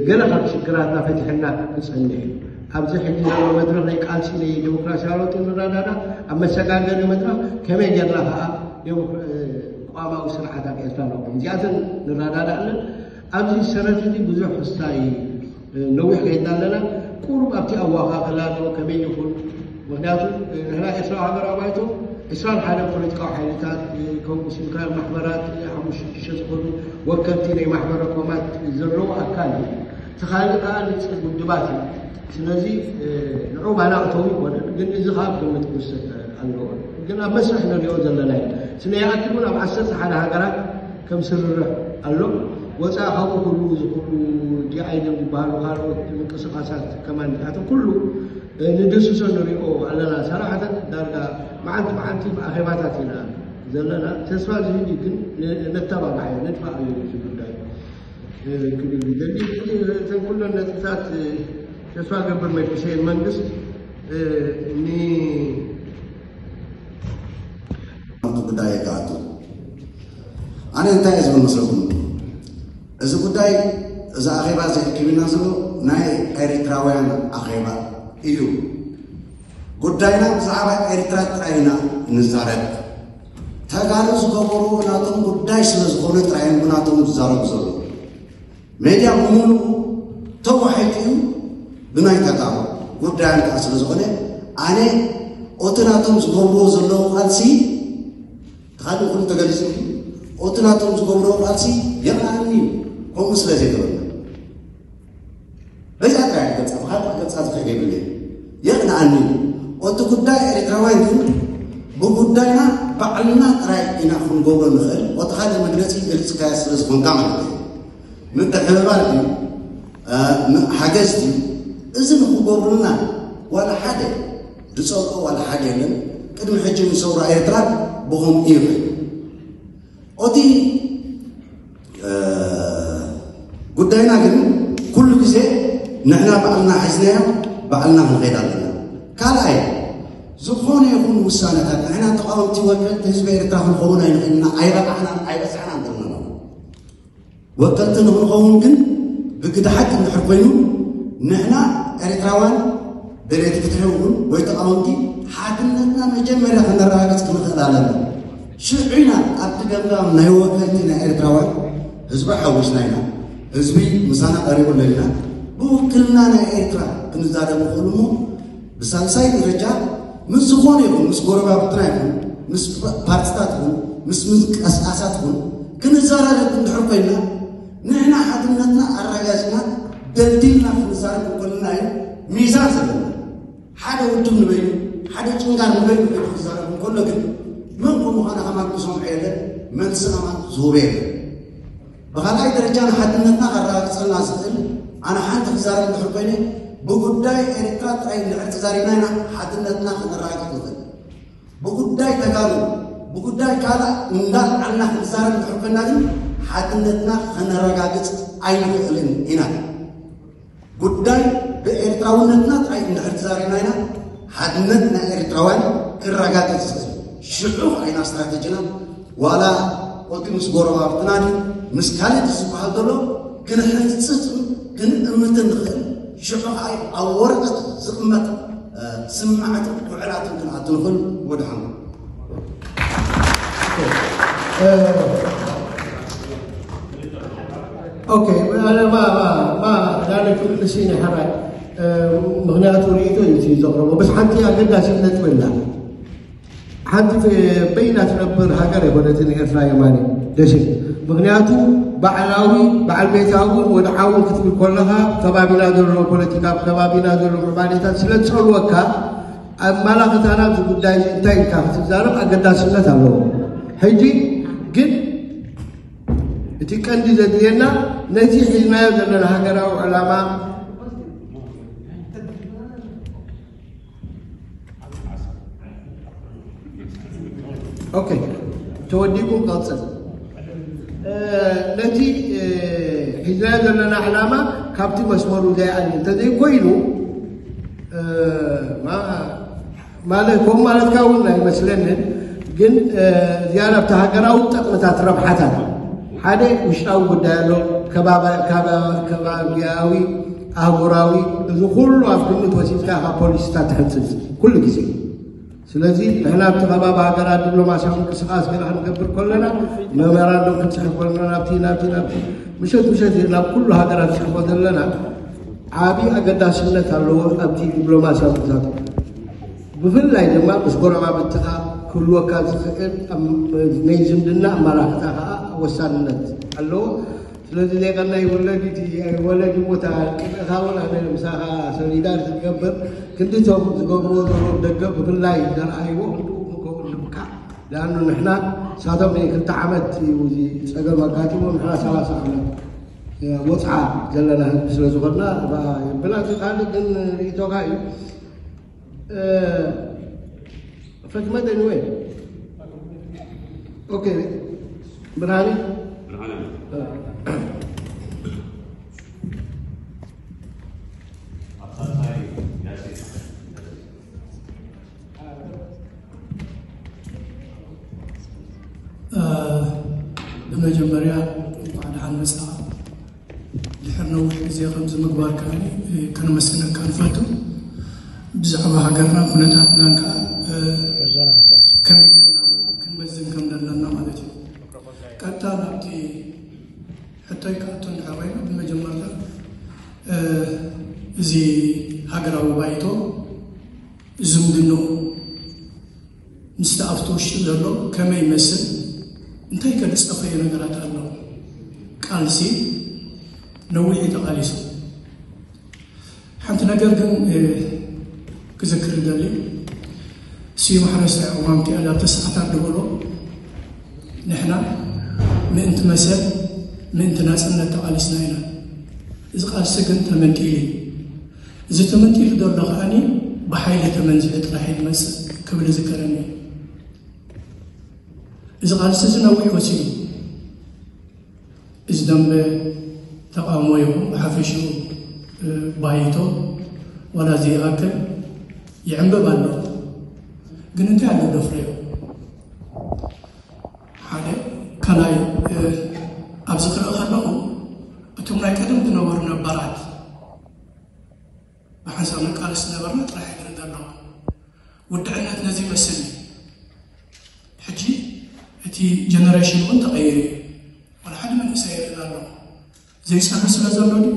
ገለ ካብ ሽግራትና ፈቲሕና ክጸንሕ እዩ። ኣብዚ ሕጂ ዘሎ መድረኽ ናይ ቃልሲ ናይ ዴሞክራሲያዊ ለውጢ ንረዳዳ ኣብ መሰጋገሪ መድረኽ ከመይ ጌርና ከዓ ዴሞክራ- ቅዋማዊ ስርዓት ኣብ ኤርትራ ነቑም። እዚኣተን ንረዳዳ ኣለን። ኣብዚ ሰረት እዚ ብዙሕ ክስታይ ነዊሕ ከይድና ኣለና። ቁሩብ ኣብቲ ኣዋኻኽላ ዶ ከመይ ይኹን? ምኽንያቱ ንሕና ኤርትራዊ ሃገራዊ ባይቶ ዕስራን ሓደን ፖለቲካዊ ሓይልታት ከምኡ ሲቪካዊ ማሕበራት ሓሙሽተ ሽዱሽተ ዝኾኑ ወከልቲ ናይ ማሕበረ ኮማት ዘለዎ ኣካል እዩ። እቲ ካልእ ከዓ ንፅል ውድባት እዩ። ስለዚ ንዑ ባና እተው ይኮነን፣ ግን እዚ ከዓ ግምት ክውሰድ ኣለዎ። ግን ኣብ መስርሕ ንሪኦ ዘለና እዩ። ስነ ይኣክል እውን ኣብ ዓሰርተ ሓደ ሃገራት ከም ስርርሕ ኣሎ። ወፃኢ ካብኡ ኩሉ እዚ ኩሉ ዲኣይደም ዝበሃሉ ካልኦት ምንቅስቃሳት ከማን እዚኣቶም ኩሉ ንድስሶ ንሪኦ ኣለና። ሰራሕተን ዳርጋ መዓልቲ መዓልቲ ብኣኼባታት ኢና ዘለና። ተስፋ ዝህብ እዩ፣ ግን ነተባብዓዮ፣ ነድፋኣዮ እዩ እዚ ጉዳይ ክብል ይደሊ። እተን ኩለን ነጥብታት ተስፋ ገብር መዲሰ መንግስት ኒ ኣብቲ ጉዳይ የጋቱ። ኣነ እንታይ እየ ዝብል መስለኩም? እዚ ጉዳይ፣ እዚ ኣኼባ እዚ ኣኪብና ዘሎ ናይ ኤርትራውያን ኣኼባ እዩ። ጉዳይና ብዛዕባ ኤርትራ ጥራይ ኢና ንዛረብ። ተጋሩ ዝገበርዎ ናቶም ጉዳይ ስለ ዝኾነ ጥራይ እዮም ብናቶም ዝዛረቡ ዘለዉ። ሜድያ ብምሉኡ ተዋሒጡ እዩ ብናይ ተጋሩ። ጉዳይ ኣንታ ስለ ዝኾነ ኣነ ኦቲ ናቶም ዝገብርዎ ዘለዉ ቃልሲ፣ ተኻሊ ኩሉ ተገሊጹ እዩ። ኦቲ ናቶም ዝገብርዎ ቃልሲ የቕንኣኒ እዩ፣ ከምኡ ስለ ዘይገበርና። በዚኣ ጥራይ ክገልጻ፣ ብኻልእ ክገልጻ ዝኽእል የብለይ። የቕንኣኒ እዩ። ኦቲ ጉዳይ ኤርትራውያን ግን ብጉዳይና ባዕልና ጥራይ ኢና ክንገብሮ ንኽእል። ኦቲ ካልእ መግለጺ ገሊጽካዮ ስለ ዝኾንካ ማለት እዩ። ምትሕብባር ድዩ? እ፣ ም-፣ ሓገዝ ድዩ? እዚ ንክገብሩልና ዋላ ሓደ ዝጸልኦ ዋላ ሓደ የለን። ቅድሚ ሕጂ ንሰውራ ኤርትራ ብኸምኡ እዩ። ኦቲ፣ እ፣ ጉዳይና ግን ኩሉ ግዜ ንሕና ባዕልና ሒዝናዮ ባዕልና ክንኸይድ ኣለና። ካልኣይ፣ ዝኾነ ይኹን ውሳነታት ንሕና ተቓወምቲ ወከልቲ ህዝቢ ኤርትራ ክንኸውን ኣይንኽእልና፣ ኣይበቃዕናን ኣይበጻሕናን ዘለና። ወከልቲ ንኽንኸውን ግን ብግደ ሓቂ እንድሕር ኮይኑ፣ ንሕና ኤርትራውያን ደለይቲ ፍትሒ እውን ወይ ተቓወምቲ ሓድነትና መጀመርያ ከነረጋግጽ ክንኽእል ኣለና። ሽዑ ኢና ኣብቲ ገምጋም ናይ ወከልቲ ናይ ኤርትራውያን ህዝቢ ሓዊስና ኢና። ህዝቢ ምሳና ቀሪቡ ኣሎ ኢልና ብውክልና ናይ ኤርትራ ክንዛረብ ንኽእል እሞ፣ ብሳልሳይ ደረጃ ምስ ዝኾነ ይኹን፣ ምስ ጎረባብትና ይኹን፣ ምስ ፓርትታት ይኹን፣ ምስ ምንቅስቃሳት ይኹን ክንዘራረብ እንድሕር ኮይና፣ ንሕና ሓድነትና ኣረጋጊጽና ደልዲልና ክንዛረብ እንከለና እዩ ሚዛን ዘለና። ሓደ ውድብ ንበይኑ፣ ሓደ ጭንጋር ንበይኑ ኮይኑ ክዛረብ እንከሎ ግን መን ከምዃነ ከማን ክሰምዖ የለን፣ መልሲ ከማን ዝህቦ የለን። ብኻልኣይ ደረጃ ንሓድነትና ከረጋግጸልና ዝኽእል፣ ኣነ ሓንቲ ክዛረብ እንድሕር ኮይነ፣ ብጉዳይ ኤርትራ ጥራይ እንድሕር ተዛሪብና ኢና ሓድነትና ከነረጋግጽ ንኽእል። ብጉዳይ ተጋሩ፣ ብጉዳይ ካልእ እንዳልዓልና ክንዛረብ እንድሕር ኮይና ግን ሓድነትና ከነረጋግጽ ኣይንኽእልን ኢና። ጉዳይ ብኤርትራውነትና ጥራይ እንድሕር ተዛሪብና ኢና ሓድነት ናይ ኤርትራውያን ክረጋገጽ ዝኽእል። ሽዑ ከኣ ኢና ስትራተጂና ዋላ ኦቲ ምስ ጎረባብትና ድዩ ምስ ካልእ ዝበሃል ዘሎ ክንሕንጽጽን ክንእምትን ንኽእል። ሽዑ ከኣ ኣብ ወረቐት ዝቕመጥ፣ እ፣ ስምማዕትን ውዕላትን ክንኣቱ ንኽእል። ወድሓን። ኦኬ፣ ኣነ ማ-፣ ማ-፣ ማ-፣ ዳኒ ክምልስ ኢነ ሓራይ፣ እ፣ ምኽንያቱ ርእይቶ እዩ እቲ ዘቕረቦ። በስ ሓንቲ ኣገዳሲት ነጥቢ ኣላ። ሓንቲ በይና ትነብር ሃገር ኣይኮነትን ኤርትራ የማነ ደሴት። ምኽንያቱ ባዕላዊ፣ በዓል ቤታውን ወድዓውን ክትብል ከለኻ፣ ከባቢና ዘሎ ፖለቲካ፣ ከባቢና ዘሎ ምዕባሌታት ስለ ዝጸልወካ፣ ኣመላኽታና ኣብዚ ጉዳይ እዚ እንታይ ኢልካ ክትዛረብ ኣገዳስነት ኣለዎ። ሕጂ ግን እቲ ቀንዲ ዘድልየና ነቲ ሒዝናዮ ዘለና ሃገራዊ ዕላማ፣ ኦኬ፣ ተወዲእኩም ቀጽል። እ፣ ነቲ፣ እ፣ ሒዝናዮ ዘለና ዕላማ ካብቲ መስመሩ ዘይኣሊ እንተዘይኮይኑ፣ እ፣ ማ-፣ ማለት ከምኡ ማለትካ እውን ኣይመስለንን። ግን፣ እ፣ ዝያዳ ኣብቲ ሃገራዊ ጠቕምታት ረብሓታት ሓደ ውሽጣዊ ጉዳይ ኣሎ፣ ከባቢ ከባቢያዊ ኣህጉራዊ፣ እዚ ኩሉ ኣብ ግምት ወሲድካ ካብ ፖሊሲታት ትሕንፅፅ ኩሉ ግዜ። ስለዚ ንሕና ኣብቲ ከባቢ ሃገራት ዲፕሎማሲያዊ ምንቅስቃስ ገና ክንገብር ከለና፣ መመራንዶም ክንፅሕፍ ከለና፣ ናብቲ ናብቲ ናብቲ ምሸት ምሸት ናብ ኩሉ ሃገራት ንፅሕፎ ዘለና ዓብዪ ኣገዳስነት ኣለዎ። ኣብቲ ዲፕሎማሲያዊ ምንቅስቃስ ብፍላይ ድማ ምስ ጎረባብትኻ ክህልወካ ዝኽእል ናይ ዝምድና ኣመላኽታ ከዓ ወሳንነት ኣለዎ። ስለዚ ሌቀና ይወለድ እቲ ኣይወለድ ቦታ ቅድኻ ወላ ምሳኻ ሶሊዳር ዝገብር ክንዲቶም ዝገብርዎ ዘለዉ ደገ ብፍላይ ዘርኣይዎ ክንድኡ ክንከውን ንምካ ዳኣኑ ንሕና ሳቶም ናይ ክልተ ዓመት እዩ እዚ ፀገም ኣጋጢሞ ንሕና ሰላሳ ዓመት ወፅዓ ዘለና ህዝቢ ስለ ዝኾንና ብኣ የብላ። እቲ ካልእ ግን ርእቶኻ እዩ ፈትመት ወይ ኦኬ ብርሃኒ ብመጀመርያ እንኳዕ ደሓን መፃ። ድሕር ነዊሕ ግዜ ከምዚ ምግባር ከኣኒ ከነመስግነካ ንፈቱ። ብዛዕባ ሃገርና ኩነታትናን ከዓ ከመይ ጌርና ክንመዝን ከም ዘለና ማለት እዩ። ቀጥታ ናብቲ ሕቶይ ክኣቱ እንድሕር ኮይኑ ብመጀመርታ እዚ ሃገራዊ ባይቶ ዝምድንኡ ምስቲ ኣብቲ ውሽጢ ዘሎ ከመይ ይመስል? እንታይ ከ ዝጸፈየ ነገራት ኣሎ? ቃልሲ ነዊሕ እዩ ተቓሊሱ። ሓንቲ ነገር ግን ክዝክር ይደሊ። ስዩም ሓረስታይ ዕዋም ቲኣል ኣብቲ ሰዓታት ዝበሎ ንሕና ምእንቲ መሰል ምእንቲ ናጽነት ተቓሊስና ኢና። እዚ ቃልሲ ግን ተመንጢሉ እዩ። እዚ ተመንጢሉ ዘሎ ከኣኒ ብሓይሊ ተመንዚዑ ጥራሕ እዩ ዝመጽእ ክብል ይዝከረኒ። እዚ ቃልሲ እዚ ነዊሕ ወሲዱ። እዚ ደንበ ተቃውሞ ይኹን ብሓፈሽኡ ባይቶ ዋላ ዘይኣክል ይዕንበብ ኣሎ። ግን እንታይ ኣሎ ደፍረዮ? ሓደ ካልኣይ ኣብዚ ክርኢ ከለኹ እቶም ናይ ቀደም ዝነበሩ ነባራት ብሓንሳብ ንቃለስ ዝነበርና ጥራሕ ይድረግ ኣለኹ። ውድዕነት ነዚ ይመስል እዩ። ሕጂ እቲ ጀነሬሽን እውን ተቐይሩ እዩ። ዋላ ሓደ መንእሰይ የለን ኣሎ ዘይፀሪ ስለ ዘሎ ድዩ?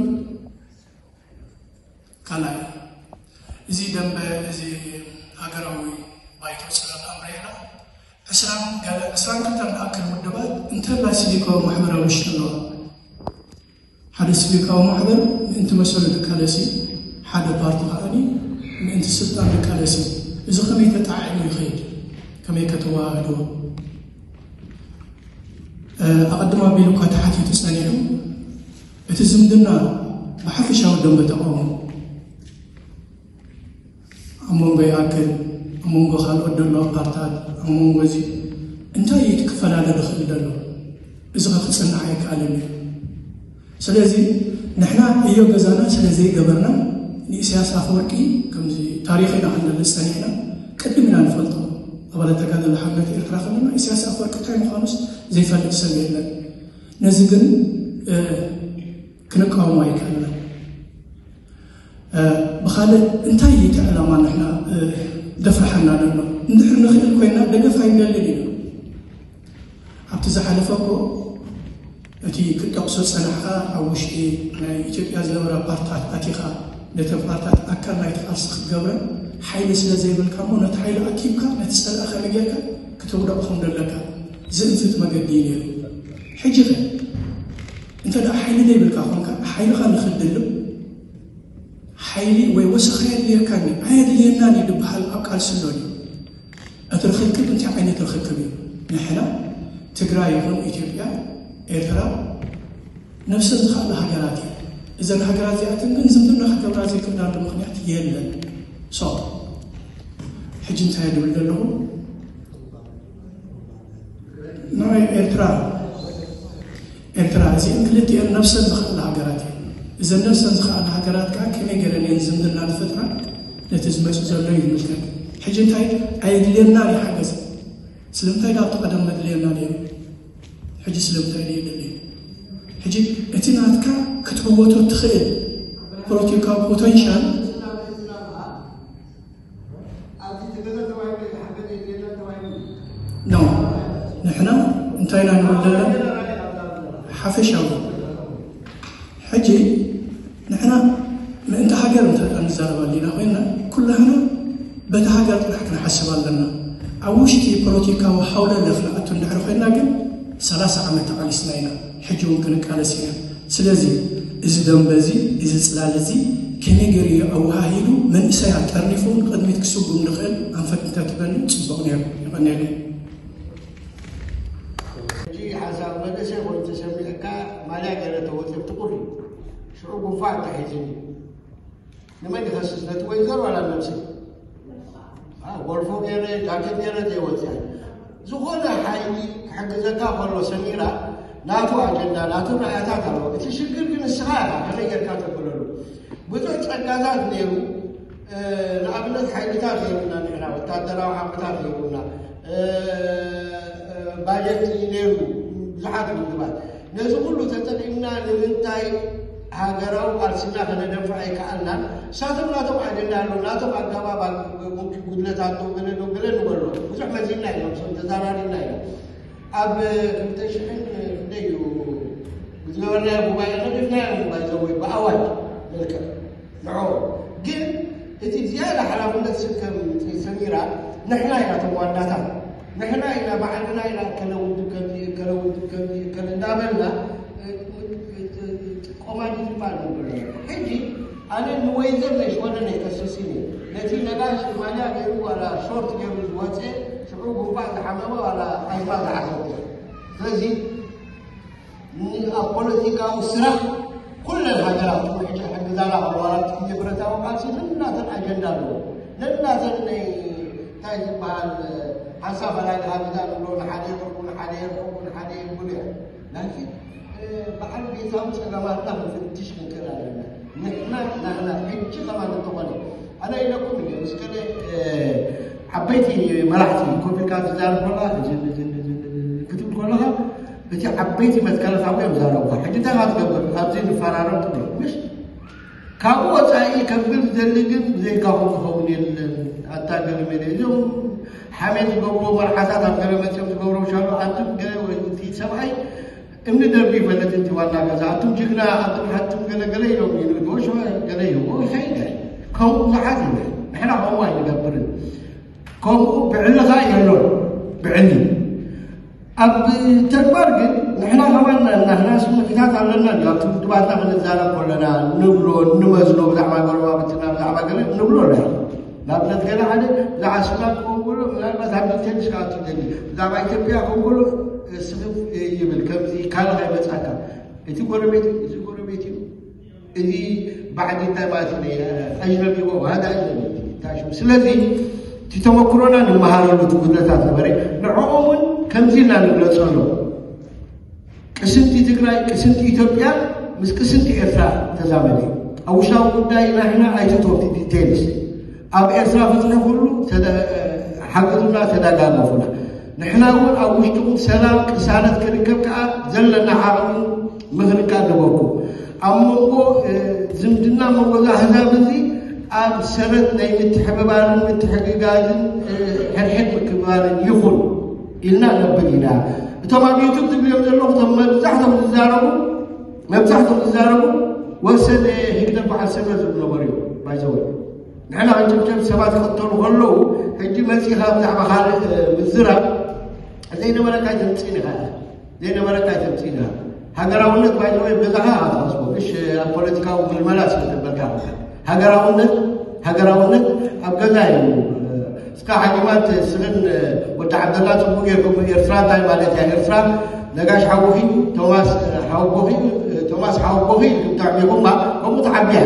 ካልኣይ እዚ ደንበ እዚ ሃገራዊ ባይቶ ፀረብ ኣምሬላ ዕስራን ገለ ዕስራን ክልተን ዝኣክል ውድባት እንተላ ሲቪካዊ ማሕበራዊ ውሽጢ ኣለዋ። ሓደ ሲቪካዊ ማሕበር ምእንቲ መሰሉ ዝቃለስ እዩ። ሓደ ፓርቲ ከዓኒ ምእንቲ ስልጣን ዝቃለስ እዩ። እዚ ከመይ ተጣዒሙ ይኸይድ? ከመይ ከተዋህድዎ? ኣቐድም ኣቢሉ እኳ ተሓቲቱ ጸኒሑ እቲ ዝምድና ብሓፈሻዊ ደንበ ተቃውሞ ኣብ መንጎ ይኣክል ኣብ መንጎ ካልኦት ደለዋ ፓርታት ኣብ መንጎ እዚ እንታይ እዩ ክፈላለ ዝኽእል ዘሎ? እዚ ከ ክጽናዕ ኣይከኣልን እዩ። ስለዚ ንሕና እዮ ገዛና ስለ ዘይገበርና ንኢሳያስ ኣፈወርቂ ከምዚ ታሪኽ ኢና ክንገልጽ ጸኒሕና። ቅድም ኢና ንፈልጦ ኣባላት ተጋደሎ ሓርነት ኤርትራ ከለና ኢሳያስ ኣፈወርቂ እንታይ ምዃኑስ ዘይፈልጥ ሰብ የለን። ነዚ ግን ክንቃወሞ ኣይከኣልና። ብኻልእ እንታይ እዩ እቲ ዕላማ ንሕና ደፍርሓና ዘሎ? እንድሕር ንኽእል ኮይና ደገፍ ኣይንደልን ኢና። ኣብቲ ዝሓለፈ እኮ እቲ ክትጠቕሶ ጸናሕካ ኣብ ውሽጢ ናይ ኢትዮጵያ ዝነበራ ፓርትታት ኣቲኻ ነተን ፓርትታት ኣካል ናይቲ ቃልሲ ክትገብረን ሓይሊ ስለ ዘይብልካ እሞ ነቲ ሓይሊ ኣኪብካ ነቲ ጸላኢ ከመይ ጌርካ ክተውድቖ ከም ዘለካ ዝእንፍት መገዲ እዩ ነይሩ። ሕጂ ኸ እንተ ደኣ ሓይሊ ዘይብልካ ኾንካ ሓይልኻ ንኽትድልብ ሓይሊ ወይ ወሰኻ የድልየካን እዩ ኣየድልየናን እዩ ዝበሃል ኣብ ቃልሲ ኣሎ ድዩ? እቲ ርኽክብ እንታይ ዓይነት ርኽክብ እዩ? ንሕና ትግራይ ይኹን ኢትዮጵያ ኤርትራ ነብሰን ዝኸኣላ ሃገራት እየን። እዘን ሃገራት እዚኣተን ግን ዝምድና ክገብራ ዘይክእላሉ ምኽንያት የለን። ሶ ሕጂ እንታይ ድብል ዘለኹ ንዓይ ኤርትራ ኤርትራ እዚአን ክልቲአን ነብሰን ዝኸኣላ ሃገራት እየን። እዘን ነብሰን ዝኸኣላ ሃገራት ከዓ ከመይ ገይረን እየን ዝምድና ዝፈጥራ ነቲ ዝመፅእ ዘሎ እዩ ዝምልከት። ሕጂ እንታይ ኣየድልየናን እዩ ሓገዝ? ስለምንታይ ዳ ኣብቲ ቀደም መድልየና ነይሩ? ሕጂ ስለምንታይ ድዩ የድሊ? ሕጂ እቲ ናት ትወቶ ትኽእል ፖለቲካዊ ፖተንሻል ነው። ንሕና እንታይ ኢና ንብል ዘለና? ሓፈሻዊ ሕጂ ንሕና ምእንቲ ሃገር እንተ ንዛረብ ኣለና ኮይና፣ ኩላህና በቲ ሃገር ጥራሕ ክንሓስብ ኣለና። ኣብ ውሽጢ ፖለቲካዊ ሃውለለ ክንኣቱ እንድሕር ኮይና ግን ሰላሳ ዓመት ተቓሊስና ኢና። ሕጂ እውን ክንቃለስ ኢና። ስለዚ እዚ ደንበ እዚ፣ እዚ ጽላል እዚ ከመይ ገይሩ እዩ ኣወሃሂዱ መንእሰያት ጠርኒፉ ንቕድሚት ክስጉም ዝኽእል ኣንፈት እንተትበሉ ጽቡቕ ነይሩ። የቐንየለይ። ሕጂ ሓንሳብ መንእሰይ ኮይኑ ተሰሚዕካ ማልያ ገይረ ተወፂኦም ትቑር እዩ። ሽዑ ጉንፋዕ ተሒዝኒ። ንመን ይኸስስ? ነቲ ወይዘሮ ዋላ ነብሰይ? አ፣ ጎልፎ ገይረ ጃኬት ገይረ ዘይወፅያ። ዝኾነ ሓይሊ ክሕግዘካ ከሎ ሰሚራ ናቱ ኣጀንዳ ናቱ ራእያታት ኣለዎ። እቲ ሽግር ግን ንስኻ ኢኻ ከመይ ጌርካ ተብለሉ። ብዙሕ ጸጋታት ነይሩ። እ፣ ንኣብነት ሓይልታት ነይሩና ንሕና፣ ወታደራዊ ዓቕምታት ነይሩና፣ እ፣ እ፣ ባጀት ነይሩ፣ ብዙሓት ውድባት። ነዚ ኩሉ ተጠቒምና ንምንታይ ሃገራዊ ቃልስና ከነደንፍዕ ኣይከኣልናን? እሳቶም ናቶም ኣጀንዳ ኣሎ፣ ናቶም ኣገባብ ኣ-፣ ጉድለት ኣሎ፣ ገለ ዶ ገለ ንበሎ። ብዙሕ መዚና ኢና፣ ምስኦም ተዛራሪብና ኢና። ኣብ ክልተ ሽሕን ክንደይ እዩ ዝገበርናዮ ጉባኤ፣ ነቒፍናዮ ባይዘወይ ብኣዋጅ መልክዕ ንዖ። ግን እቲ ዝያዳ ሓላፍነት ስከም ሰሚራ ንሕና ኢና እቶም ዋናታት። ንሕና ኢና ባዕልና ኢና እከለ ውድብ ከምዚ፣ እከለ ውድብ ከምዚ፣ እከለ እንዳበልና፣ እ፣ እ፣ እ፣ እ፣ ቆማጅ ዝበሃል ነበር። ሕጂ ኣነ ንወይዘር ነሽ ወደ ነይ ከስስኒ ነቲ ነጋሽ ማልያ ገይሩ ዋላ ሾርት ገይሩ ዝወፀ ሽዑ ጉንፋዕ ዝሓመመ ዋላ ኣዝማ ዝሓሰብ። ስለዚ ን-፣ ኣብ ፖለቲካዊ ስራሕ ኩለን ሃገራት ሕጂ ሕግዛና ኣለዋ። ኣብቲ ግዜ ብረታዊ ቃልሲ ነናተን ኣጀንዳ ኣለዎ። ነናተን ናይ እንታይ ዝበሃል ሓንሳብ ፈላሊ ሃገዛ ንብሎ፣ ንሓደ የቕርቡ፣ ንሓደ የርሕቁ፣ ንሓደ የብሉ እዮም። ላኪን፣ እ፣ በዓል ቤታዊ ጸገማትና ክንፍትሽ ክንክእል ኣለና። ንሕና ናህና ሕጂ ከማን እንተኾነ፣ ኣነ ኢለኩም እንደ ምስ ገለ፣ እ፣ ዓበይቲ መራሕቲ ኮፍ ኢልካ ትዛረብ ከለኻ፣ እዝን፣ እዝን፣ እዝን፣ እዝን ክትብል ከለኻ፣ እቲ ዓበይቲ መትከላት ኣብኡ እዮም ዛረብካ። ሕጂ እንታይ ኢኻ ትገብር? ኣብዚ ንፈራረም ጥራይ። ምሽ? ካብኡ ወጻኢ ከብል ዝደሊ ግን ብዘይካኹም ዝኸውን የለን። ኣታ ገለ መለ እዞም ሓሜት ዝገብሩ መርሓታት ኣብ ገለ መጺኦም ዝገብሮም ሻሎ ኣንቱም ገለ ወይ እቲ ሰብኣይ እምኒ ደርቢ ይፈልጥ እቲ ዋና ገዛ ኣንቱም ጅግና ኣንቱም ሓቱም ገለ ገለ ኢሎም ይንእድዎ ሽመ ገለ ይህቦ ይኸይድ። ከምኡ ብዙሓት ይብል። ንሕና ከምኡ ኣይንገብርን። ከምኡ ብዕልኻ የሎን። ብዕሊ ኣብ ተግባር ግን ንሕና ከማን ናህና ስምዒታት ኣለና። ኣብቲ ውድባትና ክንዛረብ ከለና ንብሎ፣ ንመዝኖ፣ ብዛዕባ ጎረባብትና፣ ብዛዕባ ገለ ንብሎ። ናይ ንኣብነት ገለ ሓደ ብዛዕባ ሱዳን ክኸውን ከሎ ምናልባት ኣብ ዲቴልስ ክኣቱ ይደሊ። ብዛዕባ ኢትዮጵያ ክኸውን ከሎ ስኽፍ ይብል፣ ከምዚ ካልእ ኣይመጻካ። እቲ ጎረቤት እዩ፣ እዚ ጎረቤት እዩ። እዚ ባዕዲ እንታይ ማለት እዩ? ኣጅነቢ ይበው፣ ሃደ ኣጅነቢ ታሽሙ። ስለዚ እቲ ተመክሮና ንመሃረሉ፣ እቲ ጉድለታት ነበረ። ንዕኦም እውን ከምዚ ኢልና ንግለጸሎም። ቅስንቲ ትግራይ፣ ቅስንቲ ኢትዮጵያ ምስ ቅስንቲ ኤርትራ ተዛመደ። ኣብ ውሽጣዊ ጉዳይ ናህና ኣይትእትዎ፣ እቲ ዲቴልስ። ኣብ ኤርትራ ፍትሒ ኩሉ ተደ-፣ ሓግዙና፣ ተደጋገፉና። ንሕና እውን ኣብ ውሽጥኹም ሰላም ቅሳነት ክርከብ ከኣ ዘለና ዓቕሚ ምኽሪ ከኣ ንበኩም። ኣብ መንጎ፣ እ፣ ዝምድና መንጎ እዛ ኣህዛብ እዚ ኣብ ሰረት ናይ ምትሕብባርን ምትሕግጋዝን፣ እ፣ ሕድሕድ ምክብባርን ይኹን ኢልና ነብል ኢና። እቶም ኣብ ዩቱብ ትብልዮም ዘለኹ፣ እቶም መብዛሕቶም ዝዛረቡ፣ መብዛሕቶም ዝዛረቡ ወሰን ህግደፍ በዓል ሰመር ዝብሉ ነበሩ እዮም። ባይዘወይ ንሕና ክንጭብጨብ ሰባት ክቕተሉ ከለዉ፣ ሕጂ መጺኻ ብዛዕባ ካልእ፣ እ፣ ምዝራብ ዘይነበረካ ኣይተምጽእን ኢኻ። ዘይነበረካ ኣይተምጽእን ኢኻ። ሃገራውነት ባይዘወይ ኣብ ገዛኻ ኢኻ ትቐስቦ። እሺ፣ ኣብ ፖለቲካዊ ምልመላ ስለ ተበልካ ኢኻ። ሃገራውነት፣ ሃገራውነት ኣብ ገዛ እዩ። እስካ ሓኪማት ስኽን ወዲ ዓብደላ ጽቡቅ ጌርኩም። ኤርትራ እንታይ ማለት እያ? ኤርትራ ነጋሽ ሓውኺ፣ ቶማስ ሓወቦኺ፣ ቶማስ ሓወቦኺ ኢልኩም ተዕቢኹማ፣ ከምኡ ትዓቢ እያ።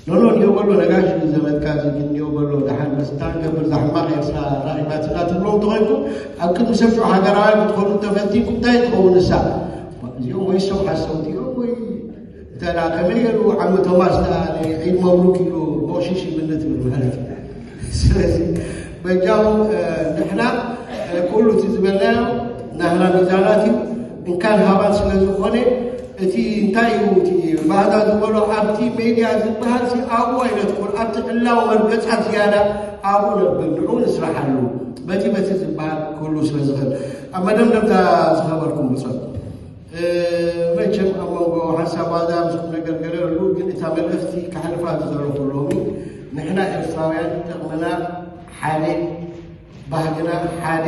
ኖኖ፣ እንዲዮ በሎ ነጋሽ እዩ ዘመድካ፣ እዚ ግን እንዲዮ በሎ፣ ደሓን መስታ ንገብር፣ እዛ ሕማቕ ኤርትራ ራኺባትና ትብሎም ተኾይንኩም፣ ኣብ ቅድሚ ሰብ ሽዑ ሃገራውያን ክትኾኑ እንተፈቲንኩም፣ እንታይ ትኸውን ንሳ? እዚኦም ወይ እሶም ሓሰውቲ እዮም ወይ እንተ ደኣ ከመይ ገይሩ ዓሚ ቶማስ ደኣ ንዒድ መብሩክ ኢሉ ሞሽሽ ይምነ ትብል ማለት እዩ። ስለዚ በጃኹም፣ እ፣ ንሕና፣ እ፣ ኩሉ እቲ ዝበልናዮ ናህና ሚዛናት እዩ። እንካን ሃባን ስለ ዝኾነ እቲ እንታይ እዩ እቲ ባህታ ዝበሎ ኣብቲ ሜድያ ዝበሃል ሲ ኣብኡ ኣይነትኩር ኣብቲ ዕላዊ መርገፃት ዝያዳ ኣብኡ ነብል ንዑ ንስራሓሉ በቲ በቲ ዝበሃል ክህሉ ስለ ዝኽእል ኣብ መደምደምታ ዝኸበርኩም ብፆት መቸም ኣብ መንጎ ሓንሳብ ዋዛ ምስ ነገር ገለሉ ግን እታ መልእኽቲ ካሕልፋ ዝዘረኹ ሎሚ ንሕና ኤርትራውያን ጠቕመና ሓደ ባህግና ሓደ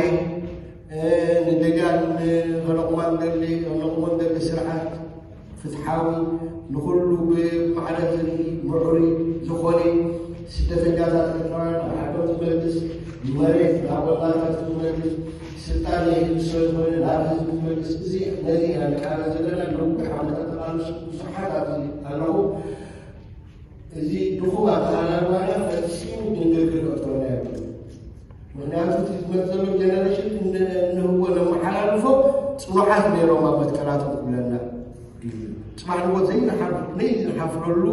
ንደጋን ንኸለቑማን ደሊ ኸለቑሞን ደሊ ስርዓት ፍትሓዊ ንኹሉ ብማዕረ ዝርኢ ምዕሩይ ዝኾነ ስደተኛታት ኤርትራውያን ናብ ዓዶም ዝመልስ መሬት ናብ ወላታት ዝመልስ ስልጣን የህብ ስለ ዝኾነ ናብ ህዝቢ ዝመልስ እዚ ነዚ ኢና ንቃለስ ዘለና ነዊሕ ዓመታት ተቓልሱ ብዙሓት ኣብዚ ኣለኹ እዚ ድኹም ኣተሃላልዋና ፈጺሙ ድንግርግር ከእትወና የብሉ ምክንያቱ እቲ ዝመፅእ ዘሎ ጀነሬሽን እንህቦ ነመሓላልፎ ፅኑዓት ነይሮም ኣብ መትከላቶም ክብለና እዩ ፅባሕ ንቦት ዘይንሓፍ ነይ ዝንሓፍረሉ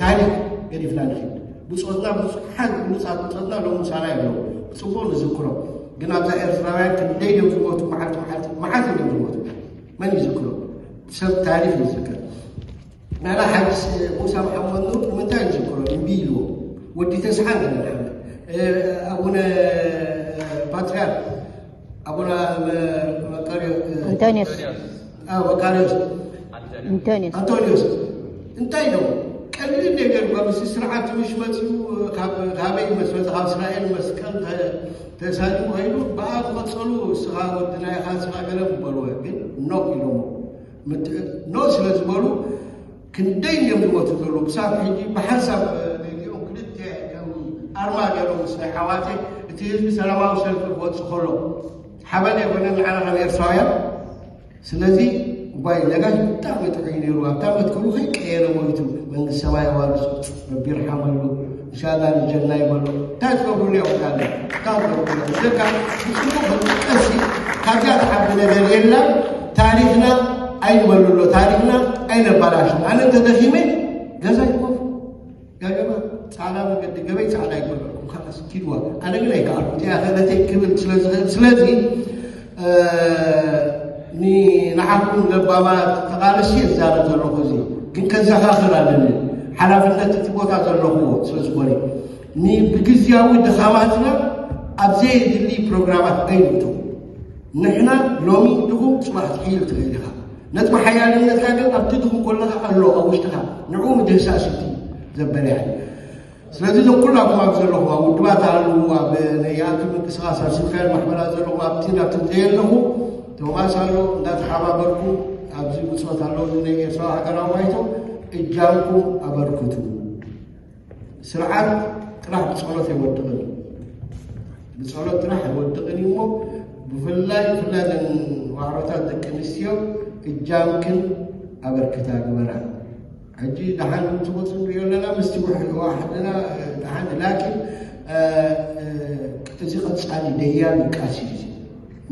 ታሪክ ገዲፍና ንኽድ ብፆትና ብዙሓት ብሉፃት ብፆትና ሎም ምሳና የለው ብፅቡቅ ንዝክሮ ግን ኣብዛ ኤርትራውያን ክንደይ እዮም ዝሞቱ መዓልቲ መዓልቲ መዓልቲ እዮም ዝሞቱ መን ይዝክሮ ሰብ ታሪክ ይዝክር ናላ ሓዲስ ሙሳ መሓመድ ኑር ንምንታይ ዝዝክሮ እምቢ ኢልዎ ወዲ ተስሓ ንሓመድ ኣቡነ ፓትርያርክ ኣቡነ መቃርዮ ኣንቶኒዮስ መቃርዮስ ኣንቶኒዮስ ኣንቶኒዮስ እንታይ ኢሎም ቀሊል ነገር ኳ ምስ ስርዓት ትንሽ መፅኡ ካበይ መስ መፅ ካብ እስራኤል መስቀል ተሳሊሙ ከይዱ ብኣ ዝቐፀሉ እስኻ ወዲ ናይኻ እስኻ ገለ ምበልዎ ግን ኖ ኢሎሞ ኖ ስለ ዝበሉ ክንደይ እዮም ዝሞቱ ዘለዉ ክሳብ ሕጂ ብሓንሳብ ነዚኦም ክልተ ከም ኣርማ ገይሮም ምስ ናይ ሓዋቴ እቲ ህዝቢ ሰላማዊ ሰልፊ ክወፅእ ከሎ ሓበን የኮነ ንዓና ከም ኤርትራውያን ስለዚ እዋይ ነጋሽ ብጣዕሚ ጥዑይ ነይሩ ኣብታ መትከሉ ከይቀየረ ሞይቱ መንግስቲ ሰማይ የዋርሱ ረቢ ይርሓመሉ እንሻላ ንጀና ይበሎ እንታይ ትገብሩሉ እዮም ካለ እንታይ ትገብሩሉ እዮም ደካ ብፅቡቅ ብጥቀሲ ካብዚኣ ትሓቢ ነገር የላ ታሪክና ኣይንበልሎ ታሪክና ኣይነባላሽ ኣነ እንተደኺመ ገዛ ይኮፍ ጋገባ ፃዕዳ መገዲ ገበይ ፃዕዳ ይገበርኩም ካስ ኪድዋ ኣነ ግን ኣይከኣልኩ እዚኣ ክእለተይ ክብል ስለ ዝኽእል ስለዚ ንዓኹም ለባማት ተቓለስቲ እዛረብ ዘለኹ እዚ ግን ከዘኻኽር ኣለኒ ሓላፍነት እቲ ቦታ ዘለኹዎ ስለ ዝኾነ ብግዝያዊ ድኻማትና ኣብ ዘየድሊ ፕሮግራማት ኣይንእተው ንሕና ሎሚ ድኹም ፅባሕ ትሕይል ትኽእል ኢኻ ነጥቢ ሓያልነትካ ግን ኣብቲ ድኹም ከለኻ ኣሎ ኣብ ውሽጥኻ ንዕኡ ምድህሳስ እቲ ዘበለያ ስለዚ እዞም ኩላኩም ኣብ ዘለኹም ኣብ ውድባት ኣለዉ ኣብ ነያቱ ምንቅስቃስ ኣብ ስልካዊ ማሕበራት ዘለኹም ኣብቲ ናብቲ ዘየለኹ ቶማስ ኣሎ እንዳተሓባበርኩ ኣብዚ ብፆት ኣለዉ ናይ ኤርትራ ሃገራዊ ባይቶ እጃምኩም ኣበርክቱ ስርዓት ጥራሕ ብፀሎት ኣይወድቕን ብፀሎት ጥራሕ ኣይወድቕን እዩ እሞ ብፍላይ ብፍላይ ዘን ዋዕሮታት ደቂ ኣንስትዮ እጃምክን ኣበርክታ ግበራ ሕጂ ደሓን ትቑፅር ንሪኦ ኣለና ምስቲ ውሕድ ዋሕድና ደሓን ላኪን እዚ ቀፃሊ ደያቢ ቃሲ እዩ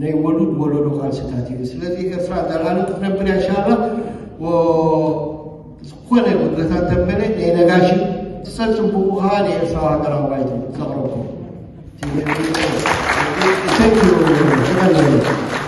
ናይ ወሉድ ወለዶ ቃልስታት እዩ ስለዚ ኤርትራ ዘላለም ክትነብር እያ እንሻላ ዝኾነ ጉድለታት ተበለ ናይ ነጋሽ ዝፀፅብቑ ከዓ ናይ ኤርትራ ሃገራዊ ባይቶ ዘቕረብኩም Thank you.